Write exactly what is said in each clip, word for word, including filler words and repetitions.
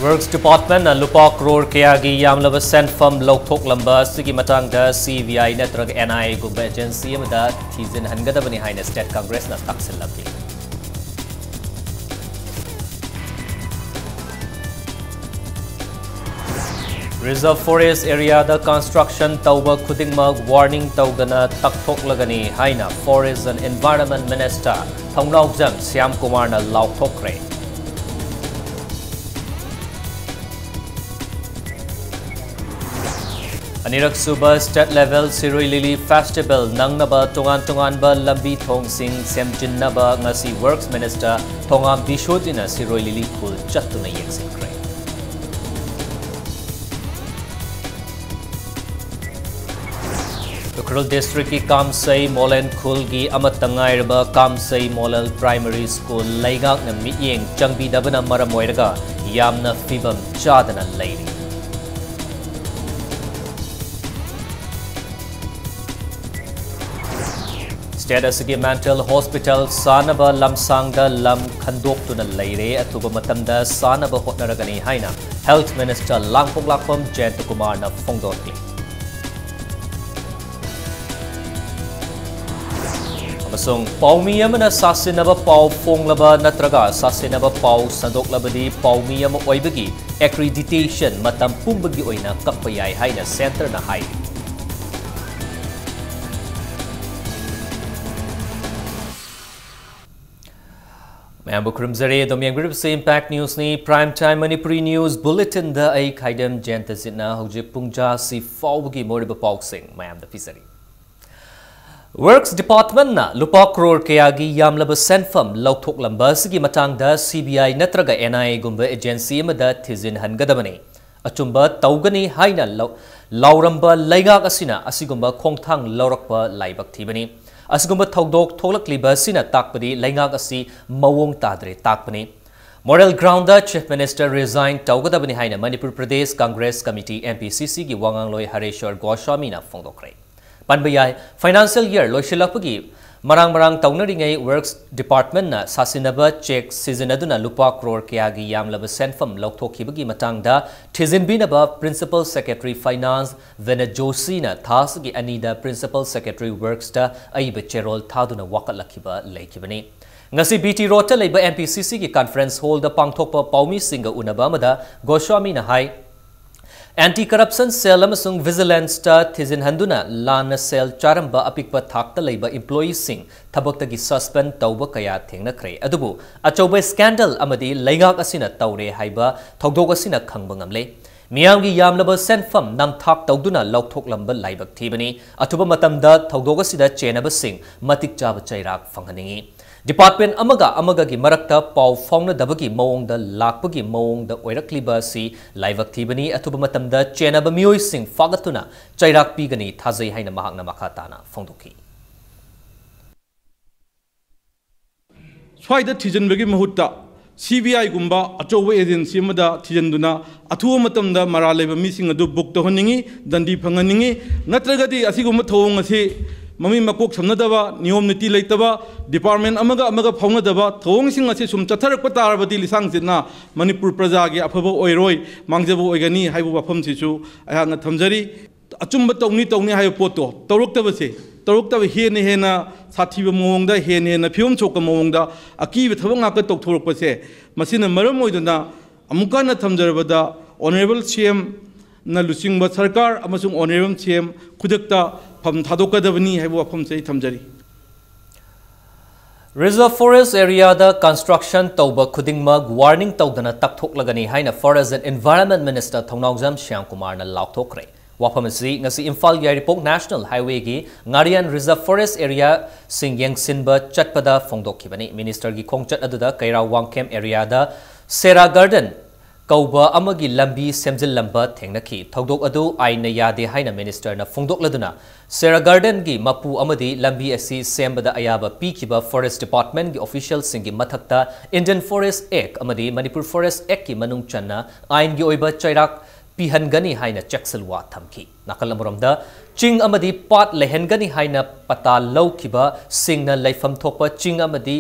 Works Departmentꯅ ꯂꯨꯄꯥ ꯀ꯭ꯔꯣꯔ ꯀꯌꯥꯒꯤ ꯌꯥꯝꯂꯕ ꯁꯦꯟꯐꯝ ꯂꯧꯊꯣꯛꯂꯝꯕ ꯑꯁꯤꯒꯤ ꯃꯇꯥꯡꯗ C B I ꯅꯠꯇ꯭ꯔꯒ N I Aꯒꯨꯝꯕ agency ꯑꯃꯗ ꯊꯤꯖꯤꯟꯍꯟꯒꯗꯕꯅꯤ ꯍꯥꯏꯅ State Congressꯅ ꯇꯛꯁꯤꯜꯂꯛꯂꯤ꯫ Reserve Forest areaꯗ construction ꯇꯧꯕ ꯈꯨꯗꯤꯡꯃꯛ warning ꯇꯧꯗꯅ ꯇꯛꯊꯣꯛꯂꯒꯅꯤ ꯍꯥꯏꯅ Forest and Environment Minister ꯊꯧꯅꯥꯎꯖꯝ ꯁ꯭ꯌꯥꯝ ꯀꯨꯃꯥꯔꯅ ꯂꯥꯎꯊꯣꯛꯈ꯭ꯔꯦ꯫ ꯑꯅꯤꯔꯛ ꯁꯨꯕ State Level ꯁꯤꯔꯣꯏ ꯂꯤꯂꯤ Festival ꯅꯪꯅꯕ ꯇꯣꯉꯥꯟ ꯇꯣꯉꯥꯟꯕ ꯂꯝꯕꯤ ꯊꯣꯡꯁꯤꯡ ꯁꯦꯝꯖꯤꯟꯅꯕ ꯉꯁꯤ Works Minister ꯊꯣꯉꯥꯝ ꯕꯤꯁꯣꯖꯤꯠꯅ ꯁꯤꯔꯣꯏ ꯂꯤꯂꯤ ꯈꯨꯜ ꯆꯠꯇꯨꯅ ꯌꯦꯡꯁꯤꯟꯈ꯭ꯔꯦ꯫ ꯎꯈ꯭ꯔꯨꯜ districtꯀꯤ ꯀꯥꯝꯁꯩ ꯃꯣꯂꯦꯟ ꯈꯨꯜꯒꯤ ꯑꯃꯠꯇ ꯉꯥꯏꯔꯕ ꯀꯥꯝꯁꯩ ꯃꯣꯂꯦꯜ Primary School ꯂꯩꯉꯥꯛꯅ ꯃꯤꯠꯌꯦꯡ ꯆꯪꯕꯤꯗꯕꯅ ꯃꯔꯝ ꯑꯣꯏꯔꯒ ꯌꯥꯝꯅ ꯐꯤꯕꯝ ꯆꯥꯗꯅ ꯂꯩꯔꯤ꯫ State ꯑꯁꯤꯒꯤ mental hospital ꯁꯥꯅꯕ ꯂꯝꯁꯥꯡꯗ ꯂꯝ ꯈꯟꯗꯣꯛꯇꯨꯅ ꯂꯩꯔꯦ꯫ ꯑꯊꯨꯕ ꯃꯇꯝꯗ ꯁꯥꯅꯕ ꯍꯣꯠꯅꯔꯒꯅꯤ ꯍꯥꯏꯅ Health Minister ꯂꯥꯡꯄꯣꯛꯂꯥꯛꯄꯝ ꯖꯌꯟꯇꯀꯨꯃꯥꯔꯅ ꯐꯣꯡꯗꯣꯛꯂꯤ꯫ ꯑꯃꯁꯨꯡ ꯄꯥꯎꯃꯤ ꯑꯃꯅ ꯁꯥꯁꯤꯟꯅꯕ ꯄꯥꯎ ꯐꯣꯡꯂꯕ ꯅꯠꯇ꯭ꯔꯒ ꯁꯥꯁꯤꯟꯅꯕ ꯄꯥꯎ ꯁꯟꯗꯣꯛꯂꯕꯗꯤ ꯄꯥꯎꯃꯤ ꯑꯃ ꯑꯣꯏꯕꯒꯤ accreditation ꯃꯇꯝ ꯄꯨꯝꯕꯒꯤ ꯑꯣꯏꯅ ꯀꯛꯄ ꯌꯥꯏ ꯍꯥꯏꯅ Centreꯅ ꯍꯥꯏꯔꯤ꯫ ꯃꯌꯥꯝꯕꯨ ꯈꯨꯔꯨꯝꯖꯔꯤ꯫ ꯑꯗꯨꯝ ꯌꯦꯡꯕꯤꯔꯤꯕꯁꯤ Impact Newsꯅꯤ꯫ Prime Time Manipuri News Bulletinꯗ ꯑꯩ ꯈꯥꯏꯗꯦꯝ ꯖꯌꯟꯇꯖꯤꯠꯅ ꯍꯧꯖꯤꯛ ꯄꯨꯡ ꯖꯥꯁꯤ ꯐꯥꯎꯕꯒꯤ ꯃꯔꯨꯑꯣꯏꯕ ꯄꯥꯎꯁꯤꯡ ꯃꯌꯥꯝꯗ ꯄꯤꯖꯔꯤ꯫ Works Departmentꯅ ꯂꯨꯄꯥ ꯀ꯭ꯔꯣꯔ ꯀꯌꯥꯒꯤ ꯌꯥꯝꯂꯕ ꯁꯦꯟꯐꯝ ꯂꯧꯊꯣꯛꯂꯝꯕ ꯑꯁꯤꯒꯤ ꯃꯇꯥꯡꯗ C B I ꯅꯠꯇ꯭ꯔꯒ N I Aꯒꯨꯝꯕ agency ꯑꯃꯗ ꯊꯤꯖꯤꯟꯍꯟꯒꯗꯕꯅꯤ꯫ ꯑꯆꯨꯝꯕ ꯇꯧꯒꯅꯤ ꯍꯥꯏꯅ ꯂꯧ-, ꯂꯥꯎꯔꯝꯕ ꯂꯩꯉꯥꯛ ꯑꯁꯤꯅ ꯑꯁꯤꯒꯨꯝꯕ ꯈꯣꯡꯊꯥꯡ ꯂꯧꯔꯛꯄ ꯂꯥꯏꯕꯛ ꯊꯤꯕꯅꯤ꯫ ꯑꯁꯤꯒꯨꯝꯕ ꯊꯧꯗꯣꯛ ꯊꯣꯛꯂꯛꯂꯤꯕ ꯑꯁꯤꯅ ꯇꯥꯛꯄꯗꯤ ꯂꯩꯉꯥꯛ ꯑꯁꯤ ꯃꯑꯣꯡ ꯇꯥꯗ꯭ꯔꯦ ꯇꯥꯛꯄꯅꯤ꯫ Moral groundꯗ Chief Minister resign ꯇꯧꯒꯗꯕꯅꯤ ꯍꯥꯏꯅ Manipur Pradesh Congress Committee, M P C Cꯒꯤ ꯋꯥꯉꯥꯡꯂꯣꯏ ꯍꯔꯦꯁ꯭ꯋꯔ ꯒꯣꯁ꯭ꯋꯥꯃꯤꯅ ꯐꯣꯡꯗꯣꯛꯈ꯭ꯔꯦ꯫ ꯄꯟꯕ ꯌꯥꯏ, financial year ꯂꯣꯏꯁꯤꯜꯂꯛꯄꯒꯤ ꯃꯔꯥꯡ ꯃꯔꯥꯡ ꯇꯧꯅꯔꯤꯉꯩ Works Department ꯅ ꯁꯥꯁꯤꯟꯅꯕ cheque ꯁꯤꯖꯤꯟꯅꯗꯨꯅ ꯂꯨꯄꯥ ꯀ꯭ꯔꯣꯔ ꯀꯌꯥꯒꯤ ꯌꯥꯝꯂꯕ ꯁꯦꯟꯐꯝ ꯂꯧꯊꯣꯛꯈꯤꯕꯒꯤ ꯃꯇꯥꯡꯗ ꯊꯤꯖꯤꯟꯕꯤꯅꯕ Principal Secretary Finance ꯚꯦꯅ ꯖꯣꯁꯤꯅ ꯊꯥ ꯑꯁꯤꯒꯤ ꯑꯅꯤꯗ Principal Secretary Works ꯇ ꯑꯏꯕ ꯆꯦꯔꯣꯜ ꯊꯥꯗꯨꯅ ꯋꯥꯀꯠꯂꯛꯈꯤꯕ ꯂꯩꯈꯤꯕꯅꯤ꯫ ꯉꯁꯤ B T Road ꯇ ꯂꯩꯕ M P C C ꯒꯤ Conference Hall ꯗ ꯄꯥꯡꯊꯣꯛꯄ ꯄꯥꯎꯃꯤꯁꯤꯡꯒ ꯎꯅꯕ ꯑꯃꯗ ꯒꯣꯁ꯭ꯋꯥꯃꯤꯅ ꯍꯥꯏ, Anti Corruption Cell ꯑꯃꯁꯨꯡ Vigilance ꯇ ꯊꯤꯖꯤꯟꯍꯟꯗꯨꯅ ꯂꯥꯟꯅ ꯁꯦꯜ ꯆꯥꯔꯝꯕ ꯑꯄꯤꯛꯄ ꯊꯥꯛꯇ ꯂꯩꯕ employee ꯁꯤꯡ ꯊꯕꯛꯇꯒꯤ suspend ꯇꯧꯕ ꯀꯌꯥ ꯊꯦꯡꯅꯈ꯭ꯔꯦ꯫ ꯑꯗꯨꯕꯨ ꯑꯆꯧꯕ scandal ꯑꯃꯗꯤ ꯂꯩꯉꯥꯛ ꯑꯁꯤꯅ ꯇꯧꯔꯦ ꯍꯥꯏꯕ ꯊꯧꯗꯣꯛ ꯑꯁꯤꯅ ꯈꯪꯕ ꯉꯝꯂꯦ꯫ ꯃꯤꯌꯥꯝꯒꯤ ꯌꯥꯝꯂꯕ ꯁꯦꯟꯐꯝ ꯅꯝꯊꯥꯛ ꯇꯧꯗꯨꯅ ꯂꯧꯊꯣꯛꯂꯝꯕ ꯂꯥꯏꯕꯛ ꯊꯤꯕꯅꯤ꯫ ꯑꯊꯨꯕ ꯃꯇꯝꯗ ꯊꯧꯗꯣꯛ ꯑꯁꯤꯗ ꯆꯦꯟꯅꯕꯁꯤꯡ ꯃꯇꯤꯛ ꯆꯥꯕ ꯆꯩꯔꯥꯛ ꯐꯪꯍꯟꯅꯤꯡꯏ꯫ Department ꯑꯃꯒ ꯑꯃꯒꯒꯤ ꯃꯔꯛꯇ ꯄꯥꯎ ꯐꯥꯎꯅꯗꯕꯒꯤ ꯃꯑꯣꯡꯗ ꯂꯥꯛꯄꯒꯤ ꯃꯑꯣꯡꯗ ꯑꯣꯏꯔꯛꯂꯤꯕ ꯑꯁꯤ ꯂꯥꯏꯕꯛ ꯊꯤꯕꯅꯤ꯫ ꯑꯊꯨꯕ ꯃꯇꯝꯗ ꯆꯦꯟꯅꯕ ꯃꯤꯑꯣꯏꯁꯤꯡ ꯐꯥꯒꯠꯇꯨꯅ ꯆꯩꯔꯥꯛ ꯄꯤꯒꯅꯤ ꯊꯥꯖꯩ ꯍꯥꯏꯅ ꯃꯍꯥꯛꯅ ꯃꯈꯥ ꯇꯥꯅ ꯐꯣꯡꯗꯣꯛꯈꯤ꯫ ꯁ꯭ꯋꯥꯏꯗ ꯊꯤꯖꯤꯟꯕꯒꯤ ꯃꯍꯨꯠꯇ C B I ꯒꯨꯝꯕ ꯑꯆꯧꯕ agency ꯑꯃꯗ ꯊꯤꯖꯤꯟꯗꯨꯅ ꯑꯊꯨꯕ ꯃꯇꯝꯗ ꯃꯔꯥꯜ ꯂꯩꯕ ꯃꯤꯁꯤꯡ ꯑꯗꯨ book ꯇꯧꯍꯟꯅꯤꯡꯏ, ꯗꯟꯗꯤ ꯐꯪꯍꯟꯅꯤꯡꯏ꯫ ꯅꯠꯇ꯭ꯔꯒꯗꯤ ꯑꯁꯤꯒꯨꯝꯕ ꯊꯧꯑꯣꯡ ꯑꯁꯤ ꯃꯃꯤ ꯃꯀꯣꯛ ꯁꯝꯅꯗꯕ, ꯅꯤꯌꯣꯝ ꯅꯤꯇꯤ ꯂꯩꯇꯕ, department ꯑꯃꯒ ꯑꯃꯒ ꯐꯥꯎꯅꯗꯕ ꯊꯧꯑꯣꯡꯁꯤꯡ ꯑꯁꯤ ꯁꯨꯝ ꯆꯠꯊꯔꯛꯄ ꯇꯥꯔꯕꯗꯤ ꯂꯤꯁꯥꯡ ꯁꯤꯠꯅ ꯃꯅꯤꯄꯨꯔ ꯄ꯭ꯔꯖꯥꯒꯤ ꯑꯐꯕ ꯑꯣꯏꯔꯣꯏ, ꯃꯥꯡꯖꯕ ꯑꯣꯏꯒꯅꯤ ꯍꯥꯏꯕ ꯋꯥꯐꯝꯁꯤꯁꯨ ꯑꯩꯍꯥꯛꯅ ꯊꯝꯖꯔꯤ꯫ ꯑꯆꯨꯝꯕ ꯇꯧꯅꯤ ꯇꯧꯅꯤ ꯍꯥꯏꯕ ꯄꯣꯠꯇꯣ ꯇꯧꯔꯛꯇꯕꯁꯦ, ꯇꯧꯔꯛꯇꯕ ꯍꯦꯟꯅ ꯍꯦꯟꯅ ꯁꯥꯊꯤꯕ ꯃꯑꯣꯡꯗ, ꯍꯦꯟꯅ ꯍꯦꯟꯅ ꯐꯤꯕꯝ ꯁꯣꯛꯄ ꯃꯑꯣꯡꯗ ꯑꯀꯤꯕ ꯊꯕꯛ ꯉꯥꯛꯇ ꯇꯧꯊꯣꯔꯛꯄꯁꯦ, ꯃꯁꯤꯅ ꯃꯔꯝ ꯑꯣꯏꯗꯨꯅ ꯑꯃꯨꯛꯀ ꯍꯟꯅ ꯊꯝꯖꯔꯕꯗ Honourable C M ꯅ ꯂꯨꯆꯤꯡꯕ ꯁꯔꯀꯥꯔ ꯑꯃꯁꯨꯡ Honourable C M ꯈꯨꯗꯛꯇ ꯐꯝ ꯊꯥꯗꯣꯛꯀꯗꯕꯅꯤ ꯍꯥꯏꯕ ꯋꯥꯐꯝꯁꯦ ꯑꯩ ꯊꯝꯖꯔꯤ꯫ Reserve Forest area ꯗ construction ꯇꯧꯕ ꯈꯨꯗꯤꯡꯃꯛ warning ꯇꯧꯗꯅ ꯇꯛꯊꯣꯛꯂꯒꯅꯤ ꯍꯥꯏꯅ Forest and Environment Minister ꯊꯧꯅꯥꯎꯖꯝ ꯁ꯭ꯌꯥꯝꯀꯨꯃꯥꯔꯅ ꯂꯥꯎꯊꯣꯛꯈ꯭ꯔꯦ꯫ ꯋꯥꯐꯝ ꯑꯁꯤ ꯉꯁꯤ ꯏꯝꯐꯥꯜ ꯌꯥꯏꯔꯤꯄꯣꯛ National Highway ꯒꯤ ꯉꯥꯔꯤꯌꯥꯟ Reserve Forest area ꯁꯤꯡ ꯌꯦꯡꯁꯤꯟꯕ ꯆꯠꯄꯗ ꯐꯣꯡꯗꯣꯛꯈꯤꯕꯅꯤ꯫ Minister ꯒꯤ ꯈꯣꯡꯆꯠ ꯑꯗꯨꯗ ꯀꯩꯔꯥꯎ ꯋꯥꯡꯈꯦꯝ area ꯗ Sera Garden ꯀꯧꯕ ꯑꯃꯒꯤ ꯂꯝꯕꯤ ꯁꯦꯝꯖꯤꯜꯂꯝꯕ ꯊꯦꯡꯅꯈꯤ꯫ ꯊꯧꯗꯣꯛ ꯑꯗꯨ ꯑꯥꯏꯟꯅ ꯌꯥꯗꯦ ꯍꯥꯏꯅ Minister ꯅ ꯐꯣꯡꯗꯣꯛꯂꯗꯨꯅ Sera Garden ꯒꯤ ꯃꯄꯨ ꯑꯃꯗꯤ ꯂꯝꯕꯤ ꯑꯁꯤ ꯁꯦꯝꯕꯗ ꯑꯌꯥꯕ ꯄꯤꯈꯤꯕ Forest Department ꯒꯤ official ꯁꯤꯡꯒꯤ ꯃꯊꯛꯇ Indian Forest Act ꯑꯃꯗꯤ Manipur Forest Act ꯀꯤ ꯃꯅꯨꯡ ꯆꯟꯅ ꯑꯥꯏꯟꯒꯤ ꯑꯣꯏꯕ ꯆꯩꯔꯥꯛ ꯄꯤꯍꯟꯒꯅꯤ ꯍꯥꯏꯅ ꯆꯦꯛꯁꯤꯜꯋꯥ ꯊꯝꯈꯤ꯫ ꯅꯥꯀꯜ ꯑꯃꯔꯣꯝꯗ, ꯆꯤꯡ ꯑꯃꯗꯤ ꯄꯥꯠ ꯂꯩꯍꯟꯒꯅꯤ ꯍꯥꯏꯅ ꯄꯇꯥ ꯂꯧꯈꯤꯕꯁꯤꯡꯅ ꯂꯩꯐꯝ ꯊꯣꯛꯄ ꯆꯤꯡ ꯑꯃꯗꯤ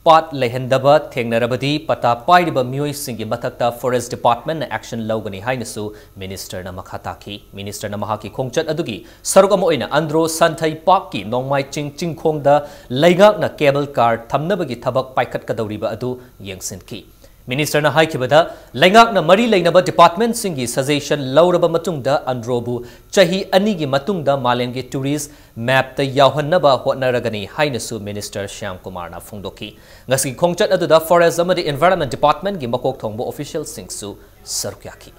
ꯄꯥꯠ ꯂꯩꯍꯟꯗꯕ ꯊꯦꯡꯅꯔꯕꯗꯤ ꯄꯇꯥ ꯄꯥꯏꯔꯤꯕ ꯃꯤꯑꯣꯏꯁꯤꯡꯒꯤ ꯃꯊꯛꯇ Forest Department ꯅ action ꯂꯧꯒꯅꯤ ꯍꯥꯏꯅꯁꯨ Minister ꯅ ꯃꯈꯥ ꯇꯥꯈꯤ꯫ Minister ꯅ ꯃꯍꯥꯛꯀꯤ ꯈꯣꯡꯆꯠ ꯑꯗꯨꯒꯤ ꯁꯔꯨꯛ ꯑꯃ ꯑꯣꯏꯅ ꯑꯟꯗ꯭ꯔꯣ ꯁꯟꯊꯩ ꯄꯥꯛꯀꯤ ꯅꯣꯡꯃꯥꯏ ꯆꯤꯡ ꯆꯤꯡꯈꯣꯡꯗ ꯂꯩꯉꯥꯛꯅ cable car ꯊꯝꯅꯕꯒꯤ ꯊꯕꯛ ꯄꯥꯏꯈꯠꯀꯗꯧꯔꯤꯕ ꯑꯗꯨ ꯌꯦꯡꯁꯤꯟꯈꯤ꯫ Minister ꯅ ꯍꯥꯏꯈꯤꯕꯗ, ꯂꯩꯉꯥꯛꯅ ꯃꯔꯤ ꯂꯩꯅꯕ department ꯁꯤꯡꯒꯤ suggestion ꯂꯧꯔꯕ ꯃꯇꯨꯡꯗ ꯑꯟꯗ꯭ꯔꯣꯕꯨ ꯆꯍꯤ ꯑꯅꯤꯒꯤ ꯃꯇꯨꯡꯗ ꯃꯥꯂꯦꯝꯒꯤ tourist map ꯇ ꯌꯥꯎꯍꯟꯅꯕ ꯍꯣꯠꯅꯔꯒꯅꯤ ꯍꯥꯏꯅꯁꯨ Minister ꯁ꯭ꯌꯥꯝ ꯀꯨꯃꯥꯔꯅ ꯐꯣꯡꯗꯣꯛꯈꯤ꯫ ꯉꯁꯤꯒꯤ ꯈꯣꯡꯆꯠ ꯑꯗꯨꯗ Forest ꯑꯃꯗꯤ Environment Department ꯀꯤ ꯃꯀꯣꯛ ꯊꯣꯡꯕ official ꯁꯤꯡꯁꯨ ꯁꯔꯨꯛ ꯌꯥꯈꯤ꯫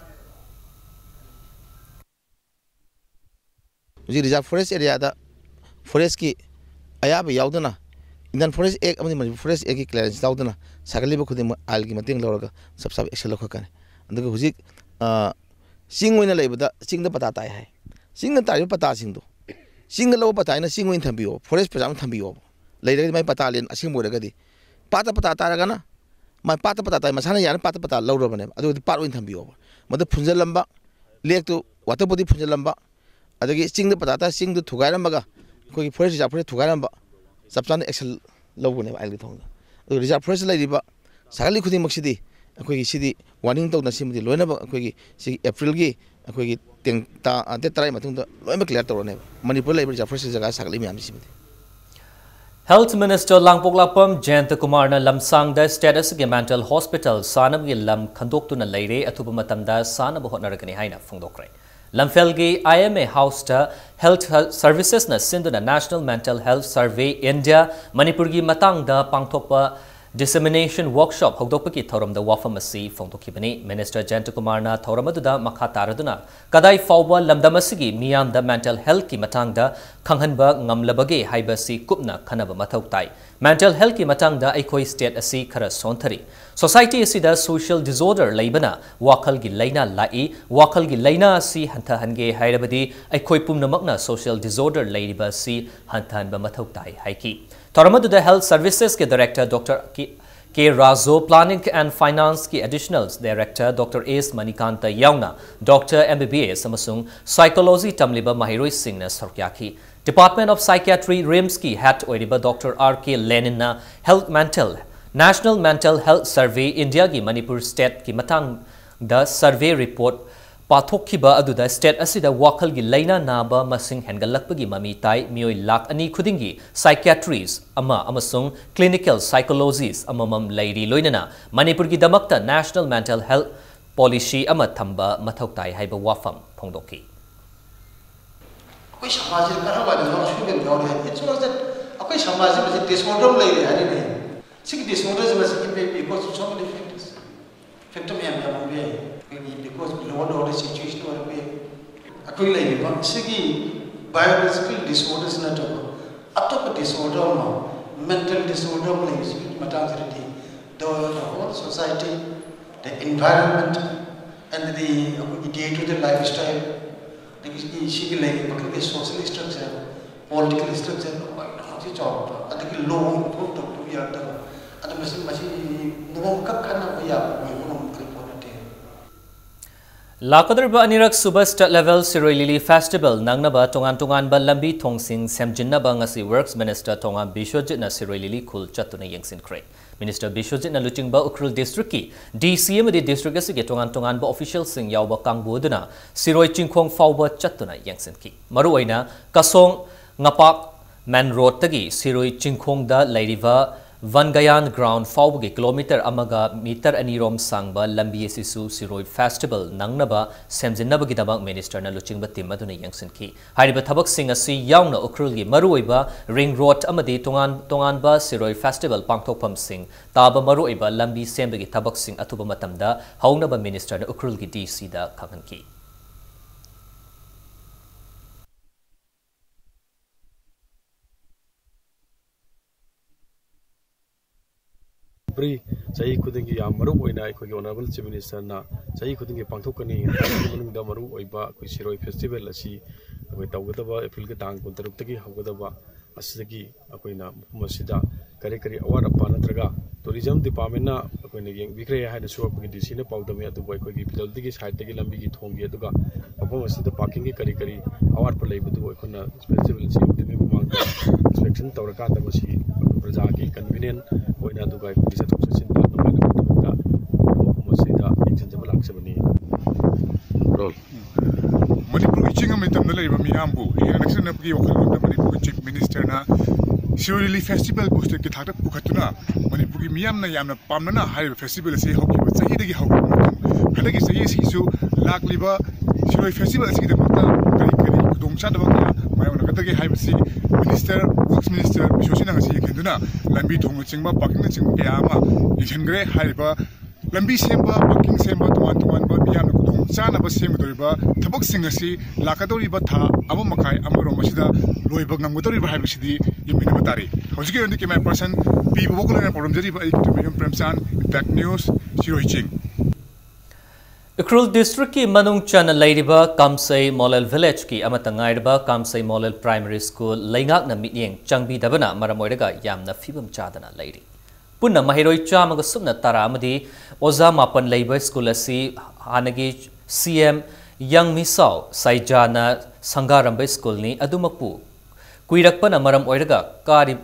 ꯍꯧꯖꯤꯛ reserve forest area ꯗ forest ꯀꯤ ꯑꯌꯥꯕ ꯌꯥꯎꯗꯅ, Indian Forest Act ꯑꯃꯗꯤ Manipur Forest Act ꯀꯤ clearance ꯌꯥꯎꯗꯅ ꯁꯥꯒꯠꯂꯤꯕ ꯈꯨꯗꯤꯡꯃꯛ ꯑꯥꯏꯟꯒꯤ ꯃꯇꯦꯡ ꯂꯧꯔꯒ ꯆꯞ ꯆꯥꯕ action ꯂꯧꯈꯠꯀꯅꯤ꯫ ꯑꯗꯨꯒ ꯍꯧꯖꯤꯛ, ꯑ, ꯆꯤꯡ ꯑꯣꯏꯅ ꯂꯩꯕꯗ ꯆꯤꯡꯗ ꯄꯇꯥ ꯇꯥꯏ ꯍꯥꯏ꯫ ꯆꯤꯡꯗ ꯇꯥꯔꯤꯕ ꯄꯇꯥꯁꯤꯡꯗꯣ, ꯆꯤꯡꯗ ꯂꯧꯕ ꯄꯇꯥ ꯍꯥꯏꯅ ꯆꯤꯡ ꯑꯣꯏꯅ ꯊꯝꯕꯤꯌꯣ, forest preserve ꯑꯃ ꯊꯝꯕꯤꯌꯣꯕ꯫ ꯂꯩꯔꯒꯗꯤ ꯃꯥꯏ ꯄꯇꯥ land ꯑꯁꯦꯡꯕ ꯑꯣꯏꯔꯒꯗꯤ, ꯄꯥꯠꯇ ꯄꯇꯥ ꯇꯥꯔꯒꯅ, ꯃꯥꯏ ꯄꯥꯠꯇ ꯄꯇꯥ ꯇꯥꯏ, ꯃꯁꯥꯅ ꯌꯥꯅ ꯄꯥꯠꯇ ꯄꯇꯥ ꯂꯧꯔꯕꯅꯦꯕ, ꯑꯗꯨꯒꯗꯤ ꯄꯥꯠ ꯑꯣꯏꯅ ꯊꯝꯕꯤꯌꯣꯕ꯫ ꯃꯗꯨ ꯐꯨꯟꯖꯜꯂꯝꯕ, ꯂꯦꯛꯇꯨ water body ꯐꯨꯟꯖꯜꯂꯝꯕ, ꯑꯗꯒꯤ ꯆꯤꯡꯗ ꯄꯇꯥ ꯇꯥꯏ, ꯆꯤꯡꯗꯨ ꯊꯨꯒꯥꯏꯔꯝꯃꯒ ꯑꯩꯈꯣꯏꯒꯤ forest reserve forest ꯊꯨꯒꯥꯏꯔꯝꯕ, ꯆꯞ ꯆꯥꯅ action ꯂꯧꯒꯅꯦꯕ ꯑꯥꯏꯟꯒꯤ ꯊꯣꯡꯗ꯫ ꯑꯗꯨꯒ reserve forest ꯂꯩꯔꯤꯕ ꯁꯥꯒꯠꯂꯤ ꯈꯨꯗꯤꯡꯃꯛꯁꯤꯗꯤ ꯑꯩꯈꯣꯏꯒꯤ ꯁꯤꯗꯤ warning ꯇꯧꯗꯅ ꯁꯤꯃꯗꯤ ꯂꯣꯏꯅꯃꯛ ꯑꯩꯈꯣꯏꯒꯤ ꯁꯤꯒꯤ April ꯒꯤ ꯑꯩꯈꯣꯏꯒꯤ ꯇꯦꯡ-, ꯇꯥ-, date ꯇꯔꯥꯒꯤ ꯃꯇꯨꯡꯗ ꯂꯣꯏꯅꯃꯛ clear ꯇꯧꯔꯅꯦꯕ꯫ ꯃꯅꯤꯄꯨꯔꯗ ꯂꯩꯔꯤꯕ reserve forest ꯖꯒꯥ ꯁꯥꯒꯠꯂꯤ ꯃꯌꯥꯝꯁꯤꯃꯗꯤ꯫ Health Minister ꯂꯥꯡꯄꯣꯛꯂꯥꯛꯄꯝ ꯖꯌꯟꯇ ꯀꯨꯃꯥꯔꯅ ꯂꯝꯁꯥꯡꯗ state ꯑꯁꯤꯒꯤ mental hospital ꯁꯥꯅꯕꯒꯤ ꯂꯝ ꯈꯟꯗꯣꯛꯇꯨꯅ ꯂꯩꯔꯦ, ꯑꯊꯨꯕ ꯃꯇꯝꯗ ꯁꯥꯅꯕ ꯍꯣꯠꯅꯔꯒꯅꯤ ꯍꯥꯏꯅ ꯐꯣꯡꯗꯣꯛꯈ꯭ꯔꯦ꯫ ꯂꯝꯐꯦꯜꯒꯤ I M A house ꯇ Health Services ꯅ ꯁꯤꯟꯗꯨꯅ National Mental Health Survey India ꯃꯅꯤꯄꯨꯔꯒꯤ ꯃꯇꯥꯡꯗ ꯄꯥꯡꯊꯣꯛꯄ dissemination workshop ꯍꯧꯗꯣꯛꯄꯒꯤ ꯊꯧꯔꯝꯗ ꯋꯥꯐꯝ ꯑꯁꯤ ꯐꯣꯡꯗꯣꯛꯈꯤꯕꯅꯤ꯫ Minister ꯖꯌꯟꯇ ꯀꯨꯃꯥꯔꯅ ꯊꯧꯔꯝ ꯑꯗꯨꯗ ꯃꯈꯥ ꯇꯥꯔꯗꯨꯅ ꯀꯗꯥꯏ ꯐꯥꯎꯕ ꯂꯝꯗꯝ ꯑꯁꯤꯒꯤ ꯃꯤꯌꯥꯝꯗ mental health ꯀꯤ ꯃꯇꯥꯡꯗ ꯈꯪꯍꯟꯕ ꯉꯝꯂꯕꯒꯦ ꯍꯥꯏꯕꯁꯤ ꯀꯨꯞꯅ ꯈꯟꯅꯕ ꯃꯊꯧ ꯇꯥꯏ꯫ Mental health ꯀꯤ ꯃꯇꯥꯡꯗ ꯑꯩꯈꯣꯏ state ꯑꯁꯤ ꯈꯔ ꯁꯣꯟꯊꯔꯤ꯫ Society ꯑꯁꯤꯗ social disorder ꯂꯩꯕꯅ ꯋꯥꯈꯜꯒꯤ ꯂꯥꯏꯅꯥ ꯂꯥꯛꯏ꯫ ꯋꯥꯈꯜꯒꯤ ꯂꯥꯏꯅꯥ ꯑꯁꯤ ꯍꯟꯊꯍꯟꯒꯦ ꯍꯥꯏꯔꯕꯗꯤ ꯑꯩꯈꯣꯏ ꯄꯨꯝꯅꯃꯛꯅ social disorder ꯂꯩꯔꯤꯕ ꯑꯁꯤ ꯍꯟꯊꯍꯟꯕ ꯃꯊꯧ ꯇꯥꯏ ꯍꯥꯏꯈꯤ꯫ ꯊꯧꯔꯝ ꯑꯗꯨꯗ Health Services ꯀꯤ Director Doctor ꯀꯤ-, ꯀꯦ Raju, Planning and Financeꯀꯤ Additional Director Doctor ꯑꯦꯁ ꯃꯅꯤꯀꯥꯟꯇ ꯌꯥꯎꯅ Doctor, M B B S ꯑꯃꯁꯨꯡ Psychology ꯇꯝꯂꯤꯕ ꯃꯍꯩꯔꯣꯏꯁꯤꯡꯅ ꯁꯔꯨꯛ ꯌꯥꯈꯤ꯫ Department of Psychiatry, RIMSꯀꯤ head ꯑꯣꯏꯔꯤꯕ Doctor R K Leninꯅ health mental, National Mental Health Survey, Indiaꯒꯤ Manipur stateꯀꯤ ꯃꯇꯥꯡꯗ survey report ꯄꯥꯊꯣꯛꯈꯤꯕ ꯑꯗꯨꯗ state ꯑꯁꯤꯗ ꯋꯥꯈꯜꯒꯤ ꯂꯥꯏꯅꯥ ꯅꯥꯕ ꯃꯁꯤꯡ ꯍꯦꯟꯒꯠꯂꯛꯄꯒꯤ ꯃꯃꯤ ꯇꯥꯏ꯫ ꯃꯤꯑꯣꯏ ꯂꯥꯈ ꯑꯅꯤ ꯈꯨꯗꯤꯡꯒꯤ psychiatrist ꯑꯃ ꯑꯃꯁꯨꯡ clinical psychologist ꯑꯃꯃꯝ ꯂꯩꯔꯤ, ꯂꯣꯏꯅꯅ ꯃꯅꯤꯄꯨꯔꯒꯤꯗꯃꯛꯇ National Mental Health Policy ꯑꯃ ꯊꯝꯕ ꯃꯊꯧ ꯇꯥꯏ ꯍꯥꯏꯕ ꯋꯥꯐꯝ ꯐꯣꯡꯗꯣꯛꯈꯤ꯫ ꯑꯩꯈꯣꯏ ꯁꯃꯥꯖꯁꯦ ꯀꯔꯝꯕꯗ ꯁꯣꯏꯕ ꯌꯥꯎꯔꯤ ꯍꯥꯏ, it's not that ꯑꯩꯈꯣꯏ ꯁꯃꯥꯖꯁꯦ ꯃꯁꯤ disorder ꯑꯃ ꯂꯩꯔꯦ ꯍꯥꯏꯔꯤꯅꯦ꯫ ꯁꯤꯒꯤ disorderꯁꯦ ꯃꯁꯤꯒꯤ ꯃꯤꯑꯣꯏ, because of so many factors, factor ꯃꯌꯥꯝ ꯌꯥꯝꯃꯝꯕ ꯌꯥꯏ꯫ ꯑꯩꯈꯣꯏꯒꯤ because law and order situation ꯑꯣꯏꯔꯛꯄ ꯌꯥꯏ꯫ ꯑꯩꯈꯣꯏ ꯂꯩꯔꯤꯕ ꯁꯤꯒꯤ biological disorderꯁꯤ ꯅꯠꯇꯕ ꯑꯇꯣꯞꯄ disorder ꯑꯃ, mental disorder ꯑꯃ ꯂꯩꯕꯁꯤꯒꯤ ꯃꯇꯥꯡꯁꯤꯗꯗꯤ the, the whole society, the environment, and the ꯑꯩꯈꯣꯏꯒꯤ day to day lifestyle, ꯑꯗꯒꯤ ꯁꯤꯒꯤ ꯂꯩꯔꯤꯕ ꯑꯩꯈꯣꯏꯒꯤ social structure, political structure, ꯂꯣꯏꯅꯃꯛꯁꯤ ꯆꯥꯎꯔꯛꯄ, ꯑꯗꯒꯤ law enforce ꯇꯧꯗꯕ ꯌꯥꯗꯕ, ꯑꯗꯨ ꯃꯁꯤ, ꯃꯁꯤ ꯅꯣꯡꯃꯈꯛ ꯈꯟꯅꯕ ꯌꯥꯕ ꯑꯣꯏꯕ ꯉꯝꯕ ꯄꯣꯠ ꯅꯠꯇꯦ꯫ ꯂꯥꯛꯀꯗꯧꯔꯤꯕ ꯑꯅꯤꯔꯛ ꯁꯨꯕ State Level ꯁꯤꯔꯣꯏ ꯂꯤꯂꯤ Festival ꯅꯪꯅꯕ ꯇꯣꯉꯥꯟ ꯇꯣꯉꯥꯟꯕ ꯂꯝꯕꯤ ꯊꯣꯡꯁꯤꯡ ꯁꯦꯝꯖꯤꯟꯅꯕ ꯉꯁꯤ Works Minister ꯊꯣꯉꯥꯝ ꯕꯤꯁ꯭ꯋꯖꯤꯠꯅ ꯁꯤꯔꯣꯏ ꯂꯤꯂꯤ ꯈꯨꯜ ꯆꯠꯇꯨꯅ ꯌꯦꯡꯁꯤꯟꯈ꯭ꯔꯦ꯫ Minister ꯕꯤꯁ꯭ꯋꯖꯤꯠꯅ ꯂꯨꯆꯤꯡꯕ ꯎꯈ꯭ꯔꯨꯜ districtꯀꯤ D C ꯑꯃꯗꯤ district ꯑꯁꯤꯒꯤ ꯇꯣꯉꯥꯟ ꯇꯣꯉꯥꯟꯕ officialꯁꯤꯡ ꯌꯥꯎꯕ ꯀꯥꯡꯕꯨ ꯑꯗꯨꯅ ꯁꯤꯔꯣꯏ ꯆꯤꯡꯈꯣꯡ ꯐꯥꯎꯕ ꯆꯠꯇꯨꯅ ꯌꯦꯡꯁꯤꯟꯈꯤ꯫ ꯃꯔꯨꯑꯣꯏꯅ ꯀꯁꯣꯡ ꯉꯄꯥꯛ main roadꯇꯒꯤ ꯁꯤꯔꯣꯏ ꯆꯤꯡꯈꯣꯡꯗ ꯂꯩꯔꯤꯕ ꯚꯟꯒꯌꯥꯟ ground ꯐꯥꯎꯕꯒꯤ kilometre ꯑꯃꯒ metre ꯑꯅꯤꯔꯣꯝ ꯁꯥꯡꯕ ꯂꯝꯕꯤ ꯑꯁꯤꯁꯨ ꯁꯤꯔꯣꯏ festival ꯅꯪꯅꯕ ꯁꯦꯝꯖꯤꯟꯅꯕꯒꯤꯗꯃꯛ ministerꯅ ꯂꯨꯆꯤꯡꯕ team ꯑꯗꯨꯅ ꯌꯦꯡꯁꯤꯟꯈꯤ꯫ ꯍꯥꯏꯔꯤꯕ ꯊꯕꯛꯁꯤꯡ ꯑꯁꯤ ꯌꯥꯎꯅ ꯎꯈ꯭ꯔꯨꯜꯒꯤ ꯃꯔꯨꯑꯣꯏꯕ ring road ꯑꯃꯗꯤ ꯇꯣꯉꯥꯟ ꯇꯣꯉꯥꯟꯕ ꯁꯤꯔꯣꯏ festival ꯄꯥꯡꯊꯣꯛꯐꯝꯁꯤꯡ ꯇꯥꯕ ꯃꯔꯨꯑꯣꯏꯕ ꯂꯝꯕꯤ ꯁꯦꯝꯕꯒꯤ ꯊꯕꯛꯁꯤꯡ ꯑꯊꯨꯕ ꯃꯇꯝꯗ ꯍꯧꯅꯕ ministerꯅ ꯎꯈ꯭ꯔꯨꯜꯒꯤ D Cꯗ ꯈꯪꯍꯟꯈꯤ꯫ ꯆꯍꯤ ꯈꯨꯗꯤꯡꯒꯤ ꯌꯥꯝ ꯃꯔꯨ ꯑꯣꯏꯅ ꯑꯩꯈꯣꯏꯒꯤ Honourable Chief Ministerꯅ ꯆꯍꯤ ꯈꯨꯗꯤꯡꯒꯤ ꯄꯥꯡꯊꯣꯛꯀꯅꯤ꯫ ꯃꯗꯨꯒꯤ ꯃꯅꯨꯡꯗ ꯃꯔꯨ ꯑꯣꯏꯕ ꯑꯩꯈꯣꯏ ꯁꯤꯔꯣꯏ festival ꯑꯁꯤ ꯑꯩꯈꯣꯏ ꯇꯧꯒꯗꯕ Aprilꯒꯤ ꯇꯥꯡ ꯀꯨꯟꯇꯔꯨꯛꯇꯒꯤ ꯍꯧꯒꯗꯕ ꯑꯁꯤꯗꯒꯤ ꯑꯩꯈꯣꯏꯅ ꯃꯐꯝ ꯑꯁꯤꯗ ꯀꯔꯤ ꯀꯔꯤ ꯑꯋꯥꯠ ꯑꯄꯥ ꯅꯠꯇ꯭ꯔꯒ ꯇꯨꯔꯤꯖꯝ ꯗꯤꯄꯥꯔꯠꯃꯦꯟꯅ ꯑꯩꯈꯣꯏꯅ ꯌꯦꯡꯕꯤꯈ꯭ꯔꯦ ꯍꯥꯏꯅꯁꯨ ꯑꯩꯈꯣꯏꯒꯤ ꯗꯤ ꯁꯤꯅ ꯄꯥꯎꯗꯝꯃꯤ꯫ ꯑꯗꯨꯕꯨ ꯑꯩꯈꯣꯏꯒꯤ ꯐꯤꯗꯜꯗꯒꯤ ꯁꯥꯏꯠꯇꯒꯤ ꯂꯝꯕꯤꯒꯤ ꯊꯣꯡꯒꯤ, ꯑꯗꯨꯒ ꯃꯐꯝ ꯑꯁꯤꯗ ꯄꯥꯔꯀꯤꯡꯒꯤ ꯀꯔꯤ ꯀꯔꯤ ꯑꯋꯥꯠꯄ ꯂꯩꯕꯗꯨ ꯑꯩꯈꯣꯏꯅ ꯐꯦꯁꯇꯤꯚꯦꯜꯁꯤ ꯍꯧꯗ꯭ꯔꯤꯉꯩ ꯃꯃꯥꯡꯗ ꯏꯟꯁꯄꯦꯛꯁꯟ ꯇꯧꯔꯀꯥꯟꯗ ꯃꯁꯤ ꯄ꯭ꯔꯖꯥꯒꯤ ꯀꯟꯚꯤꯅꯤꯌꯟ ꯑꯣꯏꯅ, ꯑꯗꯨꯒ ꯑꯩꯈꯣꯏꯒꯤ ꯆꯠꯊꯣꯛ ꯆꯠꯁꯤꯟꯗ ꯅꯨꯡꯉꯥꯏꯅꯕꯒꯤꯗꯃꯛꯇ ꯃꯐꯝ ꯑꯁꯤꯗ ꯌꯦꯡꯁꯤꯟꯖꯕ ꯂꯥꯛꯆꯕꯅꯤ꯫ ꯃꯅꯤꯄꯨꯔꯒꯤ ꯆꯤꯡ ꯑꯃ ꯇꯝꯗ ꯂꯩꯔꯤꯕ ꯃꯤꯌꯥꯝꯕꯨ ꯍꯦꯟꯅ ꯅꯛꯁꯤꯟꯅꯕꯒꯤ ꯋꯥꯈꯜꯂꯣꯟꯗ ꯃꯅꯤꯄꯨꯔꯒꯤ ꯆꯤꯐ ꯃꯤꯅꯤꯁꯇꯔꯅ ꯁꯤꯔꯣꯏ ꯂꯤꯂꯤ ꯐꯦꯁꯇꯤꯚꯦꯜꯕꯨ ꯁ꯭ꯇꯦꯠꯀꯤ ꯊꯥꯛꯇ ꯄꯨꯈꯠꯇꯨꯅ ꯃꯅꯤꯄꯨꯔꯒꯤ ꯃꯤꯌꯥꯝꯅ ꯌꯥꯝꯅ ꯄꯥꯝꯅꯅ ꯍꯥꯏꯔꯤꯕ ꯐꯦꯁꯇꯤꯚꯦꯜ ꯑꯁꯤ ꯍꯧꯈꯤꯕ ꯆꯍꯤꯗꯒꯤ ꯍꯧꯈꯤꯕ ꯃꯇꯨꯡ ꯍꯟꯗꯛꯀꯤ ꯆꯍꯤ ꯑꯁꯤꯒꯤꯁꯨ ꯂꯥꯛꯂꯤꯕ ꯁꯤꯔꯣꯏ ꯐꯦꯁꯇꯤꯚꯦꯜ ꯑꯁꯤꯒꯤꯗꯃꯛꯇ ꯀꯔꯤ ꯀꯔꯤ ꯈꯨꯗꯣꯡꯆꯥꯗꯕ ꯀꯌꯥ ꯃꯥꯌꯣꯛꯅꯒꯗꯒꯦ ꯍꯥꯏꯕꯁꯤ ꯃꯤꯅꯤꯁꯇꯔ, ꯋꯔꯛꯁ ꯃꯤꯅꯤꯁꯇꯔ ꯕꯤꯁꯣꯖꯤꯠꯅ ꯉꯁꯤ ꯌꯦꯡꯁꯤꯟꯗꯨꯅ ꯂꯝꯕꯤ ꯊꯣꯡꯅꯆꯤꯡꯕ, ꯄꯥꯔꯀꯤꯡꯅꯆꯤꯡꯕ ꯀꯌꯥ ꯑꯃ ꯌꯦꯡꯁꯤꯟꯈ꯭ꯔꯦ꯫ ꯍꯥꯏꯔꯤꯕ ꯂꯝꯕꯤ ꯁꯦꯝꯕ, ꯄꯥꯔꯀꯤꯡ ꯁꯦꯝꯕ, ꯇꯣꯉꯥꯟ ꯇꯣꯉꯥꯟꯕ ꯃꯤꯌꯥꯝꯅ ꯈꯨꯗꯣꯡ ꯆꯥꯅꯕ ꯁꯦꯝꯒꯗꯧꯔꯤꯕ ꯊꯕꯛꯁꯤꯡ ꯑꯁꯤ ꯂꯥꯛꯀꯗꯧꯔꯤꯕ ꯊꯥ ꯑꯃ ꯃꯈꯥꯏ ꯑꯃꯔꯣꯝ ꯑꯁꯤꯗ ꯂꯣꯏꯕ ꯉꯝꯒꯗꯧꯔꯤꯕ꯭ꯔꯥ ꯍꯥꯏꯕꯁꯤꯗꯤ ꯌꯦꯡꯃꯤꯟꯅꯕ ꯇꯥꯔꯤ꯫ ꯍꯧꯖꯤꯛꯀꯤ ꯑꯣꯏꯅꯗꯤ ꯀꯦꯃꯦꯔꯥ ꯄꯥꯔꯁꯟ ꯄꯤ ꯕꯣꯕꯣꯀꯨꯂꯅ ꯄꯥꯎꯗꯝꯖꯔꯤꯕ ꯑꯩꯒꯤ ꯀꯦꯃꯦꯔꯥꯃꯦꯟ ꯄ꯭ꯔꯦꯝꯆꯥꯟ, ꯏꯝꯄꯦꯛ ꯅ꯭ꯌꯨꯁ, ꯁꯤꯔꯣꯏ ꯆꯤꯡ꯫ ꯎꯈ꯭ꯔꯨꯜ ꯗꯤꯁꯇ꯭ꯔꯤꯛꯀꯤ ꯃꯅꯨꯡ ꯆꯟꯅ ꯂꯩꯔꯤꯕ ꯀꯥꯝꯁꯩ ꯃꯣꯂꯦꯜ ꯚꯤꯂꯦꯖꯀꯤ ꯑꯃꯠꯇ ꯉꯥꯏꯔꯕ ꯀꯥꯝꯁꯩ ꯃꯣꯂꯦꯜ ꯄ꯭ꯔꯥꯏꯃꯔꯤ ꯁ꯭ꯀꯨꯜ ꯂꯩꯉꯥꯛꯅ ꯃꯤꯠꯌꯦꯡ ꯆꯪꯕꯤꯗꯕꯅ ꯃꯔꯝ ꯑꯣꯏꯔꯒ ꯌꯥꯝꯅ ꯐꯤꯕꯝ ꯆꯥꯗꯅ ꯂꯩꯔꯤ꯫ ꯄꯨꯟꯅ ꯃꯍꯩꯔꯣꯏ ꯆꯥꯝꯃꯒ ꯁꯨꯞꯅ ꯇꯔꯥ ꯑꯃꯗꯤ ꯑꯣꯖꯥ ꯃꯥꯄꯟ ꯂꯩꯕ ꯁ꯭ꯀꯨꯜ ꯑꯁꯤ ꯍꯥꯟꯅꯒꯤ ꯁꯤ ꯑꯦꯝ ꯌꯪ ꯃꯤꯁꯥꯎ ꯁꯥꯏꯖꯥꯅ ꯁꯪꯒꯥꯔꯝꯕ ꯁ꯭ꯀꯨꯜꯅꯤ꯫ ꯑꯗꯨꯃꯛꯄꯨ ꯀꯨꯏꯔꯛꯄꯅ ꯃꯔꯝ ꯑꯣꯏꯔꯒ ꯀꯥꯔꯤ-,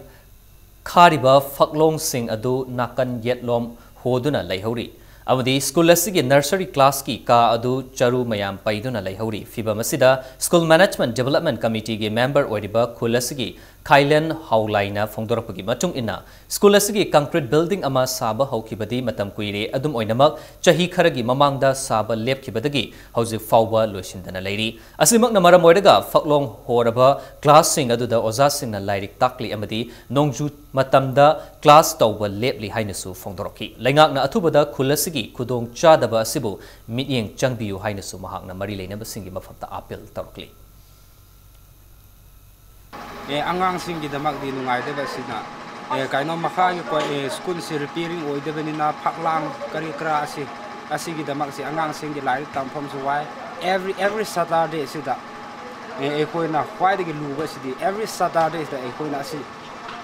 ꯈꯥꯔꯤꯕ ꯐꯛꯂꯣꯡꯁꯤꯡ ꯑꯗꯨ ꯅꯥꯀꯟ ꯌꯦꯠꯂꯣꯝ ꯍꯣꯗꯨꯅ ꯂꯩꯍꯧꯔꯤ ꯑꯃꯗꯤ ꯁ꯭ꯀꯨꯜ ꯑꯁꯤꯒꯤ ꯅꯔꯁꯔꯤ ꯀ꯭ꯂꯥꯁꯀꯤ ꯀꯥ ꯑꯗꯨ ꯆꯔꯨ ꯃꯌꯥꯝ ꯄꯩꯗꯨꯅ ꯂꯩꯍꯧꯔꯤ꯫ ꯐꯤꯚꯝ ꯑꯁꯤꯗ ꯁ꯭ꯀꯨꯜ ꯃꯦꯅꯦꯖꯃꯦꯟꯠ ꯗꯤꯕꯦꯂꯞꯃꯦꯟꯠ ꯀꯃꯤꯇꯤꯒꯤ ꯃꯦꯝꯕꯔ ꯑꯣꯏꯔꯤꯕ ꯈꯨꯜ ꯑꯁꯤꯒꯤ ꯈꯥꯏꯂꯦꯟ ꯍꯥꯎꯂꯥꯏꯅ ꯐꯣꯡꯗꯣꯔꯛꯄꯒꯤ ꯃꯇꯨꯡ ꯏꯟꯅ, ꯁ꯭ꯀꯨꯜ ꯑꯁꯤꯒꯤ ꯀꯪꯀ꯭ꯔꯤꯠ ꯕꯤꯜꯗꯤꯡ ꯑꯃ ꯁꯥꯕ ꯍꯧꯈꯤꯕꯗꯤ ꯃꯇꯝ ꯀꯨꯏꯔꯦ꯫ ꯑꯗꯨꯝ ꯑꯣꯏꯅꯃꯛ, ꯆꯍꯤ ꯈꯔꯒꯤ ꯃꯃꯥꯡꯗ ꯁꯥꯕ ꯂꯦꯞꯈꯤꯕꯗꯒꯤ ꯍꯧꯖꯤꯛ ꯐꯥꯎꯕ ꯂꯣꯏꯁꯤꯟꯗꯅ ꯂꯩꯔꯤ꯫ ꯑꯁꯤꯃꯛꯅ ꯃꯔꯝ ꯑꯣꯏꯔꯒ ꯐꯛꯂꯣꯡ ꯍꯣꯔꯕ ꯀ꯭ꯂꯥꯁꯁꯤꯡ ꯑꯗꯨꯗ ꯑꯣꯖꯥꯁꯤꯡꯅ ꯂꯥꯏꯔꯤꯛ ꯇꯥꯛꯂꯤ ꯑꯃꯗꯤ ꯅꯣꯡꯖꯨ ꯃꯇꯝꯗ ꯀ꯭ꯂꯥꯁ ꯇꯧꯕ ꯂꯦꯞꯂꯤ ꯍꯥꯏꯅꯁꯨ ꯐꯣꯡꯗꯣꯔꯛꯈꯤ꯫ ꯂꯩꯉꯥꯛꯅ ꯑꯊꯨꯕꯗ ꯈꯨꯜ ꯑꯁꯤꯒꯤ ꯈꯨꯗꯣꯡꯆꯥꯗꯕ ꯑꯁꯤꯕꯨ ꯃꯤꯠꯌꯦꯡ ꯆꯪꯕꯤꯌꯨ ꯍꯥꯏꯅꯁꯨ ꯃꯍꯥꯛꯅ ꯃꯔꯤ ꯂꯩꯅꯕꯁꯤꯡꯒꯤ ꯃꯐꯝꯗ ꯑꯥꯄꯤꯜ ꯇꯧꯔꯛꯂꯤ꯫ ꯑꯦ, ꯑꯉꯥꯡꯁꯤꯡꯒꯤꯗꯃꯛꯇꯤ ꯅꯨꯡꯉꯥꯏꯇꯕ ꯑꯁꯤꯅ, ꯑꯦ, ꯀꯩꯅꯣ ꯃꯈꯥꯒꯤ ꯀꯣ-, ꯑꯦ, ꯁ꯭ꯀꯨꯜꯁꯤ ꯔꯤꯄꯤꯌꯔꯤꯡ ꯑꯣꯏꯗꯕꯅꯤꯅ ꯐꯛꯂꯥꯡ ꯀꯔꯤ ꯀꯔꯥ ꯑꯁꯤ, ꯑꯁꯤꯒꯤꯗꯃꯛꯁꯤ ꯑꯉꯥꯡꯁꯤꯡꯒꯤ ꯂꯥꯏꯔꯤꯛ ꯇꯝꯐꯝꯁꯨ ꯋꯥꯏ꯫ Every, every Saturday ꯁꯤꯗ, ꯑꯦ, ꯑꯩꯈꯣꯏꯅ ꯈ꯭ꯋꯥꯏꯗꯒꯤ ꯂꯨꯕꯁꯤꯗꯤ every Saturday ꯁꯤꯗ ꯑꯩꯈꯣꯏꯅ ꯑꯁꯤ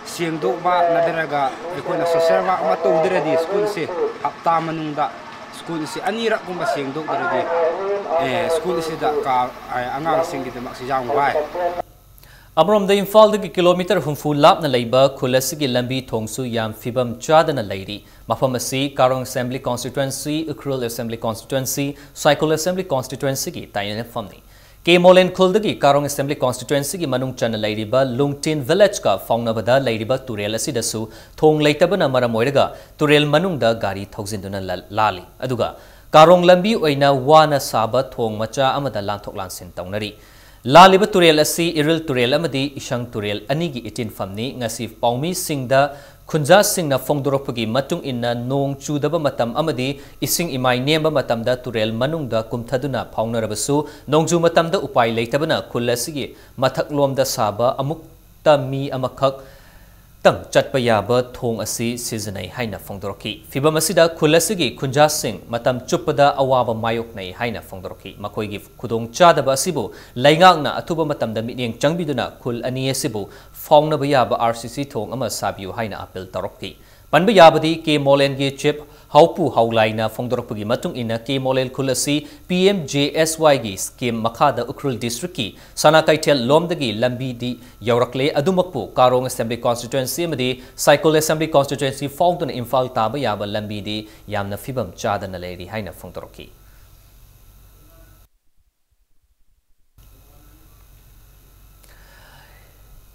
ꯁꯦꯡꯗꯣꯛꯄ ꯅꯠꯇ꯭ꯔꯒ ꯑꯩꯈꯣꯏꯅ social work ꯑꯃ ꯇꯧꯗ꯭ꯔꯗꯤ ꯁ꯭ꯀꯨꯜꯁꯦ ꯍꯞꯇꯥ ꯃꯅꯨꯡꯗ ꯁ꯭ꯀꯨꯜꯁꯦ ꯑꯅꯤꯔꯛꯀꯨꯝꯕ ꯁꯦꯡꯗꯣꯛꯇ꯭ꯔꯗꯤ, ꯑꯦ, ꯁ꯭ꯀꯨꯜ ꯑꯁꯤꯗ ꯀꯥ-, ꯑꯦ, ꯑꯉꯥꯡꯁꯤꯡꯒꯤꯗꯃꯛꯁꯦ ꯌꯥꯝ ꯋꯥꯏ꯫ ꯑꯃꯔꯣꯝꯗ ꯏꯝꯐꯥꯜꯗꯒꯤ ꯀꯤꯂꯣꯃꯤꯇꯔ ꯍꯨꯝꯐꯨ ꯂꯥꯞꯅ ꯂꯩꯕ ꯈꯨꯜ ꯑꯁꯤꯒꯤ ꯂꯝꯕꯤ ꯊꯣꯡꯁꯨ ꯌꯥꯝ ꯐꯤꯕꯝ ꯆꯥꯗꯅ ꯂꯩꯔꯤ꯫ ꯃꯐꯝ ꯑꯁꯤ ꯀꯥꯔꯣꯡ Assembly Constituency, Ukhrul Assembly Constituency, ꯁꯥꯏꯀꯣꯜ Assembly Constituencyꯒꯤ ꯇꯥꯏꯅꯐꯝꯅꯤ꯫ ꯀꯦ ꯃꯣꯂꯦꯟ ꯈꯨꯜꯗꯒꯤ ꯀꯥꯔꯣꯡ Assembly Constituencyꯒꯤ ꯃꯅꯨꯡ ꯆꯟꯅ ꯂꯩꯔꯤꯕ ꯂꯨꯡꯇꯤꯟ Villageꯀ ꯐꯥꯎꯅꯕꯗ ꯂꯩꯔꯤꯕ ꯇꯨꯔꯦꯜ ꯑꯁꯤꯗꯁꯨ ꯊꯣꯡ ꯂꯩꯇꯕꯅ ꯃꯔꯝ ꯑꯣꯏꯔꯒ ꯇꯨꯔꯦꯜ ꯃꯅꯨꯡꯗ ꯒꯥꯔꯤ ꯊꯧꯖꯤꯟꯗꯨꯅ ꯂ-, ꯂꯥꯜꯂꯤ꯫ ꯑꯗꯨꯒ ꯀꯥꯔꯣꯡ ꯂꯝꯕꯤ ꯑꯣꯏꯅ ꯋꯥꯅ ꯁꯥꯕ ꯊꯣꯡ ꯃꯆꯥ ꯑꯃꯗ ꯂꯥꯟꯊꯣꯛ ꯂꯥꯟꯁꯤꯟ ꯇꯧꯅꯔꯤ꯫ ꯂꯥꯜꯂꯤꯕ ꯇꯨꯔꯦꯜ ꯑꯁꯤ ꯏꯔꯤꯜ ꯇꯨꯔꯦꯜ ꯑꯃꯗꯤ ꯏꯁꯪ ꯇꯨꯔꯦꯜ ꯑꯅꯤꯒꯤ ꯏꯇꯤꯟꯐꯝꯅꯤ꯫ ꯉꯁꯤ ꯄꯥꯎꯃꯤꯁꯤꯡꯗ ꯈꯨꯟꯖꯥꯁꯤꯡꯅ ꯐꯣꯡꯗꯣꯔꯛꯄꯒꯤ ꯃꯇꯨꯡ ꯏꯟꯅ, ꯅꯣꯡ ꯆꯨꯗꯕ ꯃꯇꯝ ꯑꯃꯗꯤ ꯏꯁꯤꯡ ꯏꯃꯥꯏ ꯅꯦꯝꯕ ꯃꯇꯝꯗ ꯇꯨꯔꯦꯜ ꯃꯅꯨꯡꯗ ꯀꯨꯝꯊꯗꯨꯅ ꯐꯥꯎꯅꯔꯕꯁꯨ, ꯅꯣꯡꯖꯨ ꯃꯇꯝꯗ ꯎꯄꯥꯏ ꯂꯩꯇꯕꯅ ꯈꯨꯜ ꯑꯁꯤꯒꯤ ꯃꯊꯛꯂꯣꯝꯗ ꯁꯥꯕ ꯑꯃꯨꯛꯇ ꯃꯤ ꯑꯃꯈꯛ ꯇꯪ ꯆꯠꯄ ꯌꯥꯕ ꯊꯣꯡ ꯑꯁꯤ ꯁꯤꯖꯤꯟꯅꯩ ꯍꯥꯏꯅ ꯐꯣꯡꯗꯣꯔꯛꯈꯤ꯫ ꯐꯤꯚꯝ ꯑꯁꯤꯗ ꯈꯨꯜ ꯑꯁꯤꯒꯤ ꯈꯨꯟꯖꯥꯁꯤꯡ ꯃꯇꯝ ꯆꯨꯞꯄꯗ ꯑꯋꯥꯕ ꯃꯥꯌꯣꯛꯅꯩ ꯍꯥꯏꯅ ꯐꯣꯡꯗꯣꯔꯛꯈꯤ꯫ ꯃꯈꯣꯏꯒꯤ ꯈꯨꯗꯣꯡꯆꯥꯗꯕ ꯑꯁꯤꯕꯨ ꯂꯩꯉꯥꯛꯅ ꯑꯊꯨꯕ ꯃꯇꯝꯗ ꯃꯤꯠꯌꯦꯡ ꯆꯪꯕꯤꯗꯨꯅ ꯈꯨꯜ ꯑꯅꯤ ꯑꯁꯤꯕꯨ ꯐꯥꯎꯅꯕ ꯌꯥꯕ RCC ꯊꯣꯡ ꯑꯃ ꯁꯥꯕꯤꯌꯨ ꯍꯥꯏꯅ appeal ꯇꯧꯔꯛꯈꯤ꯫ ꯄꯟꯕ ꯌꯥꯕꯗꯤ, ꯀꯦ ꯃꯣꯂꯦꯟꯒꯤ Chief ꯍꯥꯎꯄꯨ ꯍꯥꯎꯂꯥꯏꯅ ꯐꯣꯡꯗꯣꯔꯛꯄꯒꯤ ꯃꯇꯨꯡ ꯏꯟꯅ, ꯀꯦ ꯃꯣꯂꯦꯟ ꯈꯨꯜ ꯑꯁꯤ PMJSYꯒꯤ scheme ꯃꯈꯥꯗ ꯎꯈ꯭ꯔꯨꯜ districtꯀꯤ ꯁꯅꯥ ꯀꯩꯊꯦꯜ ꯂꯣꯝꯗꯒꯤ ꯂꯝꯕꯤꯗꯤ ꯌꯧꯔꯛꯂꯦ꯫ ꯑꯗꯨꯃꯛꯄꯨ ꯀꯥꯔꯣꯡ Assembly Constituency ꯑꯃꯗꯤ ꯁꯥꯏꯀꯣꯜ Assembly Constituency ꯐꯥꯎꯗꯨꯅ ꯏꯝꯐꯥꯜ ꯇꯥꯕ ꯌꯥꯕ ꯂꯝꯕꯤꯗꯤ ꯌꯥꯝꯅ ꯐꯤꯕꯝ ꯆꯥꯗꯅ ꯂꯩꯔꯤ ꯍꯥꯏꯅ ꯐꯣꯡꯗꯣꯔꯛꯈꯤ꯫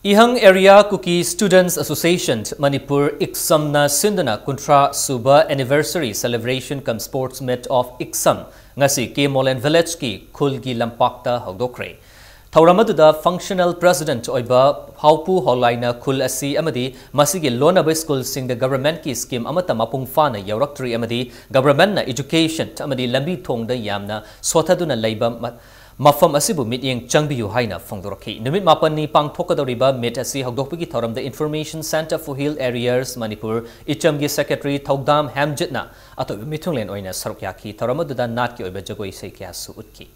ꯏꯍꯪ Area Kuki Students Association Manipur, ꯏꯛꯁꯝꯅ ꯁꯤꯟꯗꯨꯅ ꯀꯨꯟꯊ꯭ꯔꯥ ꯁꯨꯕ anniversary celebration cum sports meet of ꯏꯛꯁꯝ ꯉꯁꯤ ꯀꯦ ꯃꯣꯂꯦꯟ Villageꯀꯤ ꯈꯨꯜꯒꯤ ꯂꯝꯄꯥꯛꯇ ꯍꯧꯗꯣꯛꯈ꯭ꯔꯦ꯫ ꯊꯧꯔꯝ ꯑꯗꯨꯗ functional president ꯑꯣꯏꯕ ꯍꯥꯎꯄꯨ ꯍꯣꯂꯥꯏꯅ ꯈꯨꯜ ꯑꯁꯤ ꯑꯃꯗꯤ ꯃꯁꯤꯒꯤ ꯂꯣꯟꯅꯕ ꯁ꯭ꯀꯨꯜꯁꯤꯡꯗ governmentꯀꯤ scheme ꯑꯃꯠꯇ ꯃꯄꯨꯡ ꯐꯥꯅ ꯌꯧꯔꯛꯇ꯭ꯔꯤ ꯑꯃꯗꯤ governmentꯅ education ꯑꯃꯗꯤ ꯂꯝꯕꯤ ꯊꯣꯡꯗ ꯌꯥꯝꯅ ꯁꯣꯊꯗꯨꯅ ꯂꯩꯕ ꯃ-, ꯃꯐꯝ ꯑꯁꯤꯕꯨ ꯃꯤꯠꯌꯦꯡ ꯆꯪꯕꯤꯌꯨ ꯍꯥꯏꯅ ꯐꯣꯡꯗꯣꯔꯛꯈꯤ꯫ ꯅꯨꯃꯤꯠ ꯃꯥꯄꯟꯅꯤ ꯄꯥꯡꯊꯣꯛꯀꯗꯧꯔꯤꯕ meet ꯑꯁꯤ ꯍꯧꯗꯣꯛꯄꯒꯤ ꯊꯧꯔꯝꯗ Information Centre for Hill Areas Manipur ꯏꯆꯝꯒꯤ secretary ꯊꯧꯗꯥꯝ ꯍꯦꯝꯖꯤꯠꯅ ꯑꯇꯣꯞꯄ ꯃꯤꯊꯨꯡꯂꯦꯟ ꯑꯣꯏꯅ ꯁꯔꯨꯛ ꯌꯥꯈꯤ꯫ ꯊꯧꯔꯝ ꯑꯗꯨꯗ ꯅꯥꯠꯀꯤ ꯑꯣꯏꯕ ꯖꯒꯣꯏ ꯏꯁꯩ ꯀꯌꯥꯁꯨ ꯎꯠꯈꯤ꯫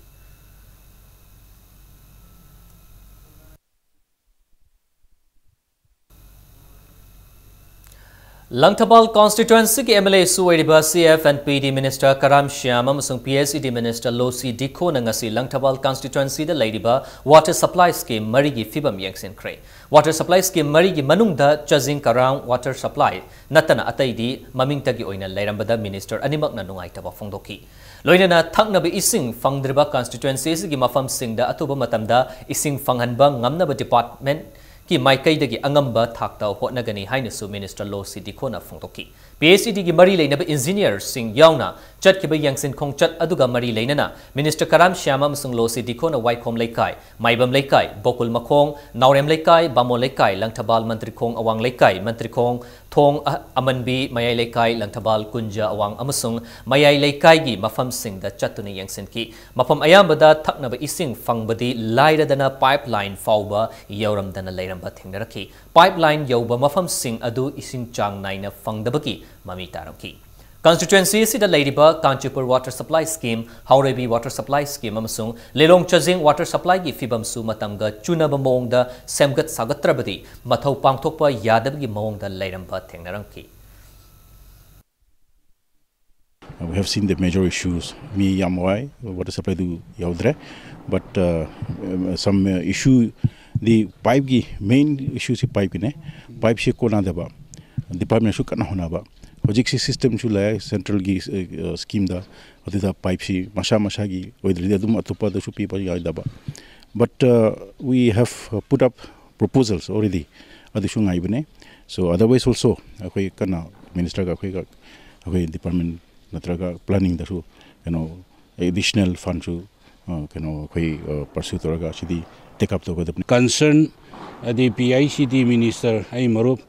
ꯂꯪꯊꯕꯥꯜ constituencyꯒꯤ M L Aꯁꯨ ꯑꯣꯏꯔꯤꯕ C F and P D Minister ꯀꯔꯥꯝ ꯁ꯭ꯌꯥꯝ ꯑꯃꯁꯨꯡ P H E D Minister ꯂꯣꯁꯤ ꯗꯤꯈꯣꯅ ꯉꯁꯤ ꯂꯪꯊꯕꯥꯜ constituencyꯗ ꯂꯩꯔꯤꯕ water supply scheme ꯃꯔꯤꯒꯤ ꯐꯤꯕꯝ ꯌꯦꯡꯁꯤꯟꯈ꯭ꯔꯦ꯫ Water supply scheme ꯃꯔꯤꯒꯤ ꯃꯅꯨꯡꯗ ꯆꯥꯖꯤꯡ ꯀꯔꯥꯡ water supply ꯅꯠꯇꯅ ꯑꯇꯩꯗꯤ ꯃꯃꯤꯡꯇꯒꯤ ꯑꯣꯏꯅ ꯂꯩꯔꯝꯕꯗ minister ꯑꯅꯤꯃꯛꯅ ꯅꯨꯡꯉꯥꯏꯇꯕ ꯐꯣꯡꯗꯣꯛꯈꯤ꯫ ꯂꯣꯏꯅꯅ ꯊꯛꯅꯕ ꯏꯁꯤꯡ ꯐꯪꯗ꯭ꯔꯤꯕ constituency ꯑꯁꯤꯒꯤ ꯃꯐꯝꯁꯤꯡꯗ ꯑꯊꯨꯕ ꯃꯇꯝꯗ ꯏꯁꯤꯡ ꯐꯪꯍꯟꯕ ꯉꯝꯅꯕ departmentꯀꯤ ꯃꯥꯏꯀꯩꯗꯒꯤ ꯑꯉꯝꯕ ꯊꯥꯛꯇ ꯍꯣꯠꯅꯒꯅꯤ ꯍꯥꯏꯅꯁꯨ minister ꯂꯣꯁꯤ ꯗꯤꯈꯣꯅ ꯐꯣꯡꯗꯣꯛꯈꯤ꯫ P H E Dꯒꯤ ꯃꯔꯤ ꯂꯩꯅꯕ engineerꯁꯤꯡ ꯌꯥꯎꯅ ꯆꯠꯈꯤꯕ ꯌꯦꯡꯁꯤꯟ ꯈꯣꯡꯆꯠ ꯑꯗꯨꯒ ꯃꯔꯤ ꯂꯩꯅꯅ minister ꯀꯔꯥꯝ ꯁ꯭ꯌꯥꯝ ꯑꯃꯁꯨꯡ ꯂꯣꯁꯤ ꯗꯤꯈꯣꯅ ꯋꯥꯏꯈꯣꯝ ꯂꯩꯀꯥꯏ, ꯃꯥꯏꯕꯝ ꯂꯩꯀꯥꯏ, ꯕꯣꯀꯨꯜ ꯃꯈꯣꯡ, ꯅꯥꯎꯔꯦꯝ ꯂꯩꯀꯥꯏ, ꯕꯥꯃꯣꯟ ꯂꯩꯀꯥꯏ, ꯂꯪꯊꯕꯥꯜ ꯃꯟꯇ꯭ꯔꯤꯈꯣꯡ ꯑꯋꯥꯡ ꯂꯩꯀꯥꯏ, ꯃꯟꯇ꯭ꯔꯤꯈꯣꯡ ꯊꯣꯡ ꯑ-, ꯑꯃꯟꯕꯤ, ꯃꯌꯥꯏ ꯂꯩꯀꯥꯏ, ꯂꯪꯊꯕꯥꯜ ꯀꯨꯟꯖ ꯑꯋꯥꯡ ꯑꯃꯁꯨꯡ ꯃꯌꯥꯏ ꯂꯩꯀꯥꯏꯒꯤ ꯃꯐꯝꯁꯤꯡꯗ ꯆꯠꯇꯨꯅ ꯌꯦꯡꯁꯤꯟꯈꯤ꯫ ꯃꯐꯝ ꯑꯌꯥꯝꯕꯗ ꯊꯛꯅꯕ ꯏꯁꯤꯡ ꯐꯪꯕꯗꯤ ꯂꯥꯏꯔꯗꯅ pipeline ꯐꯥꯎꯕ ꯌꯧꯔꯝꯗꯅ ꯂꯩꯔꯝꯕ ꯊꯦꯡꯅꯔꯛꯈꯤ꯫ Pipeline ꯌꯧꯕ ꯃꯐꯝꯁꯤꯡ ꯑꯗꯨ ꯏꯁꯤꯡ ꯆꯥꯡ ꯅꯥꯏꯅ ꯐꯪꯗꯕꯒꯤ ꯃꯃꯤ ꯇꯥꯔꯝꯈꯤ꯫ Constituency ꯑꯁꯤꯗ ꯂꯩꯔꯤꯕ ꯀꯥꯟꯆꯤꯄꯨꯔ water supply scheme, ꯍꯥꯎꯔꯩꯕꯤ water supply scheme ꯑꯃꯁꯨꯡ ꯂꯤꯂꯣꯡ ꯆꯥꯖꯤꯡ water supplyꯒꯤ ꯐꯤꯕꯝꯁꯨ ꯃꯇꯝꯒ ꯆꯨꯅꯕ ꯃꯑꯣꯡꯗ ꯁꯦꯝꯒꯠ ꯁꯥꯒꯠꯇ꯭ꯔꯕꯗꯤ ꯃꯊꯧ ꯄꯥꯡꯊꯣꯛꯄ ꯌꯥꯗꯕꯒꯤ ꯃꯑꯣꯡꯗ ꯂꯩꯔꯝꯕ ꯊꯦꯡꯅꯔꯝꯈꯤ꯫ We have seen the major issues. ꯃꯤ ꯌꯥꯝ ꯋꯥꯏ, water supply do ꯌꯧꯗ꯭ꯔꯦ꯫ But, uh, some, uh, issue, the pipe ꯒꯤ main issue ꯁꯤ pipe ꯀꯤꯅꯦ꯫ Pipe ꯁꯤ ꯀꯣꯟꯅꯗꯕ, department ꯁꯨ ꯀꯟꯅ ꯍꯣꯠꯅꯕ꯫ ꯍꯧꯖꯤꯛꯁꯤ system ꯁꯨ ꯂꯩ central ꯒꯤ, uh, scheme ꯗ, ꯑꯗꯨꯗ pipe ꯁꯤ ꯃꯁꯥ ꯃꯁꯥꯒꯤ ꯑꯣꯏꯗ꯭ꯔꯗꯤ ꯑꯗꯨꯝ ꯑꯇꯣꯞꯄꯗꯁꯨ ꯄꯤꯕ ꯌꯥꯗꯕ꯫ But, uh, we have, uh, put up proposals already. ꯑꯗꯨꯁꯨ ꯉꯥꯏꯕꯅꯦ꯫ So otherwise also ꯑꯩꯈꯣꯏ ꯀꯟꯅ minister ꯒ ꯑꯩꯈꯣꯏꯒ, ꯑꯩꯈꯣꯏ department ꯅꯠꯇ꯭ꯔꯒ planning ꯗꯁꯨ ꯀꯩꯅꯣ additional fund ꯁꯨ, ꯑ, ꯀꯩꯅꯣ ꯑꯩꯈꯣꯏ, ꯑ, pursue ꯇꯧꯔꯒ ꯑꯁꯤꯗꯤ take up ꯇꯧꯒꯗꯕꯅꯤ꯫ Concern ꯑꯗꯤ P I C D minister ꯑꯩ ꯃꯔꯨꯞ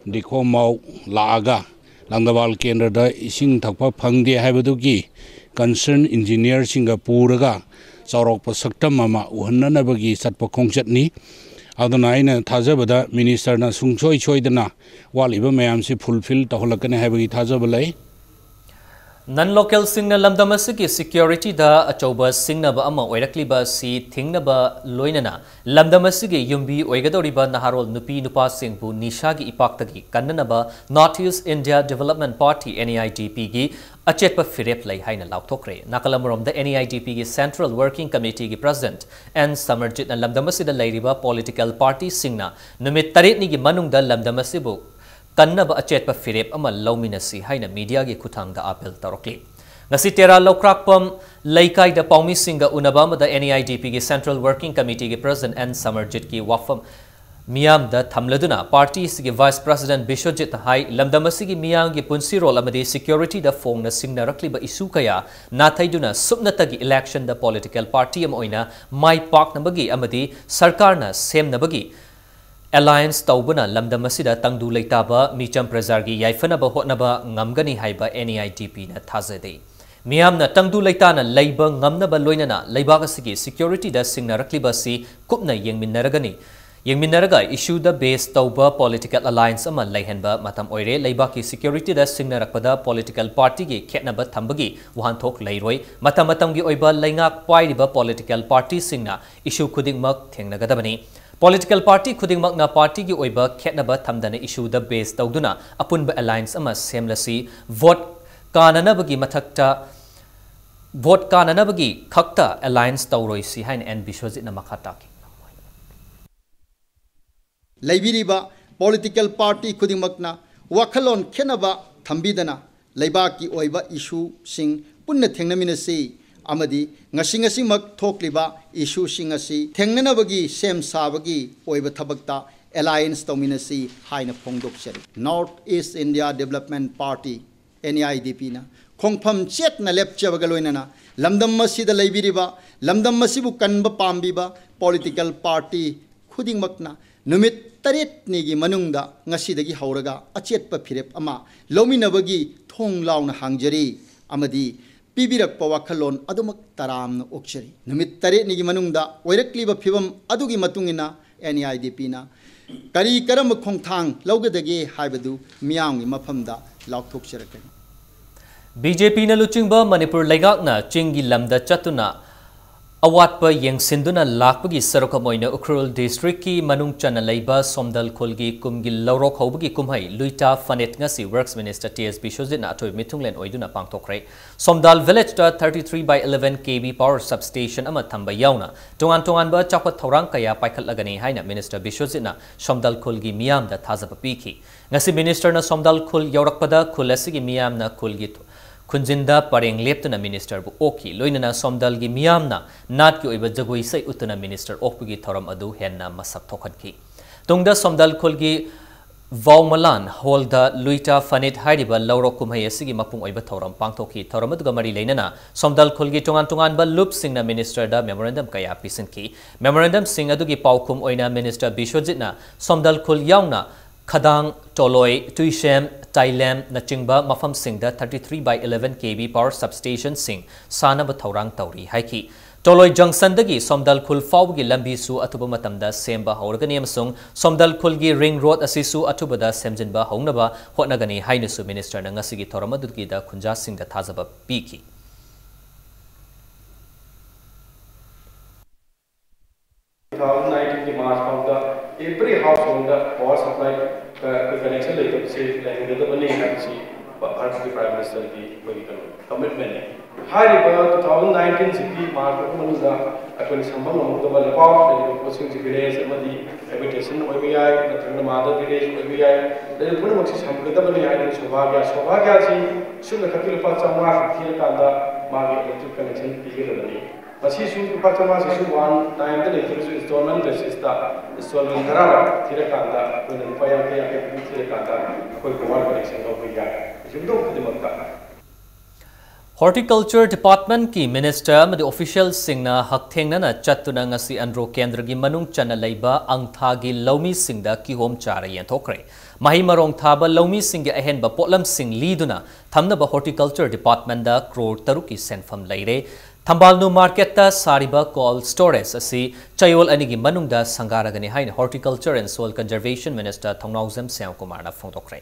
ꯗꯤꯈꯣꯝ ꯃꯥꯎ ꯂꯥꯛꯑꯒ ꯂꯪꯗꯕꯥꯜ ꯀꯦꯟꯗ꯭ꯔꯗ ꯏꯁꯤꯡ ꯊꯛꯄ ꯐꯪꯗꯦ ꯍꯥꯏꯕꯗꯨꯒꯤ concern engineer ꯁꯤꯡꯒ ꯄꯨꯔꯒ ꯆꯥꯎꯔꯥꯛꯄ ꯁꯛꯇꯝ ꯑꯃ ꯎꯍꯟꯅꯅꯕꯒꯤ ꯆꯠꯄ ꯈꯣꯡꯆꯠꯅꯤ꯫ ꯑꯗꯨꯅ ꯑꯩꯅ ꯊꯥꯖꯕꯗ minister ꯅ ꯁꯨꯡꯁꯣꯏ ꯁꯣꯏꯗꯅ ꯋꯥꯠꯂꯤꯕ ꯃꯌꯥꯝꯁꯤ fulfill ꯇꯧꯍꯜꯂꯛꯀꯅꯤ ꯍꯥꯏꯕꯒꯤ ꯊꯥꯖꯕ ꯂꯩ꯫ ꯅꯟ ꯂꯣꯀꯦꯜꯁꯤꯡꯅ ꯂꯝꯗꯝ ꯑꯁꯤꯒꯤ ꯁꯦꯀ꯭ꯌꯨꯔꯤꯇꯤꯗ ꯑꯆꯧꯕ ꯁꯤꯡꯅꯕ ꯑꯃ ꯑꯣꯏꯔꯛꯂꯤꯕ ꯑꯁꯤ ꯊꯤꯡꯅꯕ ꯂꯣꯏꯅꯅ ꯂꯝꯗꯝ ꯑꯁꯤꯒꯤ ꯌꯨꯝꯕꯤ ꯑꯣꯏꯒꯗꯧꯔꯤꯕ ꯅꯍꯥꯔꯣꯜ ꯅꯨꯄꯤ ꯅꯨꯄꯥꯁꯤꯡꯕꯨ ꯅꯤꯁꯥꯒꯤ ꯏꯄꯥꯛꯇꯒꯤ ꯀꯟꯅꯅꯕ North East India Development Party, N E I D P ꯒꯤ ꯑꯆꯦꯠꯄ ꯐꯤꯔꯦꯞ ꯂꯩ ꯍꯥꯏꯅ ꯂꯥꯎꯊꯣꯛꯈ꯭ꯔꯦ꯫ ꯅꯥꯀꯜ ꯑꯃꯔꯣꯝꯗ N E I D P ꯒꯤ Central Working Committee ꯒꯤ President N ꯁꯃꯔꯖꯤꯠꯅ ꯂꯝꯗꯝ ꯑꯁꯤꯗ ꯂꯩꯔꯤꯕ ꯄꯣꯂꯤꯇꯤꯀꯦꯜ ꯄꯥꯔꯇꯤꯁꯤꯡꯅ ꯅꯨꯃꯤꯠ ꯇꯔꯦꯠꯅꯤꯒꯤ ꯃꯅꯨꯡꯗ ꯂꯝꯗꯝ ꯑꯁꯤꯕꯨ ꯀꯟꯅꯕ ꯑꯆꯦꯠꯄ ꯐꯤꯔꯦꯞ ꯑꯃ ꯂꯧꯃꯤꯟꯅꯁꯤ ꯍꯥꯏꯅ ꯃꯤꯗꯤꯌꯥꯒꯤ ꯈꯨꯠꯊꯥꯡꯗ ꯑꯥꯄꯤꯜ ꯇꯧꯔꯛꯂꯤ꯫ ꯉꯁꯤ ꯇꯦꯔꯥ ꯂꯧꯀ꯭ꯔꯥꯛꯄꯝ ꯂꯩꯀꯥꯏꯗ ꯄꯥꯎꯃꯤꯁꯤꯡꯒ ꯎꯅꯕ ꯑꯃꯗ N E I D P ꯒꯤ Central Working Committee ꯒꯤ President N ꯁꯃꯔꯖꯤꯠꯀꯤ ꯋꯥꯐꯝ ꯃꯤꯌꯥꯝꯗ ꯊꯝꯂꯗꯨꯅ ꯄꯥꯔꯇꯤ ꯑꯁꯤꯒꯤ Vice President ꯕꯤꯁ꯭ꯋꯖꯤꯠ ꯍꯥꯏ, ꯂꯝꯗꯝ ꯑꯁꯤꯒꯤ ꯃꯤꯌꯥꯝꯒꯤ ꯄꯨꯟꯁꯤꯔꯣꯜ ꯑꯃꯗꯤ ꯁꯦꯀ꯭ꯌꯨꯔꯤꯇꯤꯗ ꯐꯣꯡꯅ ꯁꯤꯡꯅꯔꯛꯂꯤꯕ ꯏꯁꯨ ꯀꯌꯥ ꯅꯥꯊꯩꯗꯨꯅ ꯁꯨꯞꯅꯇꯒꯤ ꯏꯂꯦꯛꯁꯟꯗ ꯄꯣꯂꯤꯇꯤꯀꯦꯜ ꯄꯥꯔꯇꯤ ꯑꯃ ꯑꯣꯏꯅ ꯃꯥꯏ ꯄꯥꯛꯅꯕꯒꯤ ꯑꯃꯗꯤ ꯁꯔꯀꯥꯔꯅ ꯁꯦꯝꯅꯕꯒꯤ ꯑꯦꯂꯥꯏꯟꯁ ꯇꯧꯕꯅ ꯂꯝꯗꯝ ꯑꯁꯤꯗ ꯇꯪꯗꯨ ꯂꯩꯇꯥꯕ ꯃꯤꯆꯝ ꯄ꯭ꯔꯖꯥꯒꯤ ꯌꯥꯏꯐꯅꯕ ꯍꯣꯠꯅꯕ ꯉꯝꯒꯅꯤ ꯍꯥꯏꯕ N E I D P ꯅ ꯊꯥꯖꯗꯦ꯫ ꯃꯤꯌꯥꯝꯅ ꯇꯪꯗꯨ ꯂꯩꯇꯥꯅ ꯂꯩꯕ ꯉꯝꯅꯕ ꯂꯣꯏꯅꯅ ꯂꯩꯕꯥꯛ ꯑꯁꯤꯒꯤ ꯁꯦꯀ꯭ꯌꯨꯔꯤꯇꯤꯗ ꯁꯤꯡꯅꯔꯛꯂꯤꯕ ꯑꯁꯤ ꯀꯨꯞꯅ ꯌꯦꯡꯃꯤꯟꯅꯔꯒꯅꯤ꯫ ꯌꯦꯡꯃꯤꯟꯅꯔꯒ ꯏꯁꯨꯗ ꯕꯦꯁ ꯇꯧꯕ ꯄꯣꯂꯤꯇꯤꯀꯦꯜ ꯑꯂꯥꯏꯟꯁ ꯑꯃ ꯂꯩꯍꯟꯕ ꯃꯇꯝ ꯑꯣꯏꯔꯦ꯫ ꯂꯩꯕꯥꯛꯀꯤ ꯁꯦꯀ꯭ꯌꯨꯔꯤꯇꯤꯗ ꯁꯤꯡꯅꯔꯛꯄꯗ ꯄꯣꯂꯤꯇꯤꯀꯦꯜ ꯄꯥꯔꯇꯤꯒꯤ ꯈꯦꯠꯅꯕ ꯊꯝꯕꯒꯤ ꯋꯥꯍꯟꯊꯣꯛ ꯂꯩꯔꯣꯏ꯫ ꯃꯇꯝ ꯃꯇꯝꯒꯤ ꯑꯣꯏꯕ ꯂꯩꯉꯥꯛ ꯄꯥꯏꯔꯤꯕ ꯄꯣꯂꯤꯇꯤꯀꯦꯜ ꯄꯥꯔꯇꯤꯁꯤꯡꯅ ꯏꯁꯨ ꯈꯨꯗꯤꯡꯃꯛ ꯊꯦꯡꯅꯒꯗꯕꯅꯤ꯫ ꯄꯣꯂꯤꯇꯤꯀꯦꯜ ꯄꯥꯔꯇꯤ ꯈꯨꯗꯤꯡꯃꯛꯅ ꯄꯥꯔꯇꯤꯒꯤ ꯑꯣꯏꯕ ꯈꯦꯠꯅꯕ ꯊꯝꯗꯅ ꯏꯁꯨꯗ ꯕꯦꯁ ꯇꯧꯗꯨꯅ ꯑꯄꯨꯟꯕ ꯑꯦꯂꯥꯏꯟꯁ ꯑꯃ ꯁꯦꯝꯂꯁꯤ꯫ ꯚꯣꯠ ꯀꯥꯅꯅꯕꯒꯤ ꯃꯊꯛꯇ, ꯚꯣꯠ ꯀꯥꯅꯅꯕꯒꯤ ꯈꯛꯇ ꯑꯦꯂꯥꯏꯟꯁ ꯇꯧꯔꯣꯏꯁꯤ ꯍꯥꯏꯅ ꯑꯦꯟ ꯕꯤꯁ꯭ꯋꯖꯤꯠꯅ ꯃꯈꯥ ꯇꯥꯈꯤ꯫ ꯂꯩꯕꯤꯔꯤꯕ ꯄꯣꯂꯤꯇꯤꯀꯦꯜ ꯄꯥꯔꯇꯤ ꯈꯨꯗꯤꯡꯃꯛꯅ ꯋꯥꯈꯜꯂꯣꯟ ꯈꯦꯠꯅꯕ ꯊꯝꯕꯤꯗꯅ ꯂꯩꯕꯥꯛꯀꯤ ꯑꯣꯏꯕ ꯏꯁꯨꯁꯤꯡ ꯄꯨꯟꯅ ꯊꯦꯡꯅꯃꯤꯟꯅꯁꯤ ꯑꯃꯗꯤ ꯉꯁꯤ ꯉꯁꯤꯃꯛ ꯊꯣꯛꯂꯤꯕ ꯏꯁꯨꯁꯤꯡ ꯑꯁꯤ ꯊꯦꯡꯅꯅꯕꯒꯤ ꯁꯦꯝ ꯁꯥꯕꯒꯤ ꯑꯣꯏꯕ ꯊꯕꯛꯇ ꯑꯦꯂꯥꯏꯟꯁ ꯇꯧꯃꯤꯟꯅꯁꯤ ꯍꯥꯏꯅ ꯐꯣꯡꯗꯣꯛꯆꯔꯤ꯫ North East India Development Party, N E I D P ꯅ ꯈꯣꯡꯐꯝ ꯆꯦꯠꯅ ꯂꯦꯞꯆꯕꯒ ꯂꯣꯏꯅꯅ ꯂꯝꯗꯝ ꯑꯁꯤꯗ ꯂꯩꯕꯤꯔꯤꯕ, ꯂꯝꯗꯝ ꯑꯁꯤꯕꯨ ꯀꯟꯕ ꯄꯥꯝꯕꯤꯕ ꯄꯣꯂꯤꯇꯤꯀꯦꯜ ꯄꯥꯔꯇꯤ ꯈꯨꯗꯤꯡꯃꯛꯅ ꯅꯨꯃꯤꯠ ꯇꯔꯦꯠꯅꯤꯒꯤ ꯃꯅꯨꯡꯗ ꯉꯁꯤꯗꯒꯤ ꯍꯧꯔꯒ ꯑꯆꯦꯠꯄ ꯐꯤꯔꯦꯞ ꯑꯃ ꯂꯧꯃꯤꯟꯅꯕꯒꯤ ꯊꯣꯡ ꯂꯥꯎꯅ ꯍꯥꯡꯖꯔꯤ ꯑꯃꯗꯤ ꯄꯤꯕꯤꯔꯛꯄ ꯋꯥꯈꯜꯂꯣꯟ ꯑꯗꯨꯃꯛ ꯇꯔꯥꯝꯅ ꯑꯣꯛꯆꯔꯤ꯫ ꯅꯨꯃꯤꯠ ꯇꯔꯦꯠꯅꯤꯒꯤ ꯃꯅꯨꯡꯗ ꯑꯣꯏꯔꯛꯂꯤꯕ ꯐꯤꯕꯝ ꯑꯗꯨꯒꯤ ꯃꯇꯨꯡ ꯏꯟꯅ N E I D P ꯅ ꯀꯔꯤ ꯀꯔꯝꯕ ꯈꯣꯡꯊꯥꯡ ꯂꯧꯒꯗꯒꯦ ꯍꯥꯏꯕꯗꯨ ꯃꯤꯌꯥꯝꯒꯤ ꯃꯐꯝꯗ ꯂꯥꯎꯊꯣꯛꯆꯔꯛꯀꯅꯤ꯫ ꯕꯤ ꯖꯦ ꯄꯤꯅ ꯂꯨꯆꯤꯡꯕ ꯃꯅꯤꯄꯨꯔ ꯂꯩꯉꯥꯛꯅ ꯆꯤꯡꯒꯤ ꯂꯝꯗ ꯆꯠꯇꯨꯅ ꯑꯋꯥꯠꯄ ꯌꯦꯡꯁꯤꯟꯗꯨꯅ ꯂꯥꯛꯄꯒꯤ ꯁꯔꯨꯛ ꯑꯃ ꯑꯣꯏꯅ ꯎꯈ꯭ꯔꯨꯜ ꯗꯤꯁꯇ꯭ꯔꯤꯛꯀꯤ ꯃꯅꯨꯡ ꯆꯟꯅ ꯂꯩꯕ ꯁꯣꯝꯗꯜ ꯈꯨꯜꯒꯤ ꯀꯨꯝꯒꯤ ꯂꯧꯔꯣꯛ ꯍꯧꯕꯒꯤ ꯀꯨꯝꯍꯩ ꯂꯨꯏꯇꯥ ꯐꯅꯦꯠ ꯉꯁꯤ ꯋꯔꯛꯁ ꯃꯤꯅꯤꯁꯇꯔ ꯇꯤ ꯑꯦꯁ ꯕꯤꯁ꯭ꯋꯖꯤꯠꯅ ꯑꯊꯣꯏꯕ ꯃꯤꯊꯨꯡꯂꯦꯟ ꯑꯣꯏꯗꯨꯅ ꯄꯥꯡꯊꯣꯛꯈ꯭ꯔꯦ꯫ ꯁꯣꯝꯗꯥꯜ ꯚꯤꯂꯦꯖꯇ thirty three by eleven K V power substation ꯑꯃ ꯊꯝꯕ ꯌꯥꯎꯅ ꯇꯣꯉꯥꯟ ꯇꯣꯉꯥꯟꯕ ꯆꯥꯎꯈꯠ ꯊꯧꯔꯥꯡ ꯀꯌꯥ ꯄꯥꯏꯈꯠꯂꯒꯅꯤ ꯍꯥꯏꯅ ꯃꯤꯅꯤꯁꯇꯔ ꯕꯤꯁ꯭ꯋꯖꯤꯠꯅ ꯁꯣꯝꯗꯥꯜ ꯈꯨꯜꯒꯤ ꯃꯤꯌꯥꯝꯗ ꯊꯥꯖꯕ ꯄꯤꯈꯤ꯫ ꯉꯁꯤ ꯃꯤꯅꯤꯁꯇꯔꯅ ꯁꯣꯝꯗꯥꯜ ꯈꯨꯜ ꯌꯧꯔꯛꯄꯗ ꯈꯨꯜ ꯑꯁꯤꯒꯤ ꯃꯤꯌꯥꯝꯅ ꯈꯨꯜꯒꯤ ꯈꯨꯟꯖꯤꯟꯗ ꯄꯔꯦꯡ ꯂꯦꯞꯇꯨꯅ ꯃꯤꯅꯤꯁꯇꯔꯕꯨ ꯑꯣꯛꯈꯤ꯫ ꯂꯣꯏꯅꯅ ꯁꯣꯝꯗꯥꯜꯒꯤ ꯃꯤꯌꯥꯝꯅ ꯅꯥꯠꯀꯤ ꯑꯣꯏꯕ ꯖꯒꯣꯏ ꯏꯁꯩ ꯎꯠꯇꯨꯅ ꯃꯤꯅꯤꯁꯇꯔ ꯑꯣꯛꯄꯒꯤ ꯊꯧꯔꯝ ꯑꯗꯨ ꯍꯦꯟꯅ ꯃꯁꯛ ꯊꯣꯛꯍꯟꯈꯤ꯫ ꯇꯨꯡꯗ ꯁꯣꯝꯗꯥꯜ ꯈꯨꯜꯒꯤ ꯚꯥꯎꯃꯂꯥꯟ ꯍꯣꯜꯗ ꯂꯨꯏꯇꯥ ꯐꯅꯤꯠ ꯍꯥꯏꯔꯤꯕ ꯂꯧꯔꯣꯛ ꯀꯨꯝꯍꯩ ꯑꯁꯤꯒꯤ ꯃꯄꯨꯡ ꯑꯣꯏꯕ ꯊꯧꯔꯝ ꯄꯥꯡꯊꯣꯛꯈꯤ꯫ ꯊꯧꯔꯝ ꯑꯗꯨꯒ ꯃꯔꯤ ꯂꯩꯅꯅ ꯁꯣꯝꯗꯥꯜ ꯈꯨꯜꯒꯤ ꯇꯣꯉꯥꯟ ꯇꯣꯉꯥꯟꯕ ꯂꯨꯞꯁꯤꯡꯅ ꯃꯤꯅꯤꯁꯇꯔꯗ ꯃꯦꯃꯣꯔꯦꯟꯗꯝ ꯀꯌꯥ ꯄꯤꯁꯤꯟꯈꯤ꯫ ꯃꯦꯃꯣꯔꯦꯟꯗꯝꯁꯤꯡ ꯑꯗꯨꯒꯤ ꯄꯥꯎꯈꯨꯝ ꯑꯣꯏꯅ ꯃꯤꯅꯤꯁꯇꯔ ꯕꯤꯁ꯭ꯋꯖꯤꯠꯅ ꯁꯣꯝꯗꯥꯜ ꯈꯨꯜ ꯌꯥꯎꯅ ꯈꯗꯥꯡ, ꯇꯣꯂꯣꯏ, ꯇꯨꯏꯁꯦꯝ, ꯇꯥꯏꯂꯦꯝꯅꯆꯤꯡꯕ ꯃꯐꯝꯁꯤꯡꯗ thirty three by eleven K V power substationꯁꯤꯡ ꯁꯥꯅꯕ ꯊꯧꯔꯥꯡ ꯇꯧꯔꯤ ꯍꯥꯏꯈꯤ꯫ ꯇꯣꯂꯣꯏ ꯖꯪꯁꯟꯗꯒꯤ ꯁꯣꯝꯗꯥꯜ ꯈꯨꯜ ꯐꯥꯎꯕꯒꯤ ꯂꯝꯕꯤꯁꯨ ꯑꯊꯨꯕ ꯃꯇꯝꯗ ꯁꯦꯝꯕ ꯍꯧꯔꯒꯅꯤ ꯑꯃꯁꯨꯡ ꯁꯣꯝꯗꯥꯜ ꯈꯨꯜꯒꯤ ꯔꯤꯡ ꯔꯣꯗ ꯑꯁꯤꯁꯨ ꯑꯊꯨꯕꯗ ꯁꯦꯝꯖꯤꯟꯕ ꯍꯧꯅꯕ ꯍꯣꯠꯅꯒꯅꯤ ꯍꯥꯏꯅꯁꯨ ꯃꯤꯅꯤꯁꯇꯔꯅ ꯉꯁꯤꯒꯤ ꯊꯧꯔꯝ ꯑꯗꯨꯒꯤꯗ ꯈꯨꯟꯖꯥꯁꯤꯡꯗ ꯊꯥꯖꯕ ꯄꯤꯈꯤ꯫ Two thousand nineteen ꯒꯤ ꯃꯥꯔꯆ ꯐꯥꯎꯗ every household power supply connection ꯂꯩꯇꯕꯁꯦ ꯂꯩꯍꯟꯒꯗꯕꯅꯤ ꯍꯥꯏꯕꯁꯤ ꯚꯥꯔꯠꯀꯤ Prime Ministerꯒꯤ ꯑꯩꯈꯣꯏꯒꯤ ꯀꯩꯅꯣ commitmentꯅꯤ꯫ ꯍꯥꯏꯔꯤꯕ two thousand nineteen ꯁꯤꯒꯤ ꯃꯥꯔꯆ ꯐꯥꯎꯕ ꯃꯅꯨꯡꯗ ꯑꯩꯈꯣꯏꯅ ꯁꯝꯕ ꯉꯝꯍꯧꯗꯕ ꯂꯩꯕꯥꯛ ꯂꯩꯔꯤꯕ ꯄꯣꯠꯁꯤꯡꯁꯤ village ꯑꯃꯗꯤ habitation ꯑꯣꯏꯕ ꯌꯥꯏ, ꯅꯠꯇ꯭ꯔꯒꯅ mother village ꯑꯣꯏꯕ ꯌꯥꯏ, ꯂꯩꯔꯤꯕ ꯄꯨꯝꯅꯃꯛꯁꯤ ꯁꯝꯒꯗꯕꯅꯤ ꯍꯥꯏꯗꯅ ꯁꯣꯚꯥꯒ꯭ꯌꯥ, ꯁꯣꯚꯥꯒ꯭ꯌꯥꯁꯤ ꯁꯨꯞꯅ ꯈꯛꯀꯤ ꯂꯨꯄꯥ ꯆꯥꯝꯃꯉꯥ ꯊꯤꯔꯀꯥꯟꯗ ꯃꯥꯒꯤ electric connection ꯄꯤꯒꯗꯕꯅꯤ꯫ ꯃꯁꯤꯁꯨ ꯂꯨꯄꯥ ꯆꯥꯝꯃꯉꯥꯁꯤꯁꯨ one timeꯗ ꯂꯩꯇ꯭ꯔꯒꯁꯨ installment basisꯇ installment ꯇꯔꯥꯔꯛ ꯊꯤꯔꯀꯥꯟꯗ ꯑꯩꯈꯣꯏꯅ ꯂꯨꯄꯥ ꯌꯥꯡꯈꯩ ꯌꯥꯡꯈꯩ ꯄꯨꯡ ꯊꯤꯔꯀꯥꯟꯗ ꯑꯩꯈꯣꯏ power connection ꯂꯧꯕ ꯌꯥꯏ꯫ ꯌꯨꯝꯊꯣꯡ ꯈꯨꯗꯤꯡꯃꯛꯇ꯫ Horticulture Departmentꯀꯤ ꯃꯤꯅꯤꯁꯇꯔ ꯑꯃꯗꯤ ꯑꯣꯐꯤꯁꯤꯌꯦꯜꯁꯤꯡꯅ ꯍꯛꯊꯦꯡꯅꯅ ꯆꯠꯇꯨꯅ ꯉꯁꯤ ꯑꯟꯗ꯭ꯔꯣ ꯀꯦꯟꯗ꯭ꯔꯒꯤ ꯃꯅꯨꯡ ꯆꯟꯅ ꯂꯩꯕ ꯑꯪꯊꯥꯒꯤ ꯂꯧꯃꯤꯁꯤꯡꯗ ꯀꯤꯍꯣꯝ ꯆꯥꯔ ꯌꯦꯟꯊꯣꯛꯈ꯭ꯔꯦ꯫ ꯃꯍꯩ ꯃꯔꯣꯡ ꯊꯥꯕ ꯂꯧꯃꯤꯁꯤꯡꯒꯤ ꯑꯍꯦꯟꯕ ꯄꯣꯠꯂꯝꯁꯤꯡ ꯂꯤꯗꯨꯅ ꯊꯝꯅꯕ Horticulture Departmentꯗ ꯀ꯭ꯔꯣꯔ ꯇꯔꯨꯛꯀꯤ ꯁꯦꯟꯐꯝ ꯂꯩꯔꯦ꯫ ꯊꯝꯕꯥꯜꯅꯨ ꯃꯥꯔꯀꯦꯠꯇ ꯁꯥꯔꯤꯕ cold storage ꯑꯁꯤ ꯆꯌꯣꯜ ꯑꯅꯤꯒꯤ ꯃꯅꯨꯡꯗ ꯁꯪꯒꯥꯔꯒꯅꯤ ꯍꯥꯏꯅ Horticulture and Soil Conservation Minister ꯊꯧꯅꯥꯎꯖꯝ ꯁ꯭ꯌꯥꯝꯀꯨꯃꯥꯔꯅ ꯐꯣꯡꯗꯣꯛꯈ꯭ꯔꯦ꯫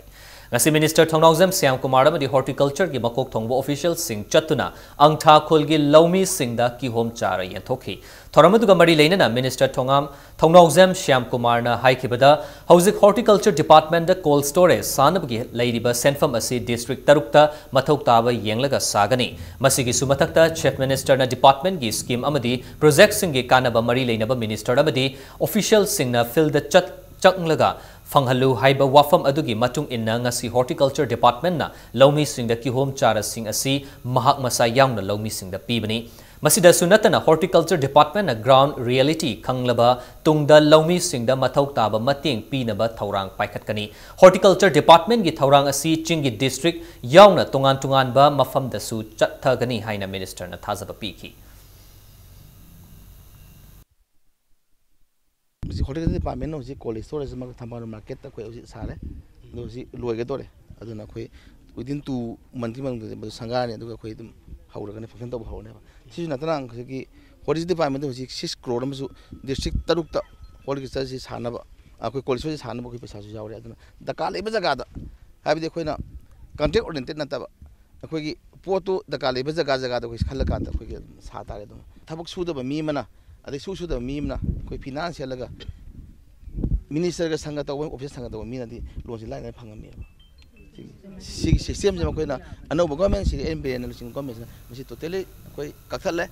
ꯉꯁꯤ ꯃꯤꯅꯤꯁꯇꯔ ꯊꯧꯅꯥꯎꯖꯝ ꯁ꯭ꯌꯥꯝ ꯀꯨꯃꯥꯔ ꯑꯃꯗꯤ ꯍꯣꯔꯇꯤꯀꯜꯆꯔꯒꯤ ꯃꯀꯣꯛ ꯊꯣꯡꯕ ꯑꯣꯐꯤꯁꯤꯌꯦꯜꯁꯤꯡ ꯆꯠꯇꯨꯅ ꯑꯪꯊꯥ ꯈꯨꯜꯒꯤ ꯂꯧꯃꯤꯁꯤꯡꯗ ꯀꯤꯍꯣꯝ ꯆꯥꯔ ꯌꯦꯟꯊꯣꯛꯈꯤ꯫ ꯊꯧꯔꯝ ꯑꯗꯨꯒ ꯃꯔꯤ ꯂꯩꯅꯅ ꯃꯤꯅꯤꯁꯇꯔ ꯊꯣꯉꯥꯝ-, ꯊꯧꯅꯥꯎꯖꯝ ꯁ꯭ꯌꯥꯝ ꯀꯨꯃꯥꯔꯅ ꯍꯥꯏꯈꯤꯕꯗ, ꯍꯧꯖꯤꯛ ꯍꯣꯔꯇꯤꯀꯜꯆꯔ ꯗꯤꯄꯥꯔꯠꯃꯦꯟꯗ ꯀꯣꯜꯗ ꯁ꯭ꯇꯣꯔꯦꯖ ꯁꯥꯅꯕꯒꯤ ꯂꯩꯔꯤꯕ ꯁꯦꯟꯐꯝ ꯑꯁꯤ ꯗꯤꯁꯇ꯭ꯔꯤꯛ ꯇꯔꯨꯛꯇ ꯃꯊꯧ ꯇꯥꯕ ꯌꯦꯡꯂꯒ ꯁꯥꯒꯅꯤ꯫ ꯃꯁꯤꯒꯤꯁꯨ ꯃꯊꯛꯇ ꯆꯤꯐ ꯃꯤꯅꯤꯁꯇꯔꯅ ꯗꯤꯄꯥꯔꯠꯃꯦꯟꯒꯤ ꯁ꯭ꯀꯤꯝ ꯑꯃꯗꯤ ꯄ꯭ꯔꯣꯖꯦꯛꯁꯤꯡꯒꯤ ꯀꯥꯟꯅꯕ ꯃꯔꯤ ꯂꯩꯅꯕ ꯃꯤꯅꯤꯁꯇꯔ ꯑꯃꯗꯤ ꯑꯣꯐꯤꯁꯤꯌꯦꯜꯁꯤꯡꯅ ꯐꯤꯜꯗ ꯆꯠ-, ꯆꯪꯂꯒ ꯐꯪꯍꯜꯂꯨ ꯍꯥꯏꯕ ꯋꯥꯐꯝ ꯑꯗꯨꯒꯤ ꯃꯇꯨꯡ ꯏꯟꯅ ꯉꯁꯤ ꯍꯣꯔꯇꯤꯀꯜꯆꯔ ꯗꯤꯄꯥꯔꯠꯃꯦꯟꯅ ꯂꯧꯃꯤꯁꯤꯡꯗ ꯀꯤꯍꯣꯝ ꯆꯥꯔꯁꯤꯡ ꯑꯁꯤ ꯃꯍꯥꯛ ꯃꯁꯥ ꯌꯥꯎꯅ ꯂꯧꯃꯤꯁꯤꯡꯗ ꯄꯤꯕꯅꯤ꯫ ꯃꯁꯤꯗꯁꯨ ꯅꯠꯇꯅ ꯍꯣꯔꯇꯤꯀꯜꯆꯔ ꯗꯤꯄꯥꯔꯠꯃꯦꯟꯅ ꯒ꯭ꯔꯥꯎꯟꯗ ꯔꯤꯌꯦꯂꯤꯇꯤ ꯈꯪꯂꯕ ꯇꯨꯡꯗ ꯂꯧꯃꯤꯁꯤꯡꯗ ꯃꯊꯧ ꯇꯥꯕ ꯃꯇꯦꯡ ꯄꯤꯅꯕ ꯊꯧꯔꯥꯡ ꯄꯥꯏꯈꯠꯀꯅꯤ꯫ ꯍꯣꯔꯇꯤꯀꯜꯆꯔ ꯗꯤꯄꯥꯔꯠꯃꯦꯟꯒꯤ ꯊꯧꯔꯥꯡ ꯑꯁꯤ ꯆꯤꯡꯒꯤ ꯗꯤꯁꯇ꯭ꯔꯤꯛ ꯌꯥꯎꯅ ꯇꯣꯉꯥꯟ ꯇꯣꯉꯥꯟꯕ ꯃꯐꯝꯗꯁꯨ ꯆꯠꯊꯒꯅꯤ ꯍꯥꯏꯅ ꯃꯤꯅꯤꯁꯇꯔꯅ ꯊꯥꯖꯕ ꯄꯤꯈꯤ꯫ ꯍꯧꯖꯤꯛ ꯍꯣꯔꯇꯤꯀꯜꯆꯔ ꯗꯤꯄꯥꯔꯠꯃꯦꯟꯅ ꯍꯧꯖꯤꯛ ꯀꯣꯜꯗ ꯁ꯭ꯇꯣꯔꯦꯖ ꯑꯃꯒ ꯊꯝꯕꯥꯜ ꯃꯥꯔꯀꯦꯠꯇ ꯑꯩꯈꯣꯏ ꯍꯧꯖꯤꯛ ꯁꯥꯔꯦ꯫ ꯑꯗꯣ ꯍꯧꯖꯤꯛ ꯂꯣꯏꯒꯗꯧꯔꯦ꯫ ꯑꯗꯨꯅ ꯑꯩꯈꯣꯏ within two monthꯀꯤ ꯃꯅꯨꯡꯗ ꯃꯗꯨ ꯁꯪꯒꯥꯔꯅꯤ, ꯑꯗꯨꯒ ꯑꯩꯈꯣꯏ ꯑꯗꯨꯝ ꯍꯧꯔꯒꯅꯤ, ꯐꯪꯁꯟ ꯇꯧꯕ ꯍꯧꯔꯅꯦꯕ꯫ ꯁꯤꯁꯨ ꯅꯠꯇꯅ ꯍꯧꯖꯤꯛꯀꯤ ꯍꯣꯔꯇꯤꯀꯜꯆꯔ ꯗꯤꯄꯥꯔꯠꯃꯦꯟꯗ ꯍꯧꯖꯤꯛ six crore ꯑꯃꯁꯨ ꯗꯤꯁꯇ꯭ꯔꯤꯛ ꯇꯔꯨꯛꯇ ꯍꯣꯔꯇꯤꯀꯜꯆꯔꯁꯤ ꯁꯥꯅꯕ, ꯑꯩꯈꯣꯏ ꯀꯣꯜꯗ ꯁ꯭ꯇꯣꯔꯦꯖꯁꯤ ꯁꯥꯅꯕ ꯑꯩꯈꯣꯏ ꯄꯩꯁꯥꯁꯨ ꯌꯥꯎꯔꯦ꯫ ꯑꯗꯨꯅ ꯗꯔꯀꯥꯔ ꯂꯩꯕ ꯖꯒꯥꯗ, ꯍꯥꯏꯕꯗꯤ ꯑꯩꯈꯣꯏꯅ ꯀꯟꯇ꯭ꯔꯦꯛ ꯑꯣꯔꯤꯌꯦꯟꯇꯦꯠ ꯅꯠꯇꯕ, ꯑꯩꯈꯣꯏꯒꯤ ꯄꯣꯠꯇꯨ ꯗꯔꯀꯥꯔ ꯂꯩꯕ ꯖꯒꯥ ꯖꯒꯥꯗ ꯑꯩꯈꯣꯏ ꯈꯜꯂꯀꯥꯟꯗ ꯑꯩꯈꯣꯏꯒꯤ ꯑꯗꯨꯝ ꯁꯥ ꯇꯥꯔꯦ꯫ ꯑꯗꯨꯝ ꯊꯕꯛ ꯁꯨꯗꯕ ꯃꯤ ꯑꯃꯅ, ꯑꯗꯩ ꯁꯨ ꯁꯨꯗꯕ ꯃꯤ ꯑꯃꯅ ꯑꯩꯈꯣꯏ ꯐꯤꯅꯥꯟꯁ ꯁꯦꯠꯂꯒ ꯃꯤꯅꯤꯁꯇꯔꯒ ꯁꯪꯒ ꯇꯧꯕ, ꯑꯣꯐꯤꯁ ꯁꯪꯒ ꯇꯧꯕ ꯃꯤꯅꯗꯤ ꯂꯣꯟꯁꯦ ꯂꯥꯏꯅ ꯐꯪꯉꯝꯃꯦꯕ꯫ ꯁꯤꯒꯤ, ꯁꯤꯒꯤ ꯁꯤꯁꯇꯦꯝꯁꯦ ꯃꯈꯣꯏꯅ ꯑꯅꯧꯕ ꯒꯣꯔꯃꯦꯟꯁꯤꯒꯤ, ꯑꯦꯟ ꯕꯤꯔꯦꯟꯅ ꯂꯨꯆꯤꯡꯕ ꯒꯣꯔꯃꯦꯟꯁꯤꯅ ꯃꯁꯤ ꯇꯣꯇꯦꯜꯂꯤ ꯑꯩꯈꯣꯏ ꯀꯛꯊꯠꯂꯦ꯫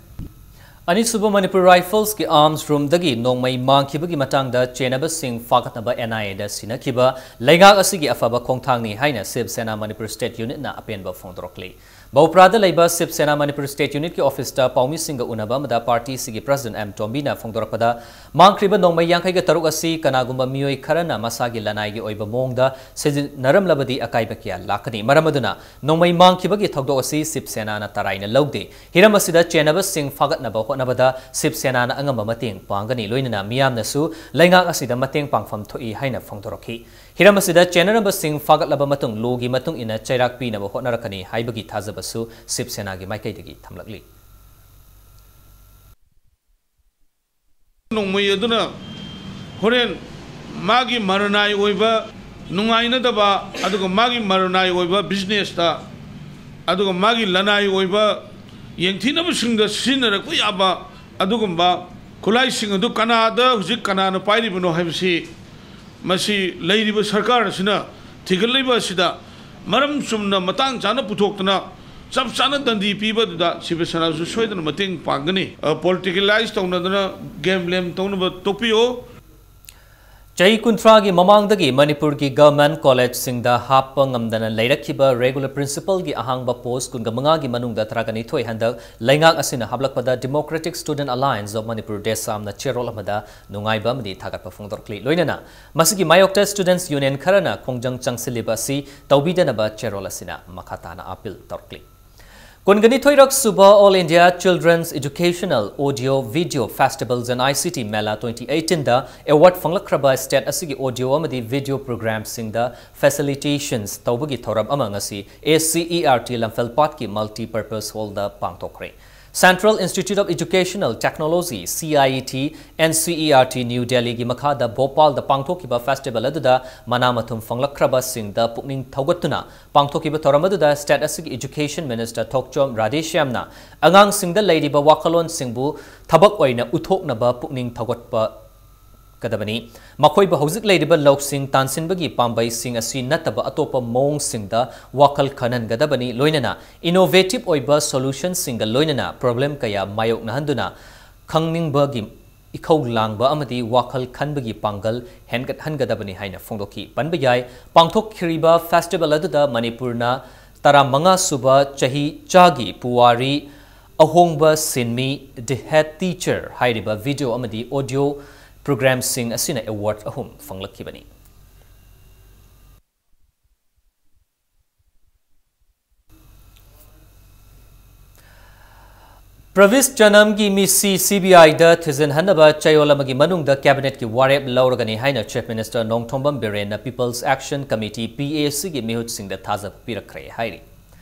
ꯑꯅꯤꯁꯨꯕ ꯃꯅꯤꯄꯨꯔ ꯔꯥꯏꯐꯜꯁꯀꯤ ꯑꯥꯔꯝꯁ ꯔꯨꯝꯗꯒꯤ ꯅꯣꯡꯃꯩ ꯃꯥꯡꯈꯤꯕꯒꯤ ꯃꯇꯥꯡꯗ ꯆꯦꯟꯅꯕꯁꯤꯡ ꯐꯥꯒꯠꯅꯕ ꯑꯦꯟ ꯑꯥꯏ ꯑꯦꯗ ꯁꯤꯟꯅꯈꯤꯕ ꯂꯩꯉꯥꯛ ꯑꯁꯤꯒꯤ ꯑꯐꯕ ꯈꯣꯡꯊꯥꯡꯅꯤ ꯍꯥꯏꯅ ꯁꯤꯕ ꯁꯦꯅꯥ ꯃꯅꯤꯄꯨꯔ ꯁ꯭ꯇꯦꯠ ꯌꯨꯅꯤꯠꯅ ꯑꯄꯦꯟꯕ ꯐꯣꯡꯗꯣꯔꯛꯂꯤ꯫ ꯕꯧꯄ꯭ꯔꯥꯗ ꯂꯩꯕ ꯁꯤꯕ ꯁꯦꯅꯥ ꯃꯅꯤꯄꯨꯔ ꯁ꯭ꯇꯦꯠ ꯌꯨꯅꯤꯠꯀꯤ ꯑꯣꯐꯤꯁꯇ ꯄꯥꯎꯃꯤꯁꯤꯡꯒ ꯎꯅꯕ ꯑꯃꯗ ꯄꯥꯔꯇꯤꯁꯤꯒꯤ ꯄ꯭ꯔꯁꯤꯗꯦꯟꯠ ꯑꯦꯝ ꯇꯣꯝꯕꯤꯅ ꯐꯣꯡꯗꯣꯔꯛꯄꯗ, ꯃꯥꯡꯈ꯭ꯔꯤꯕ ꯅꯣꯡꯃꯩ ꯌꯥꯡꯈꯩꯒ ꯇꯔꯨꯛ ꯑꯁꯤ ꯀꯅꯥꯒꯨꯝꯕ ꯃꯤꯑꯣꯏ ꯈꯔꯅ ꯃꯁꯥꯒꯤ ꯂꯅꯥꯏꯒꯤ ꯑꯣꯏꯕ ꯃꯑꯣꯡꯗ ꯁꯤꯖꯤꯟꯅꯔꯝꯂꯕꯗꯤ ꯑꯀꯥꯏꯕ ꯀꯌꯥ ꯂꯥꯛꯀꯅꯤ꯫ ꯃꯔꯝ ꯑꯗꯨꯅ ꯅꯣꯡꯃꯩ ꯃꯥꯡꯈꯤꯕꯒꯤ ꯊꯧꯗꯣꯛ ꯑꯁꯤ ꯁꯤꯕ ꯁꯦꯅꯥꯅ ꯇꯔꯥꯏꯅ ꯂꯧꯗꯦ꯫ ꯍꯤꯔꯝ ꯑꯁꯤꯗ ꯆꯦꯟꯅꯕꯁꯤꯡ ꯐꯥꯒꯠꯅꯕ ꯍꯣꯠꯅꯕꯗ ꯁꯤꯕ ꯁꯦꯅꯥꯅ ꯑꯉꯝꯕ ꯃꯇꯦꯡ ꯄꯥꯡꯒꯅꯤ꯫ ꯂꯣꯏꯅꯅ ꯃꯤꯌꯥꯝꯅꯁꯨ ꯂꯩꯉꯥꯛ ꯑꯁꯤꯗ ꯃꯇꯦꯡ ꯄꯥꯡꯐꯝ ꯊꯣꯛꯏ ꯍꯥꯏꯅ ꯐꯣꯡꯗꯣꯔꯛꯈꯤ꯫ ꯍꯤꯔꯝ ꯑꯁꯤꯗ ꯆꯦꯟꯅꯔꯝꯕꯁꯤꯡ ꯐꯥꯒꯠꯂꯕ ꯃꯇꯨꯡ ꯂꯣꯒꯤ ꯃꯇꯨꯡ ꯏꯟꯅ ꯆꯩꯔꯥꯛ ꯄꯤꯅꯕ ꯍꯣꯠꯅꯔꯛꯀꯅꯤ ꯍꯥꯏꯕꯒꯤ ꯊꯥꯖꯕꯁꯨ ꯁꯤꯕ ꯁꯦꯅꯥꯒꯤ ꯃꯥꯏꯀꯩꯗꯒꯤ ꯊꯝꯂꯛꯂꯤ꯫ ꯅꯣꯡꯃꯩ ꯑꯗꯨꯅ ꯍꯣꯔꯦꯟ ꯃꯥꯒꯤ ꯃꯔꯅꯥꯏ ꯑꯣꯏꯕ ꯅꯨꯡꯉꯥꯏꯅꯗꯕ, ꯑꯗꯨꯒ ꯃꯥꯒꯤ ꯃꯔꯅꯥꯏ ꯑꯣꯏꯕ ꯕꯤꯖꯤꯅꯦꯁꯇ, ꯑꯗꯨꯒ ꯃꯥꯒꯤ ꯂꯅꯥꯏ ꯑꯣꯏꯕ ꯌꯦꯡꯊꯤꯅꯕꯁꯤꯡꯗ ꯁꯤꯖꯤꯟꯅꯔꯛꯄ ꯌꯥꯕ ꯑꯗꯨꯒꯨꯝꯕ ꯈꯨꯠꯂꯥꯏꯁꯤꯡ ꯑꯗꯨ ꯀꯅꯥꯗ ꯍꯧꯖꯤꯛ ꯀꯅꯥꯅ ꯄꯥꯏꯔꯤꯕꯅꯣ ꯍꯥꯏꯕꯁꯤ, ꯃꯁꯤ ꯂꯩꯔꯤꯕ ꯁꯔꯀꯥꯔ ꯑꯁꯤꯅ ꯊꯤꯒꯠꯂꯤꯕ ꯑꯁꯤꯗ ꯃꯔꯝ ꯆꯨꯝꯅ ꯃꯇꯥꯡ ꯆꯥꯅ ꯄꯨꯊꯣꯛꯇꯨꯅ ꯆꯞ ꯆꯥꯅ ꯗꯟꯗꯤ ꯄꯤꯕꯗꯨꯗ ꯁꯤꯕ ꯁꯦꯅꯥꯁꯨ ꯁꯣꯏꯗꯅ ꯃꯇꯦꯡ ꯄꯥꯡꯒꯅꯤ꯫ ꯑ, ꯄꯣꯂꯤꯇꯤꯀꯦꯂꯥꯏꯁ ꯇꯧꯅꯗꯅ ꯒꯦꯝ ꯂꯦꯝ ꯇꯧꯅꯕ ꯇꯣꯛꯄꯤꯌꯨ꯫ ꯆꯍꯤ ꯀꯨꯟꯊ꯭ꯔꯥꯒꯤ ꯃꯃꯥꯡꯗꯒꯤ ꯃꯅꯤꯄꯨꯔꯒꯤ ꯒꯚꯔꯟꯃꯦꯟꯠ ꯀꯣꯂꯦꯖꯁꯤꯡꯗ ꯍꯥꯞꯄ ꯉꯝꯗꯅ ꯂꯩꯔꯛꯈꯤꯕ ꯔꯦꯒꯨꯂꯔ ꯄ꯭ꯔꯤꯟꯁꯤꯄꯜꯒꯤ ꯑꯍꯥꯡꯕ ꯄꯣꯁ ꯀꯨꯟꯒ ꯃꯉꯥꯒꯤ ꯃꯅꯨꯡꯗ ꯇꯔꯥꯒ ꯅꯤꯊꯣꯏ ꯍꯟꯗꯛ ꯂꯩꯉꯥꯛ ꯑꯁꯤꯅ ꯍꯥꯞꯂꯛꯄꯗ Democratic Student Alliance of Manipur, ꯗꯦꯁꯥꯝꯅ ꯆꯦꯔꯣꯜ ꯑꯃꯗ ꯅꯨꯡꯉꯥꯏꯕ ꯑꯃꯗꯤ ꯊꯥꯒꯠꯄ ꯐꯣꯡꯗꯣꯔꯛꯂꯤ꯫ ꯂꯣꯏꯅꯅ ꯃꯁꯤꯒꯤ ꯃꯥꯌꯣꯛꯇ ꯁ꯭ꯇꯨꯗꯦꯟꯠꯁ ꯌꯨꯅꯤꯌꯟ ꯈꯔꯅ ꯈꯣꯡꯖꯪ ꯆꯪꯁꯤꯜꯂꯤꯕ ꯑꯁꯤ ꯇꯧꯕꯤꯗꯅꯕ ꯆꯦꯔꯣꯜ ꯑꯁꯤꯅ ꯃꯈꯥ ꯇꯥꯅ ꯑꯥꯄꯤꯜ ꯇꯧꯔꯛꯂꯤ꯫ ꯀꯨꯟꯒꯅꯤꯊꯣꯏꯔꯛ ꯁꯨꯕ All India Children's Educational Audio Video Festivals and I C T Mela twenty eighteen ꯗ ꯑꯦꯋꯥꯔꯗ ꯐꯪꯂꯛꯈ꯭ꯔꯕ ꯁ꯭ꯇꯦꯠ ꯑꯁꯤꯒꯤ ꯑꯣꯗꯤꯑꯣ ꯑꯃꯗꯤ ꯚꯤꯗꯤꯑꯣ ꯄ꯭ꯔꯣꯒ꯭ꯔꯥꯝꯁꯤꯡꯗ ꯐꯦꯁꯤꯂꯤꯇꯦꯁꯟꯁ ꯇꯧꯕꯒꯤ ꯊꯧꯔꯝ ꯑꯃ ꯉꯁꯤ A C E R T ꯂꯝꯐꯦꯜꯄꯥꯠꯀꯤ ꯃꯜꯇꯤ ꯄꯔꯄꯁ ꯍꯣꯜꯗ ꯄꯥꯡꯊꯣꯛꯈ꯭ꯔꯦ꯫ Central Institute of Educational Technology, C I E T, N C E R T, new ꯗꯦꯜꯂꯤꯒꯤ ꯃꯈꯥꯗ ꯚꯣꯄꯥꯜꯗ ꯄꯥꯡꯊꯣꯛꯈꯤꯕ ꯐꯦꯁꯇꯤꯚꯦꯜ ꯑꯗꯨꯗ ꯃꯅꯥ ꯃꯊꯨꯝ ꯐꯪꯂꯛꯈ꯭ꯔꯕꯁꯤꯡꯗ ꯄꯨꯛꯅꯤꯡ ꯊꯧꯒꯠꯇꯨꯅ ꯄꯥꯡꯊꯣꯛꯈꯤꯕ ꯊꯧꯔꯝ ꯑꯗꯨꯗ ꯁ꯭ꯇꯦꯠ ꯑꯁꯤꯒꯤ ꯏꯖꯨꯀꯦꯁꯟ ꯃꯤꯅꯤꯁꯇꯔ ꯊꯣꯛꯆꯣꯝ ꯔꯥꯙꯦꯁ꯭ꯌꯥꯝꯅ ꯑꯉꯥꯡꯁꯤꯡꯗ ꯂꯩꯔꯤꯕ ꯋꯥꯈꯜꯂꯣꯟꯁꯤꯡꯕꯨ ꯊꯕꯛ ꯑꯣꯏꯅ ꯎꯠꯊꯣꯛꯅꯕ ꯄꯨꯛꯅꯤꯡ ꯊꯧꯒꯠꯄ ꯒꯗꯕꯅꯤ꯫ ꯃꯈꯣꯏꯕꯨ ꯍꯧꯖꯤꯛ ꯂꯩꯔꯤꯕ ꯂꯧꯁꯤꯡ ꯇꯥꯟꯁꯤꯟꯕꯒꯤ ꯄꯥꯝꯕꯩꯁꯤꯡ ꯑꯁꯤ ꯅꯠꯇꯕ ꯑꯇꯣꯞꯄ ꯃꯑꯣꯡꯁꯤꯡꯗ ꯋꯥꯈꯜ ꯈꯟꯍꯟꯒꯗꯕꯅꯤ, ꯂꯣꯏꯅꯅ ꯏꯅꯣꯚꯦꯇꯤꯚ ꯑꯣꯏꯕ ꯁꯣꯂꯨꯁꯟꯁꯤꯡꯒ ꯂꯣꯏꯅꯅ ꯄ꯭ꯔꯣꯕ꯭ꯂꯦꯝ ꯀꯌꯥ ꯃꯥꯌꯣꯛꯅꯍꯟꯗꯨꯅ ꯈꯪꯅꯤꯡꯕꯒꯤ ꯏꯈꯧ ꯂꯥꯡꯕ ꯑꯃꯗꯤ ꯋꯥꯈꯜ ꯈꯟꯕꯒꯤ ꯄꯥꯡꯒꯜ ꯍꯦꯟꯒꯠꯍꯟꯒꯗꯕꯅꯤ ꯍꯥꯏꯅ ꯐꯣꯡꯗꯣꯛꯈꯤ꯫ ꯄꯟꯕ ꯌꯥꯏ, ꯄꯥꯡꯊꯣꯛꯈꯤꯔꯤꯕ ꯐꯦꯁꯇꯤꯚꯦꯜ ꯑꯗꯨꯗ ꯃꯅꯤꯄꯨꯔꯅ ꯇꯔꯥꯃꯉꯥ ꯁꯨꯕ ꯆꯍꯤ ꯆꯥꯒꯤ ꯄꯨꯋꯥꯔꯤ ꯑꯍꯣꯡꯕ ꯁꯤꯟꯃꯤ The Head Teacher ꯍꯥꯏꯔꯤꯕ ꯚꯤꯗꯤꯑꯣ ꯑꯃꯗꯤ ꯑꯣꯗꯤꯑꯣ ꯄ꯭ꯔꯣꯒ꯭ꯔꯥꯝꯁꯤꯡ ꯑꯁꯤꯅ ꯑꯦꯋꯥꯔꯗ ꯑꯍꯨꯝ ꯐꯪꯂꯛꯈꯤꯕꯅꯤ꯫ ꯄ꯭ꯔꯚꯤꯁ ꯆꯅꯝꯒꯤ ꯃꯤꯁꯤ C B I ꯗ ꯊꯤꯖꯤꯟꯍꯟꯅꯕ ꯆꯌꯣꯜ ꯑꯃꯒꯤ ꯃꯅꯨꯡꯗ ꯀꯦꯕꯤꯅꯦꯠꯀꯤ ꯋꯥꯔꯦꯞ ꯂꯧꯔꯒꯅꯤ ꯍꯥꯏꯅ ꯆꯤꯐ ꯃꯤꯅꯤꯁꯇꯔ ꯅꯣꯡꯊꯣꯝꯕꯝ ꯕꯤꯔꯦꯟꯅ People's Action Committee, P A C, ꯒꯤ ꯃꯤꯍꯨꯠꯁꯤꯡꯗ ꯊꯥꯖꯕ ꯄꯤꯔꯛꯈ꯭ꯔꯦ ꯍꯥꯏꯔꯤ꯫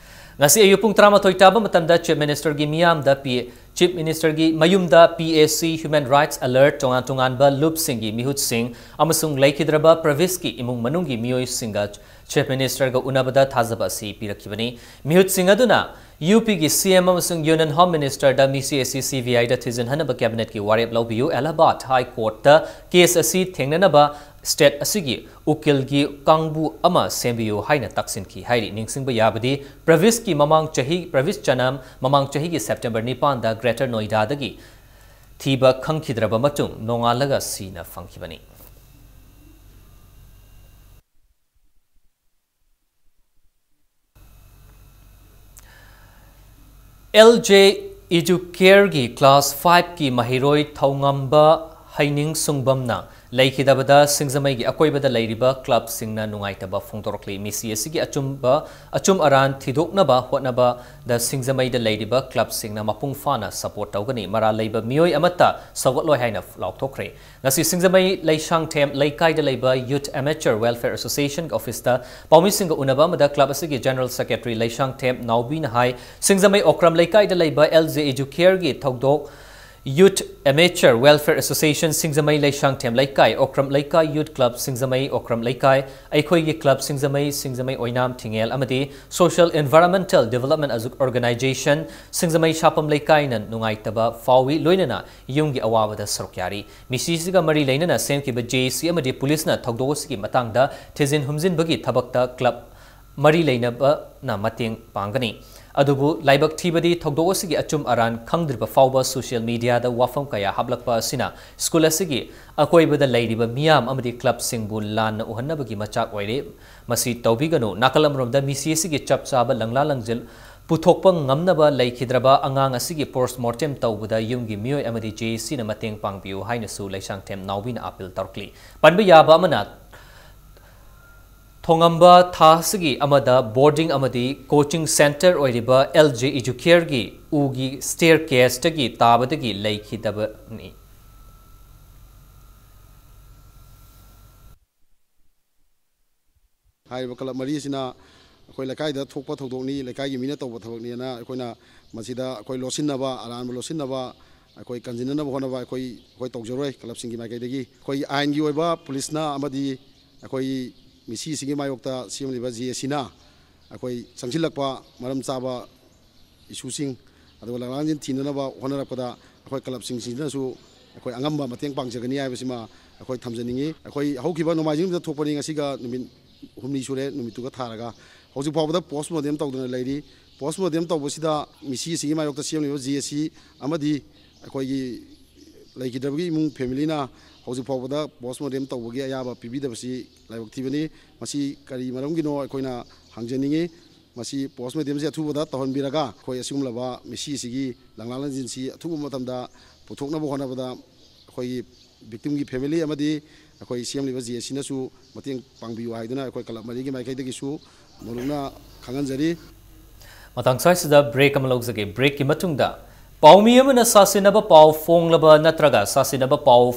ꯉꯁꯤ ꯑꯌꯨꯛ ꯄꯨꯡ ꯇꯔꯥꯃꯥꯊꯣꯏ ꯇꯥꯕ ꯃꯇꯝꯗ ꯆꯤꯐ ꯃꯤꯅꯤꯁꯇꯔꯒꯤ ꯃꯤꯌꯥꯝꯗ ꯄꯤ-, Chief Ministerꯒꯤ ꯃꯌꯨꯝꯗ P A C, Human Rights Alert, ꯇꯣꯉꯥꯟ ꯇꯣꯉꯥꯟꯕ ꯂꯨꯞꯁꯤꯡꯒꯤ ꯃꯤꯍꯨꯠꯁꯤꯡ ꯑꯃꯁꯨꯡ ꯂꯩꯈꯤꯗ꯭ꯔꯕ ꯄ꯭ꯔꯚꯤꯁꯀꯤ ꯏꯃꯨꯡ ꯃꯅꯨꯡꯒꯤ ꯃꯤꯑꯣꯏꯁꯤꯡꯒ Chief Ministerꯒ ꯎꯅꯕꯗ ꯊꯥꯖꯕ ꯑꯁꯤ ꯄꯤꯔꯛꯈꯤꯕꯅꯤ꯫ ꯃꯤꯍꯨꯠꯁꯤꯡ ꯑꯗꯨꯅ UPꯒꯤ CM ꯑꯃꯁꯨꯡ Union Home Ministerꯗ ꯃꯤꯁꯤ ꯑꯁꯤ CBIꯗ ꯊꯤꯖꯤꯟꯍꯟꯅꯕ Cabinetꯀꯤ ꯋꯥꯔꯦꯞ ꯂꯧꯕꯤꯌꯨ, Allahabad High Courtꯇ case ꯑꯁꯤ ꯊꯦꯡꯅꯅꯕ state ꯑꯁꯤꯒꯤ ꯎꯀꯤꯜꯒꯤ ꯀꯥꯡꯕꯨ ꯑꯃ ꯁꯦꯝꯕꯤꯌꯨ ꯍꯥꯏꯅ ꯇꯛꯁꯤꯟꯈꯤ ꯍꯥꯏꯔꯤ꯫ ꯅꯤꯡꯁꯤꯡꯕ ꯌꯥꯕꯗꯤ, ꯄ꯭ꯔꯚꯤꯁꯀꯤ ꯃꯃꯥꯡ ꯆꯍꯤ, ꯄ꯭ꯔꯚꯤꯁ ꯆꯅꯝ ꯃꯃꯥꯡ ꯆꯍꯤꯒꯤ September ꯅꯤꯄꯥꯟꯗ Greater Noidadꯒꯤ ꯊꯤꯕ ꯈꯪꯈꯤꯗ꯭ꯔꯕ ꯃꯇꯨꯡ ꯅꯣꯡꯉꯥꯜꯂꯒ ꯁꯤꯅ ꯐꯪꯈꯤꯕꯅꯤ꯫ L J Educareꯒꯤ class fiveꯀꯤ ꯃꯍꯩꯔꯣꯏ ꯊꯧꯉꯝꯕ ꯍꯩꯅꯤꯡ ꯁꯨꯡꯕꯝꯅ ꯂꯩꯈꯤꯗꯕꯗ ꯁꯤꯡꯖꯃꯩꯒꯤ ꯑꯀꯣꯏꯕꯗ ꯂꯩꯔꯤꯕ clubꯁꯤꯡꯅ ꯅꯨꯡꯉꯥꯏꯇꯕ ꯐꯣꯡꯗꯣꯔꯛꯂꯤ꯫ ꯃꯤꯁꯤ ꯑꯁꯤꯒꯤ ꯑꯆꯨꯝꯕ, ꯑꯆꯨꯝ ꯑꯔꯥꯟ ꯊꯤꯗꯣꯛꯅꯕ ꯍꯣꯠꯅꯕꯗ ꯁꯤꯡꯖꯃꯩꯗ ꯂꯩꯔꯤꯕ clubꯁꯤꯡꯅ ꯃꯄꯨꯡ ꯐꯥꯅ support ꯇꯧꯒꯅꯤ꯫ ꯃꯔꯥꯜ ꯂꯩꯕ ꯃꯤꯑꯣꯏ ꯑꯃꯠꯇ ꯁꯧꯒꯠꯂꯣꯏ ꯍꯥꯏꯅ ꯂꯥꯎꯊꯣꯛꯈ꯭ꯔꯦ꯫ ꯉꯁꯤ ꯁꯤꯡꯖꯃꯩ ꯂꯩꯁꯥꯡꯊꯦꯝ ꯂꯩꯀꯥꯏꯗ ꯂꯩꯕ Youth Amateur Welfare Association officeꯇ ꯄꯥꯎꯃꯤꯁꯤꯡꯒ ꯎꯅꯕ ꯑꯃꯗ club ꯑꯁꯤꯒꯤ General Secretary ꯂꯩꯁꯥꯡꯊꯦꯝ ꯅꯥꯎꯕꯤꯅ ꯍꯥꯏ, ꯁꯤꯡꯖꯃꯩ ꯑꯣꯀ꯭ꯔꯝ ꯂꯩꯀꯥꯏꯗ ꯂꯩꯕ L J Educareꯒꯤ ꯊꯧꯗꯣꯛ Youth Amateur Welfare Association ꯁꯤꯡꯖꯃꯩ ꯂꯩꯁꯥꯡꯊꯦꯝ ꯂꯩꯀꯥꯏ, ꯑꯣꯀ꯭ꯔꯝ ꯂꯩꯀꯥꯏ Youth Club ꯁꯤꯡꯖꯃꯩ, ꯑꯣꯀ꯭ꯔꯝ ꯂꯩꯀꯥꯏ, ꯑꯩꯈꯣꯏꯒꯤ club ꯁꯤꯡꯖꯃꯩ, ꯁꯤꯡꯖꯃꯩ ꯑꯣꯏꯅꯥꯝ ꯊꯤꯡꯉꯦꯜ ꯑꯃꯗꯤ Social Environmental Development Organization ꯁꯤꯡꯖꯃꯩ ꯁꯥꯄꯝ ꯂꯩꯀꯥꯏꯅ ꯅꯨꯡꯉꯥꯏꯇꯕ ꯐꯥꯎꯏ, ꯂꯣꯏꯅꯅ ꯌꯨꯝꯒꯤ ꯑꯋꯥꯕꯗ ꯁꯔꯨꯛ ꯌꯥꯔꯤ꯫ ꯃꯤꯁꯤꯁꯤꯒ ꯃꯔꯤ ꯂꯩꯅꯅ ꯁꯦꯝꯈꯤꯕ JAC ꯑꯃꯗꯤ ꯄꯨꯂꯤꯁꯅ ꯊꯧꯗꯣꯛ ꯑꯁꯤꯒꯤ ꯃꯇꯥꯡꯗ ꯊꯤꯖꯤꯟ ꯍꯨꯝꯖꯤꯟꯕꯒꯤ ꯊꯕꯛꯇ club ꯃꯔꯤ ꯂꯩꯅꯕꯅ ꯃꯇꯦꯡ ꯄꯥꯡꯒꯅꯤ꯫ ꯑꯗꯨꯕꯨ ꯂꯥꯏꯕꯛ ꯊꯤꯕꯗꯤ ꯊꯧꯗꯣꯛ ꯑꯁꯤꯒꯤ ꯑꯆꯨꯝ ꯑꯔꯥꯟ ꯈꯪꯗ꯭ꯔꯤꯕ ꯐꯥꯎꯕ social mediaꯗ ꯋꯥꯐꯝ ꯀꯌꯥ ꯍꯥꯞꯂꯛꯄ ꯑꯁꯤꯅ school ꯑꯁꯤꯒꯤ ꯑꯀꯣꯏꯕꯗ ꯂꯩꯔꯤꯕ ꯃꯤꯌꯥꯝ ꯑꯃꯗꯤ clubꯁꯤꯡꯕꯨ ꯂꯥꯟꯅ ꯎꯍꯟꯅꯕꯒꯤ ꯃꯆꯥꯛ ꯑꯣꯏꯔꯦ꯫ ꯃꯁꯤ ꯇꯧꯕꯤꯒꯅꯨ꯫ ꯅꯥꯀꯜ ꯑꯃꯔꯣꯝꯗ ꯃꯤꯁꯤ ꯑꯁꯤꯒꯤ ꯆꯞ ꯆꯥꯕ ꯂꯪꯂꯥ ꯂꯪꯖꯤꯜ ꯄꯨꯊꯣꯛꯄ ꯉꯝꯅꯕ ꯂꯩꯈꯤꯗ꯭ꯔꯕ ꯑꯉꯥꯡ ꯑꯁꯤꯒꯤ post mortem ꯇꯧꯕꯗ ꯌꯨꯝꯒꯤ ꯃꯤꯑꯣꯏ ꯑꯃꯗꯤ JACꯅ ꯃꯇꯦꯡ ꯄꯥꯡꯕꯤꯌꯨ ꯍꯥꯏꯅꯁꯨ ꯂꯩꯁꯥꯡꯊꯦꯝ ꯅꯥꯎꯕꯤꯅ appeal ꯇꯧꯔꯛꯂꯤ꯫ ꯄꯟꯕ ꯌꯥꯕ ꯑꯃꯅ, ꯊꯣꯉꯝꯕ ꯊꯥ ꯑꯁꯤꯒꯤ ꯑꯃꯗ boarding ꯑꯃꯗꯤ coaching centre ꯑꯣꯏꯔꯤꯕ L J Educareꯒꯤ ꯎꯒꯤ staircaseꯇꯒꯤ ꯇꯥꯕꯗꯒꯤ ꯂꯩꯈꯤꯗꯕꯅꯤ꯫ ꯍꯥꯏꯔꯤꯕ club ꯃꯔꯤ ꯑꯁꯤꯅ ꯑꯩꯈꯣꯏ ꯂꯩꯀꯥꯏꯗ ꯊꯣꯛꯄ ꯊꯧꯗꯣꯛꯅꯤ, ꯂꯩꯀꯥꯏꯒꯤ ꯃꯤꯅ ꯇꯧꯕ ꯊꯕꯛꯅꯤꯅ ꯑꯩꯈꯣꯏꯅ ꯃꯁꯤꯗ ꯑꯩꯈꯣꯏ ꯂꯣꯠꯁꯤꯟꯅꯕ, ꯑꯔꯥꯟꯕ ꯂꯣꯠꯁꯤꯟꯅꯕ, ꯑꯩꯈꯣꯏ ꯀꯟꯁꯤꯟꯅꯅꯕ ꯍꯣꯠꯅꯕ ꯑꯩꯈꯣꯏ, ꯑꯩꯈꯣꯏ ꯇꯧꯖꯔꯣꯏ꯫ ꯀ꯭ꯂꯕꯁꯤꯡꯒꯤ ꯃꯥꯏꯀꯩꯗꯒꯤ ꯑꯩꯈꯣꯏ ꯑꯥꯏꯟꯒꯤ ꯑꯣꯏꯕ ꯄꯨꯂꯤꯁꯅ ꯑꯃꯗꯤ ꯑꯩꯈꯣꯏ ꯃꯤꯁꯤꯁꯤꯒꯤ ꯃꯥꯌꯣꯛꯇ ꯁꯦꯝꯂꯤꯕ ꯖꯦ ꯑꯦ ꯁꯤꯅ ꯑꯩꯈꯣꯏ ꯆꯪꯁꯤꯜꯂꯛꯄ ꯃꯔꯝ ꯆꯥꯕ ꯏꯁꯨꯁꯤꯡ, ꯑꯗꯨꯒ ꯂꯥꯡꯂꯥꯡꯁꯤꯟ ꯊꯤꯅꯅꯕ ꯍꯣꯠꯅꯔꯛꯄꯗ ꯑꯩꯈꯣꯏ ꯀ꯭ꯂꯕꯁꯤꯡꯁꯤꯅꯁꯨ ꯑꯩꯈꯣꯏ ꯑꯉꯝꯕ ꯃꯇꯦꯡ ꯄꯥꯡꯖꯒꯅꯤ ꯍꯥꯏꯕꯁꯤꯃ ꯑꯩꯈꯣꯏ ꯊꯝꯖꯅꯤꯡꯉꯤ꯫ ꯑꯩꯈꯣꯏ ꯍꯧꯈꯤꯕ ꯅꯣꯡꯃꯥꯏꯖꯤꯡ ꯅꯨꯃꯤꯠꯇ ꯊꯣꯛꯄꯅꯤ, ꯉꯁꯤꯒ ꯅꯨꯃꯤꯠ ꯍꯨꯝꯅꯤ ꯁꯨꯔꯦ ꯅꯨꯃꯤꯠꯇꯨꯒ ꯊꯥꯔꯒ꯫ ꯍꯧꯖꯤꯛ ꯐꯥꯎꯕꯗ ꯄꯣꯁ ꯃꯣꯔꯇꯦꯝ ꯇꯧꯗꯨꯅ ꯂꯩꯔꯤ꯫ ꯄꯣꯁ ꯃꯣꯔꯇꯦꯝ ꯇꯧꯕꯁꯤꯗ ꯃꯤꯁꯤ ꯑꯁꯤꯒꯤ ꯃꯥꯌꯣꯛꯇ ꯁꯦꯝꯂꯤꯕ ꯖꯦ ꯑꯦ ꯁꯤ ꯑꯃꯗꯤ ꯑꯩꯈꯣꯏꯒꯤ ꯂꯩꯈꯤꯗ꯭ꯔꯕꯒꯤ ꯏꯃꯨꯡ ꯐꯦꯃꯤꯂꯤꯅ ꯍꯧꯖꯤꯛ ꯐꯥꯎꯕꯗ ꯄꯣꯁ ꯃꯣꯔꯇꯦꯝ ꯇꯧꯕꯒꯤ ꯑꯌꯥꯕ ꯄꯤꯕꯤꯗꯕꯁꯤ ꯂꯥꯏꯕꯛ ꯊꯤꯕꯅꯤ꯫ ꯃꯁꯤ ꯀꯔꯤ ꯃꯔꯝꯒꯤꯅꯣ ꯑꯩꯈꯣꯏꯅ ꯍꯪꯖꯅꯤꯡꯉꯤ꯫ ꯃꯁꯤ ꯄꯣꯁ ꯃꯣꯔꯇꯦꯝꯁꯤ ꯑꯊꯨꯕꯗ ꯇꯧꯍꯟꯕꯤꯔꯒ ꯑꯩꯈꯣꯏ ꯑꯁꯤꯒꯨꯝꯂꯕ ꯃꯤꯁꯤ ꯑꯁꯤꯒꯤ ꯂꯪꯂꯥ ꯂꯪꯁꯤꯟꯁꯤ ꯑꯊꯨꯕ ꯃꯇꯝꯗ ꯄꯨꯊꯣꯛꯅꯕ ꯍꯣꯠꯅꯕꯗ ꯑꯩꯈꯣꯏꯒꯤ ꯚꯤꯛꯇꯤꯝꯒꯤ ꯐꯦꯃꯤꯂꯤ ꯑꯃꯗꯤ ꯑꯩꯈꯣꯏ ꯁꯦꯝꯂꯤꯕ ꯖꯦ ꯑꯦ ꯁꯤꯅꯁꯨ ꯃꯇꯦꯡ ꯄꯥꯡꯕꯤꯌꯨ ꯍꯥꯏꯗꯨꯅ ꯑꯩꯈꯣꯏ ꯀ꯭ꯂꯕ ꯃꯔꯤꯒꯤ ꯃꯥꯏꯀꯩꯗꯒꯤꯁꯨ ꯃꯔꯨꯞꯅ ꯈꯪꯍꯟꯖꯔꯤ꯫ ꯃꯇꯥꯡ ꯁ꯭ꯋꯥꯏꯁꯤꯗ ꯕ꯭ꯔꯦꯛ ꯑꯃ ꯂꯧꯖꯒꯦ꯫ ꯕ꯭ꯔꯦꯛꯀꯤ ꯃꯇꯨꯡꯗ ꯄꯥꯎꯃꯤ ꯑꯃꯅ ꯁꯥꯁꯤꯟꯅꯕ ꯄꯥꯎ ꯐꯣꯡꯂꯕ ꯅꯠꯇ꯭ꯔꯒ ꯁꯥꯁꯤꯟꯅꯕ ꯄꯥꯎ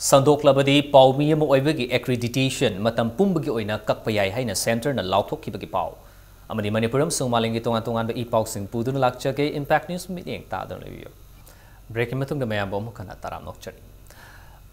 ꯁꯟꯗꯣꯛꯂꯕꯗꯤ ꯄꯥꯎꯃꯤ ꯑꯃ ꯑꯣꯏꯕꯒꯤ ꯑꯦꯀ꯭ꯔꯤꯗꯤꯇꯦꯁꯟ ꯃꯇꯝ ꯄꯨꯝꯕꯒꯤ ꯑꯣꯏꯅ ꯀꯛꯄ ꯌꯥꯏ ꯍꯥꯏꯅ ꯁꯦꯟꯇꯔꯅ ꯂꯥꯎꯊꯣꯛꯈꯤꯕꯒꯤ ꯄꯥꯎ ꯑꯃꯗꯤ ꯃꯅꯤꯄꯨꯔ ꯑꯃꯁꯨꯡ ꯃꯥꯂꯦꯝꯒꯤ ꯇꯣꯉꯥꯟ ꯇꯣꯉꯥꯟꯕ ꯏ ꯄꯥꯎꯁꯤꯡ ꯄꯨꯗꯨꯅ ꯂꯥꯛꯆꯒꯦ꯫ ꯏꯝꯄꯦꯛ ꯅ꯭ꯌꯨꯁ ꯃꯤꯠꯌꯦꯡ ꯇꯥꯗꯨꯅ ꯂꯩꯕꯤꯌꯨ꯫ ꯕ꯭ꯔꯦꯛꯀꯤ ꯃꯇꯨꯡꯗ ꯃꯌꯥꯝꯕꯨ ꯑꯃꯨꯛ ꯍꯟꯅ ꯇꯔꯥꯝꯅ ꯑꯣꯛꯆꯔꯤ꯫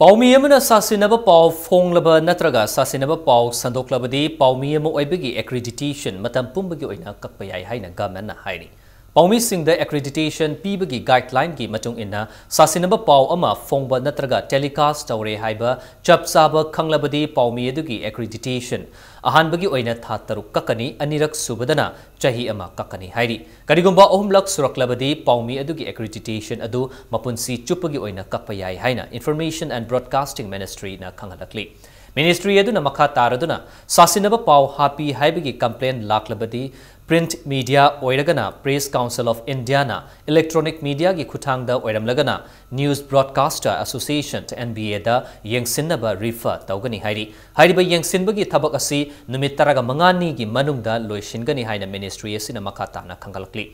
ꯄꯥꯎꯃꯤ ꯑꯃꯅ ꯁꯥꯁꯤꯟꯅꯕ ꯄꯥꯎ ꯐꯣꯡꯂꯕ ꯅꯠꯇ꯭ꯔꯒ ꯁꯥꯁꯤꯟꯅꯕ ꯄꯥꯎ ꯁꯟꯗꯣꯛꯂꯕꯗꯤ ꯄꯥꯎꯃꯤ ꯑꯃ ꯑꯣꯏꯕꯒꯤ ꯑꯦꯀ꯭ꯔꯤꯗꯤꯇꯦꯁꯟ ꯃꯇꯝ ꯄꯨꯝꯕꯒꯤ ꯑꯣꯏꯅ ꯀꯛꯄ ꯌꯥꯏ ꯍꯥꯏꯅ ꯒꯃꯦꯟꯅ ꯍꯥꯏꯔꯤ꯫ ꯄꯥꯎꯃꯤꯁꯤꯡꯗ ꯑꯦꯀ꯭ꯔꯤꯗꯤꯇꯦꯁꯟ ꯄꯤꯕꯒꯤ ꯒꯥꯏꯗꯂꯥꯏꯟꯒꯤ ꯃꯇꯨꯡ ꯏꯟꯅ ꯁꯥꯁꯤꯟꯅꯕ ꯄꯥꯎ ꯑꯃ ꯐꯣꯡꯕ ꯅꯠꯇ꯭ꯔꯒ ꯇꯦꯂꯤꯀꯥꯁ ꯇꯧꯔꯦ ꯍꯥꯏꯕ ꯆꯞ ꯆꯥꯕ ꯈꯪꯂꯕꯗꯤ ꯄꯥꯎꯃꯤ ꯑꯗꯨꯒꯤ ꯑꯦꯀ꯭ꯔꯤꯗꯤꯇꯦꯁꯟ ꯑꯍꯥꯟꯕꯒꯤ ꯑꯣꯏꯅ ꯊꯥ ꯇꯔꯨꯛ ꯀꯛꯀꯅꯤ, ꯑꯅꯤꯔꯛ ꯁꯨꯕꯗꯅ ꯆꯍꯤ ꯑꯃ ꯀꯛꯀꯅꯤ ꯍꯥꯏꯔꯤ꯫ ꯀꯔꯤꯒꯨꯝꯕ ꯑꯍꯨꯝꯂꯛ ꯁꯨꯔꯛꯂꯕꯗꯤ ꯄꯥꯎꯃꯤ ꯑꯗꯨꯒꯤ ꯑꯦꯀ꯭ꯔꯤꯗꯤꯇꯦꯁꯟ ꯑꯗꯨ ꯃꯄꯨꯟꯁꯤ ꯆꯨꯞꯄꯒꯤ ꯑꯣꯏꯅ ꯀꯛꯄ ꯌꯥꯏ ꯍꯥꯏꯅ Information and Broadcasting Ministryꯅ ꯈꯪꯍꯜꯂꯛꯂꯤ꯫ ꯃꯤꯅꯤꯁꯇ꯭ꯔꯤ ꯑꯗꯨꯅ ꯃꯈꯥ ꯇꯥꯔꯗꯨꯅ ꯁꯥꯁꯤꯟꯅꯕ ꯄꯥꯎ ꯍꯥꯞꯄꯤ ꯍꯥꯏꯕꯒꯤ ꯀꯝꯄ꯭ꯂꯦꯟ ꯂꯥꯛꯂꯕꯗꯤ, ꯄ꯭ꯔꯤꯟꯠ ꯃꯤꯗꯤꯌꯥ ꯑꯣꯏꯔꯒꯅ Press Council of Indiaꯅ, ꯏꯂꯦꯛꯇ꯭ꯔꯣꯅꯤꯛ ꯃꯤꯗꯤꯌꯥꯒꯤ ꯈꯨꯠꯊꯥꯡꯗ ꯑꯣꯏꯔꯝꯂꯒꯅ News Broadcaster Association, N B Aꯗ ꯌꯦꯡꯁꯤꯟꯅꯕ ꯔꯤꯐꯔ ꯇꯧꯒꯅꯤ ꯍꯥꯏꯔꯤ꯫ ꯍꯥꯏꯔꯤꯕ ꯌꯦꯡꯁꯤꯟꯕꯒꯤ ꯊꯕꯛ ꯑꯁꯤ ꯅꯨꯃꯤꯠ ꯇꯔꯥꯃꯉꯥꯅꯤꯒꯤ ꯃꯅꯨꯡꯗ ꯂꯣꯏꯁꯤꯟꯒꯅꯤ ꯍꯥꯏꯅ ꯃꯤꯅꯤꯁꯇ꯭ꯔꯤ ꯑꯁꯤꯅ ꯃꯈꯥ ꯇꯥꯅ ꯈꯪꯒꯠꯂꯛꯂꯤ꯫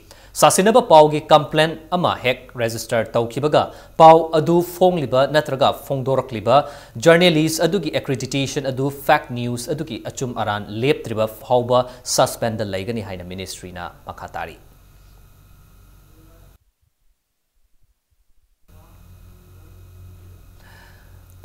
ꯁꯥꯁꯤꯟꯅꯕ ꯄꯥꯎꯒꯤ complaint ꯑꯃ ꯍꯦꯛ register ꯇꯧꯈꯤꯕꯒ, ꯄꯥꯎ ꯑꯗꯨ ꯐꯣꯡꯂꯤꯕ ꯅꯠꯇ꯭ꯔꯒ ꯐꯣꯡꯗꯣꯔꯛꯂꯤꯕ journalist ꯑꯗꯨꯒꯤ accreditation ꯑꯗꯨ fake news ꯑꯗꯨꯒꯤ ꯑꯆꯨꯝ ꯑꯔꯥꯟ ꯂꯦꯞꯇ꯭ꯔꯤꯕ ꯐꯥꯎꯕ suspendꯗ ꯂꯩꯒꯅꯤ ꯍꯥꯏꯅ ministryꯅ ꯃꯈꯥ ꯇꯥꯔꯤ꯫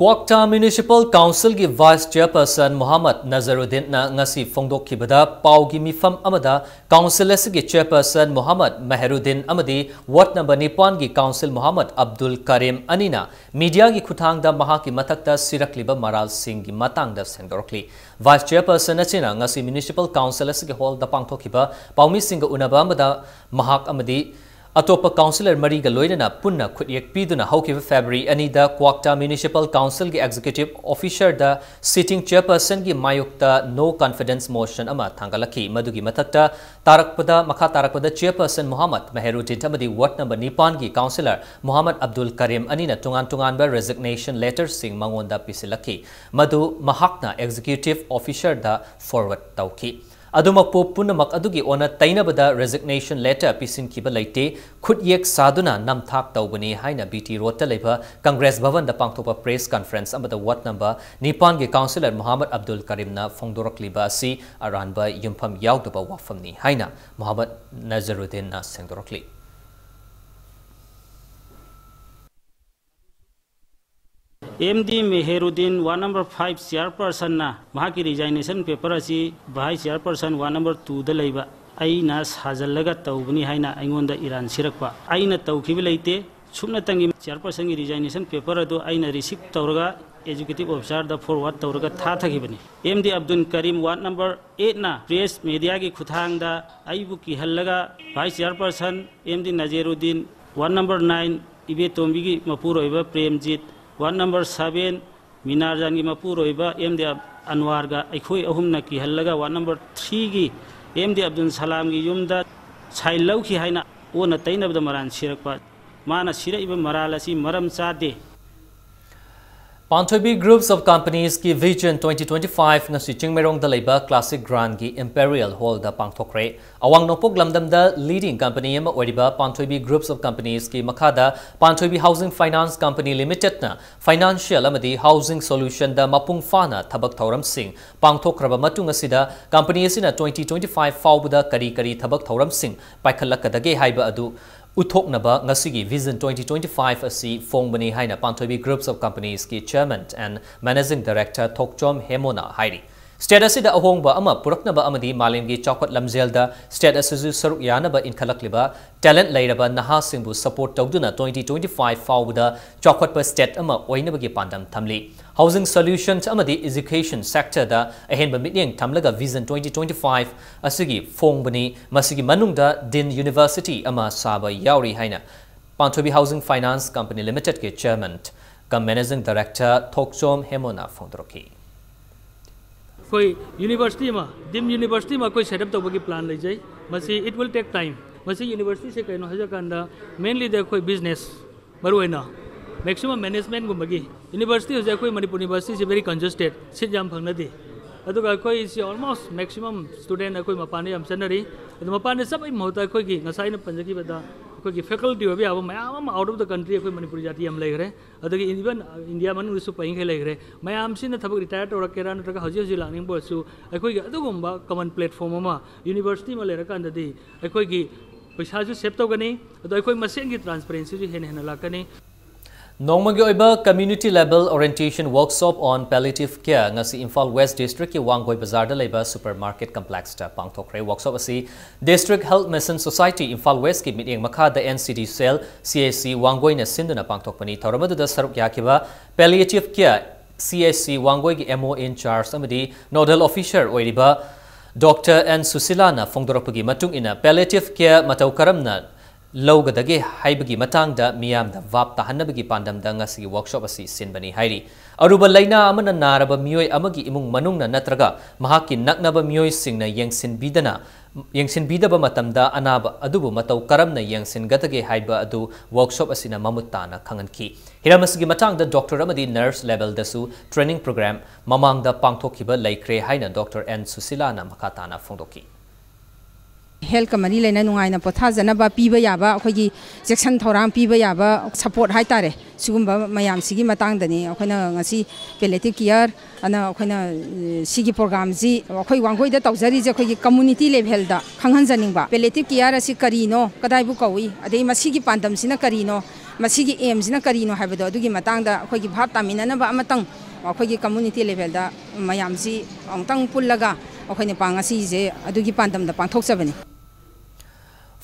ꯀ꯭ꯋꯥꯛꯇꯥ Municipal Councilꯒꯤ Vice Chairperson ꯃꯣꯍꯝꯃꯗ ꯅꯖꯔꯨꯗꯤꯟꯅ ꯉꯁꯤ ꯐꯣꯡꯗꯣꯛꯈꯤꯕꯗ, ꯄꯥꯎꯒꯤ ꯃꯤꯐꯝ ꯑꯃꯗ Council ꯑꯁꯤꯒꯤ Chairperson ꯃꯣꯍꯝꯃꯗ ꯃꯦꯍꯔꯨꯗꯤꯟ ꯑꯃꯗꯤ Ward number ꯅꯤꯄꯥꯟꯒꯤ Council Mohammad Abdul ꯀꯔꯤꯝ ꯑꯅꯤꯅ mediaꯒꯤ ꯈꯨꯠꯊꯥꯡꯗ ꯃꯍꯥꯛꯀꯤ ꯃꯊꯛꯇ ꯁꯤꯔꯛꯂꯤꯕ ꯃꯔꯥꯜꯁꯤꯡꯒꯤ ꯃꯇꯥꯡꯗ ꯁꯦꯡꯗꯣꯔꯛꯂꯤ꯫ Vice Chairperson ꯑꯁꯤꯅ ꯉꯁꯤ Municipal Council ꯑꯁꯤꯒꯤ hallꯗ ꯄꯥꯡꯊꯣꯛꯈꯤꯕ ꯄꯥꯎꯃꯤꯁꯤꯡꯒ ꯎꯅꯕ ꯑꯃꯗ ꯃꯍꯥꯛ ꯑꯃꯗꯤ ꯑꯇꯣꯞꯄ councillor ꯃꯔꯤꯒ ꯂꯣꯏꯅꯅ ꯄꯨꯟꯅ ꯈꯨꯠꯌꯦꯛ ꯄꯤꯗꯨꯅ ꯍꯧꯈꯤꯕ February ꯑꯅꯤꯗ ꯀ꯭ꯋꯥꯛꯇꯥ Municipal Councilꯒꯤ Executive Officerꯗ sitting Chairpersonꯒꯤ ꯃꯥꯌꯣꯛꯇ no confidence motion ꯑꯃ ꯊꯥꯡꯒꯠꯂꯛꯈꯤ꯫ ꯃꯗꯨꯒꯤ ꯃꯊꯛꯇ ꯇꯥꯔꯛꯄꯗ, ꯃꯈꯥ ꯇꯥꯔꯛꯄꯗ Chairperson ꯃꯣꯍꯝꯃꯗ ꯃꯦꯍꯔꯨꯗꯤꯟ ꯑꯃꯗꯤ Ward number ꯅꯤꯄꯥꯟꯒꯤ Councillor Mohammad Abdul ꯀꯔꯤꯝ ꯑꯅꯤꯅ ꯇꯣꯉꯥꯟ ꯇꯣꯉꯥꯟꯕ resignation letterꯁꯤꯡ ꯃꯉꯣꯟꯗ ꯄꯤꯁꯤꯜꯂꯛꯈꯤ꯫ ꯃꯗꯨ ꯃꯍꯥꯛꯅ Executive Officerꯗ forward ꯇꯧꯈꯤ꯫ ꯑꯗꯨꯃꯛꯄꯨ ꯄꯨꯝꯅꯃꯛ ꯑꯗꯨꯒꯤ ꯑꯣꯟꯅ ꯇꯩꯅꯕꯗ resignation letter ꯄꯤꯁꯤꯟꯈꯤꯕ ꯂꯩꯇꯦ, ꯈꯨꯠꯌꯦꯛ ꯁꯥꯗꯨꯅ ꯅꯝꯊꯥꯛ ꯇꯧꯕꯅꯤ ꯍꯥꯏꯅ B T Roadꯇ ꯂꯩꯕ Congress ꯚꯕꯟꯗ ꯄꯥꯡꯊꯣꯛꯄ press conference ꯑꯃꯗ Ward number ꯅꯤꯄꯥꯟꯒꯤ Councillor Mohammad Abdul ꯀꯔꯤꯝꯅ ꯐꯣꯡꯗꯣꯔꯛꯂꯤꯕ ꯑꯁꯤ ꯑꯔꯥꯟꯕ ꯌꯨꯝꯐꯝ ꯌꯥꯎꯗꯕ ꯋꯥꯐꯝꯅꯤ ꯍꯥꯏꯅ ꯃꯣꯍꯝꯃꯗ ꯅꯖꯔꯨꯗꯤꯟꯅ ꯁꯦꯡꯗꯣꯔꯛꯂꯤ꯫ M D Meheruddin, Ward number five Chairpersonꯅ ꯃꯍꯥꯛꯀꯤ resignation paper ꯑꯁꯤ Vice Chairperson, Ward number twoꯗ ꯂꯩꯕ ꯑꯩꯅ ꯁꯥꯖꯜꯂꯒ ꯇꯧꯕꯅꯤ ꯍꯥꯏꯅ ꯑꯩꯉꯣꯟꯗ ꯏꯔꯥꯟ ꯁꯤꯔꯛꯄ꯫ ꯑꯩꯅ ꯇꯧꯈꯤꯕ ꯂꯩꯇꯦ꯫ ꯁꯨꯞꯅꯇꯪꯒꯤ Chairpersonꯒꯤ resignation paper ꯑꯗꯨ ꯑꯩꯅ receipt ꯇꯧꯔꯒ Executive Officerꯗ forward ꯇꯧꯔꯒ ꯊꯥꯊꯈꯤꯕꯅꯤ꯫ ꯑꯦꯝ ꯗꯤ ꯑꯕꯗꯨꯜ ꯀꯔꯤꯝ, Ward number eightꯅ press mediaꯒꯤ ꯈꯨꯠꯊꯥꯡꯗ ꯑꯩꯕꯨ ꯀꯤꯍꯜꯂꯒ Vice Chairperson M D Nazeruddin, Ward number nine ꯏꯕꯦꯇꯣꯝꯕꯤꯒꯤ ꯃꯄꯨꯔꯣꯏꯕ ꯄ꯭ꯔꯦꯝꯖꯤꯠ, Ward number seven ꯃꯤꯅꯥꯔꯖꯥꯟꯒꯤ ꯃꯄꯨꯔꯣꯏꯕ ꯑꯦꯝ ꯗꯤ ꯑꯟꯋꯥꯔꯒ ꯑꯩꯈꯣꯏ ꯑꯍꯨꯝꯅ ꯀꯤꯍꯜꯂꯒ Ward number threeꯒꯤ ꯑꯦꯝ ꯗꯤ ꯑꯕꯗꯨꯜ ꯁꯂꯥꯝꯒꯤ ꯌꯨꯝꯗ sign ꯂꯧꯈꯤ ꯍꯥꯏꯅ ꯑꯣꯟꯅ ꯇꯩꯅꯕꯗ ꯃꯔꯥꯜ ꯁꯤꯔꯛꯄ꯫ ꯃꯥꯅ ꯁꯤꯔꯛꯏꯕ ꯃꯔꯥꯜ ꯑꯁꯤ ꯃꯔꯝ ꯆꯥꯗꯦ꯫ Panthoibi Groups of Companies ꯀꯤ Vision twenty twenty-five ꯉꯁꯤ ꯆꯤꯡꯃꯩꯔꯣꯡꯗ ꯂꯩꯕ Classic Grand ꯒꯤ Imperial Hall ꯗ ꯄꯥꯡꯊꯣꯛꯈ꯭ꯔꯦ꯫ ꯑꯋꯥꯡ ꯅꯣꯡꯄꯣꯛ ꯂꯝꯗꯝꯗ leading company ꯑꯃ ꯑꯣꯏꯔꯤꯕ Panthoibi Groups of Companies ꯀꯤ ꯃꯈꯥꯗ Panthoibi Housing Finance Company Limited ꯅ financial ꯑꯃꯗꯤ housing solution ꯗ ꯃꯄꯨꯡ ꯐꯥꯅ ꯊꯕꯛ ꯊꯧꯔꯝꯁꯤꯡ ꯄꯥꯡꯊꯣꯛꯈ꯭ꯔꯕ ꯃꯇꯨꯡ ꯑꯁꯤꯗ, company ꯑꯁꯤꯅ twenty twenty-five ꯐꯥꯎꯕꯗ ꯀꯔꯤ ꯀꯔꯤ ꯊꯕꯛ ꯊꯧꯔꯝꯁꯤꯡ ꯄꯥꯏꯈꯠꯂꯛꯀꯗꯒꯦ ꯍꯥꯏꯕ ꯑꯗꯨ ꯎꯠꯊꯣꯛꯅꯕ ꯉꯁꯤꯒꯤ Vision twenty twenty-five ꯑꯁꯤ ꯐꯣꯡꯕꯅꯤ ꯍꯥꯏꯅ Panthoibi Groups of Companies ꯀꯤ Chairman and Managing Director ꯊꯣꯛꯆꯣꯝ ꯍꯦꯃꯣꯅ ꯍꯥꯏꯔꯤ꯫ State ꯑꯁꯤꯗ ꯑꯍꯣꯡꯕ ꯑꯃ ꯄꯨꯔꯛꯅꯕ ꯑꯃꯗꯤ ꯃꯥꯂꯦꯝꯒꯤ ꯆꯥꯎꯈꯠ ꯂꯝꯖꯦꯜꯗ state ꯑꯁꯤꯁꯨ ꯁꯔꯨꯛ ꯌꯥꯅꯕ ꯏꯟꯈꯠꯂꯛꯂꯤꯕ talent ꯂꯩꯔꯕ ꯅꯍꯥꯁꯤꯡꯕꯨ support ꯇꯧꯗꯨꯅ twenty twenty-five ꯐꯥꯎꯕꯗ ꯆꯥꯎꯈꯠꯄ state ꯑꯃ ꯑꯣꯏꯅꯕꯒꯤ ꯄꯥꯟꯗꯝ ꯊꯝꯂꯤ꯫ Housing solutions ꯑꯃꯗꯤ education sector ꯗ ꯑꯍꯦꯟꯕ ꯃꯤꯠꯌꯦꯡ ꯊꯝꯂꯒ Vision twenty twenty-five ꯑꯁꯤꯒꯤ ꯐꯣꯡꯕꯅꯤ꯫ ꯃꯁꯤꯒꯤ ꯃꯅꯨꯡꯗ Deemed University ꯑꯃ ꯁꯥꯕ ꯌꯥꯎꯔꯤ ꯍꯥꯏꯅ Panthoibi Housing Finance Company Limited ꯀꯤ Chairman cum Managing Director ꯊꯣꯛꯆꯣꯝ ꯍꯦꯃꯣꯅ ꯐꯣꯡꯗꯣꯔꯛꯈꯤ꯫ ꯑꯩꯈꯣꯏ university ꯑꯃ, Deemed University ꯑꯃ ꯑꯩꯈꯣꯏ set up ꯇꯧꯕꯒꯤ plan ꯂꯩꯖꯩ꯫ ꯃꯁꯤ it will take time꯫ ꯃꯁꯤ university ꯁꯦ ꯀꯩꯅꯣ ꯍꯥꯏꯖꯀꯥꯟꯗ, mainly ꯗꯤ ꯑꯩꯈꯣꯏ business, ꯃꯔꯨꯑꯣꯏꯅ maximum management ꯒꯨꯝꯕꯒꯤ꯫ University ꯍꯧꯖꯤꯛ ꯑꯩꯈꯣꯏ ꯃꯅꯤꯄꯨꯔ university ꯁꯤ very congested, seat ꯌꯥꯝ ꯐꯪꯅꯗꯦ꯫ ꯑꯗꯨꯒ ꯑꯩꯈꯣꯏꯁꯤ almost maximum student ꯑꯩꯈꯣꯏ ꯃꯄꯥꯟꯗ ꯌꯥꯝ ꯆꯠꯅꯔꯤ꯫ ꯑꯗꯨ ꯃꯄꯥꯟꯗ ꯆꯠꯄꯒꯤ ꯃꯍꯨꯠꯇ ꯑꯩꯈꯣꯏꯒꯤ ꯉꯁꯥꯏ ꯑꯩꯅ ꯄꯟꯖꯈꯤꯕꯗ ꯑꯩꯈꯣꯏꯒꯤ faculty ꯑꯣꯏꯕ ꯌꯥꯕ ꯃꯌꯥꯝ ꯑꯃ out of the country ꯑꯩꯈꯣꯏ ꯃꯅꯤꯄꯨꯔ ꯖꯥꯇꯤ ꯌꯥꯝ ꯂꯩꯈ꯭ꯔꯦ꯫ ꯑꯗꯒꯤ even India ꯃꯅꯨꯡꯗꯁꯨ ꯄꯩꯉꯩ ꯂꯩꯈ꯭ꯔꯦ꯫ ꯃꯌꯥꯝꯁꯤꯅ ꯊꯕꯛ retire ꯇꯧꯔꯛꯀꯦꯔꯥ ꯅꯠꯇ꯭ꯔꯒ ꯍꯧꯖꯤꯛ ꯍꯧꯖꯤꯛ ꯂꯥꯛꯅꯤꯡꯕ ꯑꯣꯏꯔꯁꯨ, ꯑꯩꯈꯣꯏꯒꯤ ꯑꯗꯨꯒꯨꯝꯕ common platform ꯑꯃ university ꯑꯃ ꯂꯩꯔꯀꯥꯟꯗꯗꯤ ꯑꯩꯈꯣꯏꯒꯤ ꯄꯩꯁꯥꯁꯨ save ꯇꯧꯒꯅꯤ, ꯑꯗꯣ ꯑꯩꯈꯣꯏ ꯃꯁꯦꯟꯒꯤ transparency ꯁꯨ ꯍꯦꯟꯅ ꯍꯦꯟꯅ ꯂꯥꯛꯀꯅꯤ꯫ ꯅꯣꯡꯃꯒꯤ ꯑꯣꯏꯕ Community Level Orientation Workshop on Palliative Care ꯉꯁꯤ ꯏꯝꯐꯥꯜ West District ꯀꯤ ꯋꯥꯡꯒꯣꯏ ꯕꯖꯥꯔꯗ ꯂꯩꯕ Supermarket Complex ꯇ ꯄꯥꯡꯊꯣꯛꯈ꯭ꯔꯦ꯫ Workshop ꯑꯁꯤ District Health Mission Society Imphal West ꯀꯤ ꯃꯤꯠꯌꯦꯡ ꯃꯈꯥꯗ N C D Cell, C H C ꯋꯥꯡꯒꯣꯏꯅ ꯁꯤꯟꯗꯨꯅ ꯄꯥꯡꯊꯣꯛꯄꯅꯤ꯫ ꯊꯧꯔꯝ ꯑꯗꯨꯗ ꯁꯔꯨꯛ ꯌꯥꯈꯤꯕ Palliative Care C H C ꯋꯥꯡꯒꯣꯏꯒꯤ M O in charge ꯑꯃꯗꯤ Nodal Officer ꯑꯣꯏꯔꯤꯕ Doctor N ꯁꯨꯁꯤꯂꯥꯅ ꯐꯣꯡꯗꯣꯔꯛꯄꯒꯤ ꯃꯇꯨꯡ ꯏꯟꯅ, palliative care ꯃꯇꯧ ꯀꯔꯝꯅ ꯂꯧꯒꯗꯒꯦ ꯍꯥꯏꯕꯒꯤ ꯃꯇꯥꯡꯗ ꯃꯤꯌꯥꯝꯗ ꯚꯥꯞ ꯇꯥꯍꯟꯅꯕꯒꯤ ꯄꯥꯟꯗꯝꯗ ꯉꯁꯤꯒꯤ workshop ꯑꯁꯤ ꯁꯤꯟꯕꯅꯤ ꯍꯥꯏꯔꯤ꯫ ꯑꯔꯨꯕ ꯂꯥꯏꯅꯥ ꯑꯃꯅ ꯅꯥꯔꯕ ꯃꯤꯑꯣꯏ ꯑꯃꯒꯤ ꯏꯃꯨꯡ ꯃꯅꯨꯡꯅ ꯅꯠꯇ꯭ꯔꯒ ꯃꯍꯥꯛꯀꯤ ꯅꯛꯅꯕ ꯃꯤꯑꯣꯏꯁꯤꯡꯅ ꯌꯦꯡꯁꯤꯟꯕꯤꯗꯅ, ꯌꯦꯡꯁꯤꯟꯕꯤꯗꯕ ꯃꯇꯝꯗ ꯑꯅꯥꯕ ꯑꯗꯨꯕꯨ ꯃꯇꯧ ꯀꯔꯝꯅ ꯌꯦꯡꯁꯤꯟꯒꯗꯒꯦ ꯍꯥꯏꯕ ꯑꯗꯨ workshop ꯑꯁꯤꯅ ꯃꯃꯨꯠ ꯇꯥꯅ ꯈꯪꯍꯟꯈꯤ꯫ ꯍꯤꯔꯝ ꯑꯁꯤꯒꯤ ꯃꯇꯥꯡꯗ doctor ꯑꯃꯗꯤ nurse levelꯗꯁꯨ training program ꯃꯃꯥꯡꯗ ꯄꯥꯡꯊꯣꯛꯈꯤꯕ ꯂꯩꯈ꯭ꯔꯦ ꯍꯥꯏꯅ doctor ꯑꯦꯟ ꯁꯨꯁꯤꯂꯥꯅ ꯃꯈꯥ ꯇꯥꯅ ꯐꯣꯡꯗꯣꯛꯈꯤ꯫ Healthꯀ ꯃꯔꯤ ꯂꯩꯅ ꯅꯨꯡꯉꯥꯏꯅ ꯄꯣꯊꯥꯖꯅꯕ ꯄꯤꯕ ꯌꯥꯕ, ꯑꯩꯈꯣꯏꯒꯤ ꯆꯦꯛꯁꯤꯟ ꯊꯧꯔꯥꯡ ꯄꯤꯕ ꯌꯥꯕ support ꯍꯥꯏꯇꯥꯔꯦ, ꯁꯤꯒꯨꯝꯕ ꯃꯌꯥꯝꯁꯤꯒꯤ ꯃꯇꯥꯡꯗꯅꯤ ꯑꯩꯈꯣꯏꯅ ꯉꯁꯤ palliative care ꯑꯅ ꯑꯩꯈꯣꯏꯅ, ꯑ, ꯁꯤꯒꯤ programꯁꯤ ꯑꯩꯈꯣꯏ ꯋꯥꯡꯒꯣꯏꯗ ꯇꯧꯖꯔꯤꯁꯦ ꯑꯩꯈꯣꯏꯒꯤ community levelꯗ ꯈꯪꯍꯟꯖꯅꯤꯡꯕ꯫ Palliative care ꯑꯁꯤ ꯀꯔꯤꯅꯣ, ꯀꯗꯥꯏꯕꯨ ꯀꯧꯏ, ꯑꯗꯩ ꯃꯁꯤꯒꯤ ꯄꯥꯟꯗꯝꯁꯤꯅ ꯀꯔꯤꯅꯣ, ꯃꯁꯤꯒꯤ aimꯁꯤꯅ ꯀꯔꯤꯅꯣ ꯍꯥꯏꯕꯗꯣ, ꯑꯗꯨꯒꯤ ꯃꯇꯥꯡꯗ ꯑꯩꯈꯣꯏꯒꯤ ꯚꯥꯞ ꯇꯥꯃꯤꯟꯅꯅꯕ ꯑꯃꯇꯪ ꯑꯩꯈꯣꯏꯒꯤ community levelꯗ ꯃꯌꯥꯝꯁꯤ ꯑꯃꯨꯛꯇꯪ ꯄꯨꯜꯂꯒ ꯑꯩꯈꯣꯏꯅ ꯄꯥꯡ-, ꯉꯁꯤꯁꯦ ꯑꯗꯨꯒꯤ ꯄꯥꯟꯗꯝꯗ ꯄꯥꯡꯊꯣꯛꯆꯕꯅꯤ꯫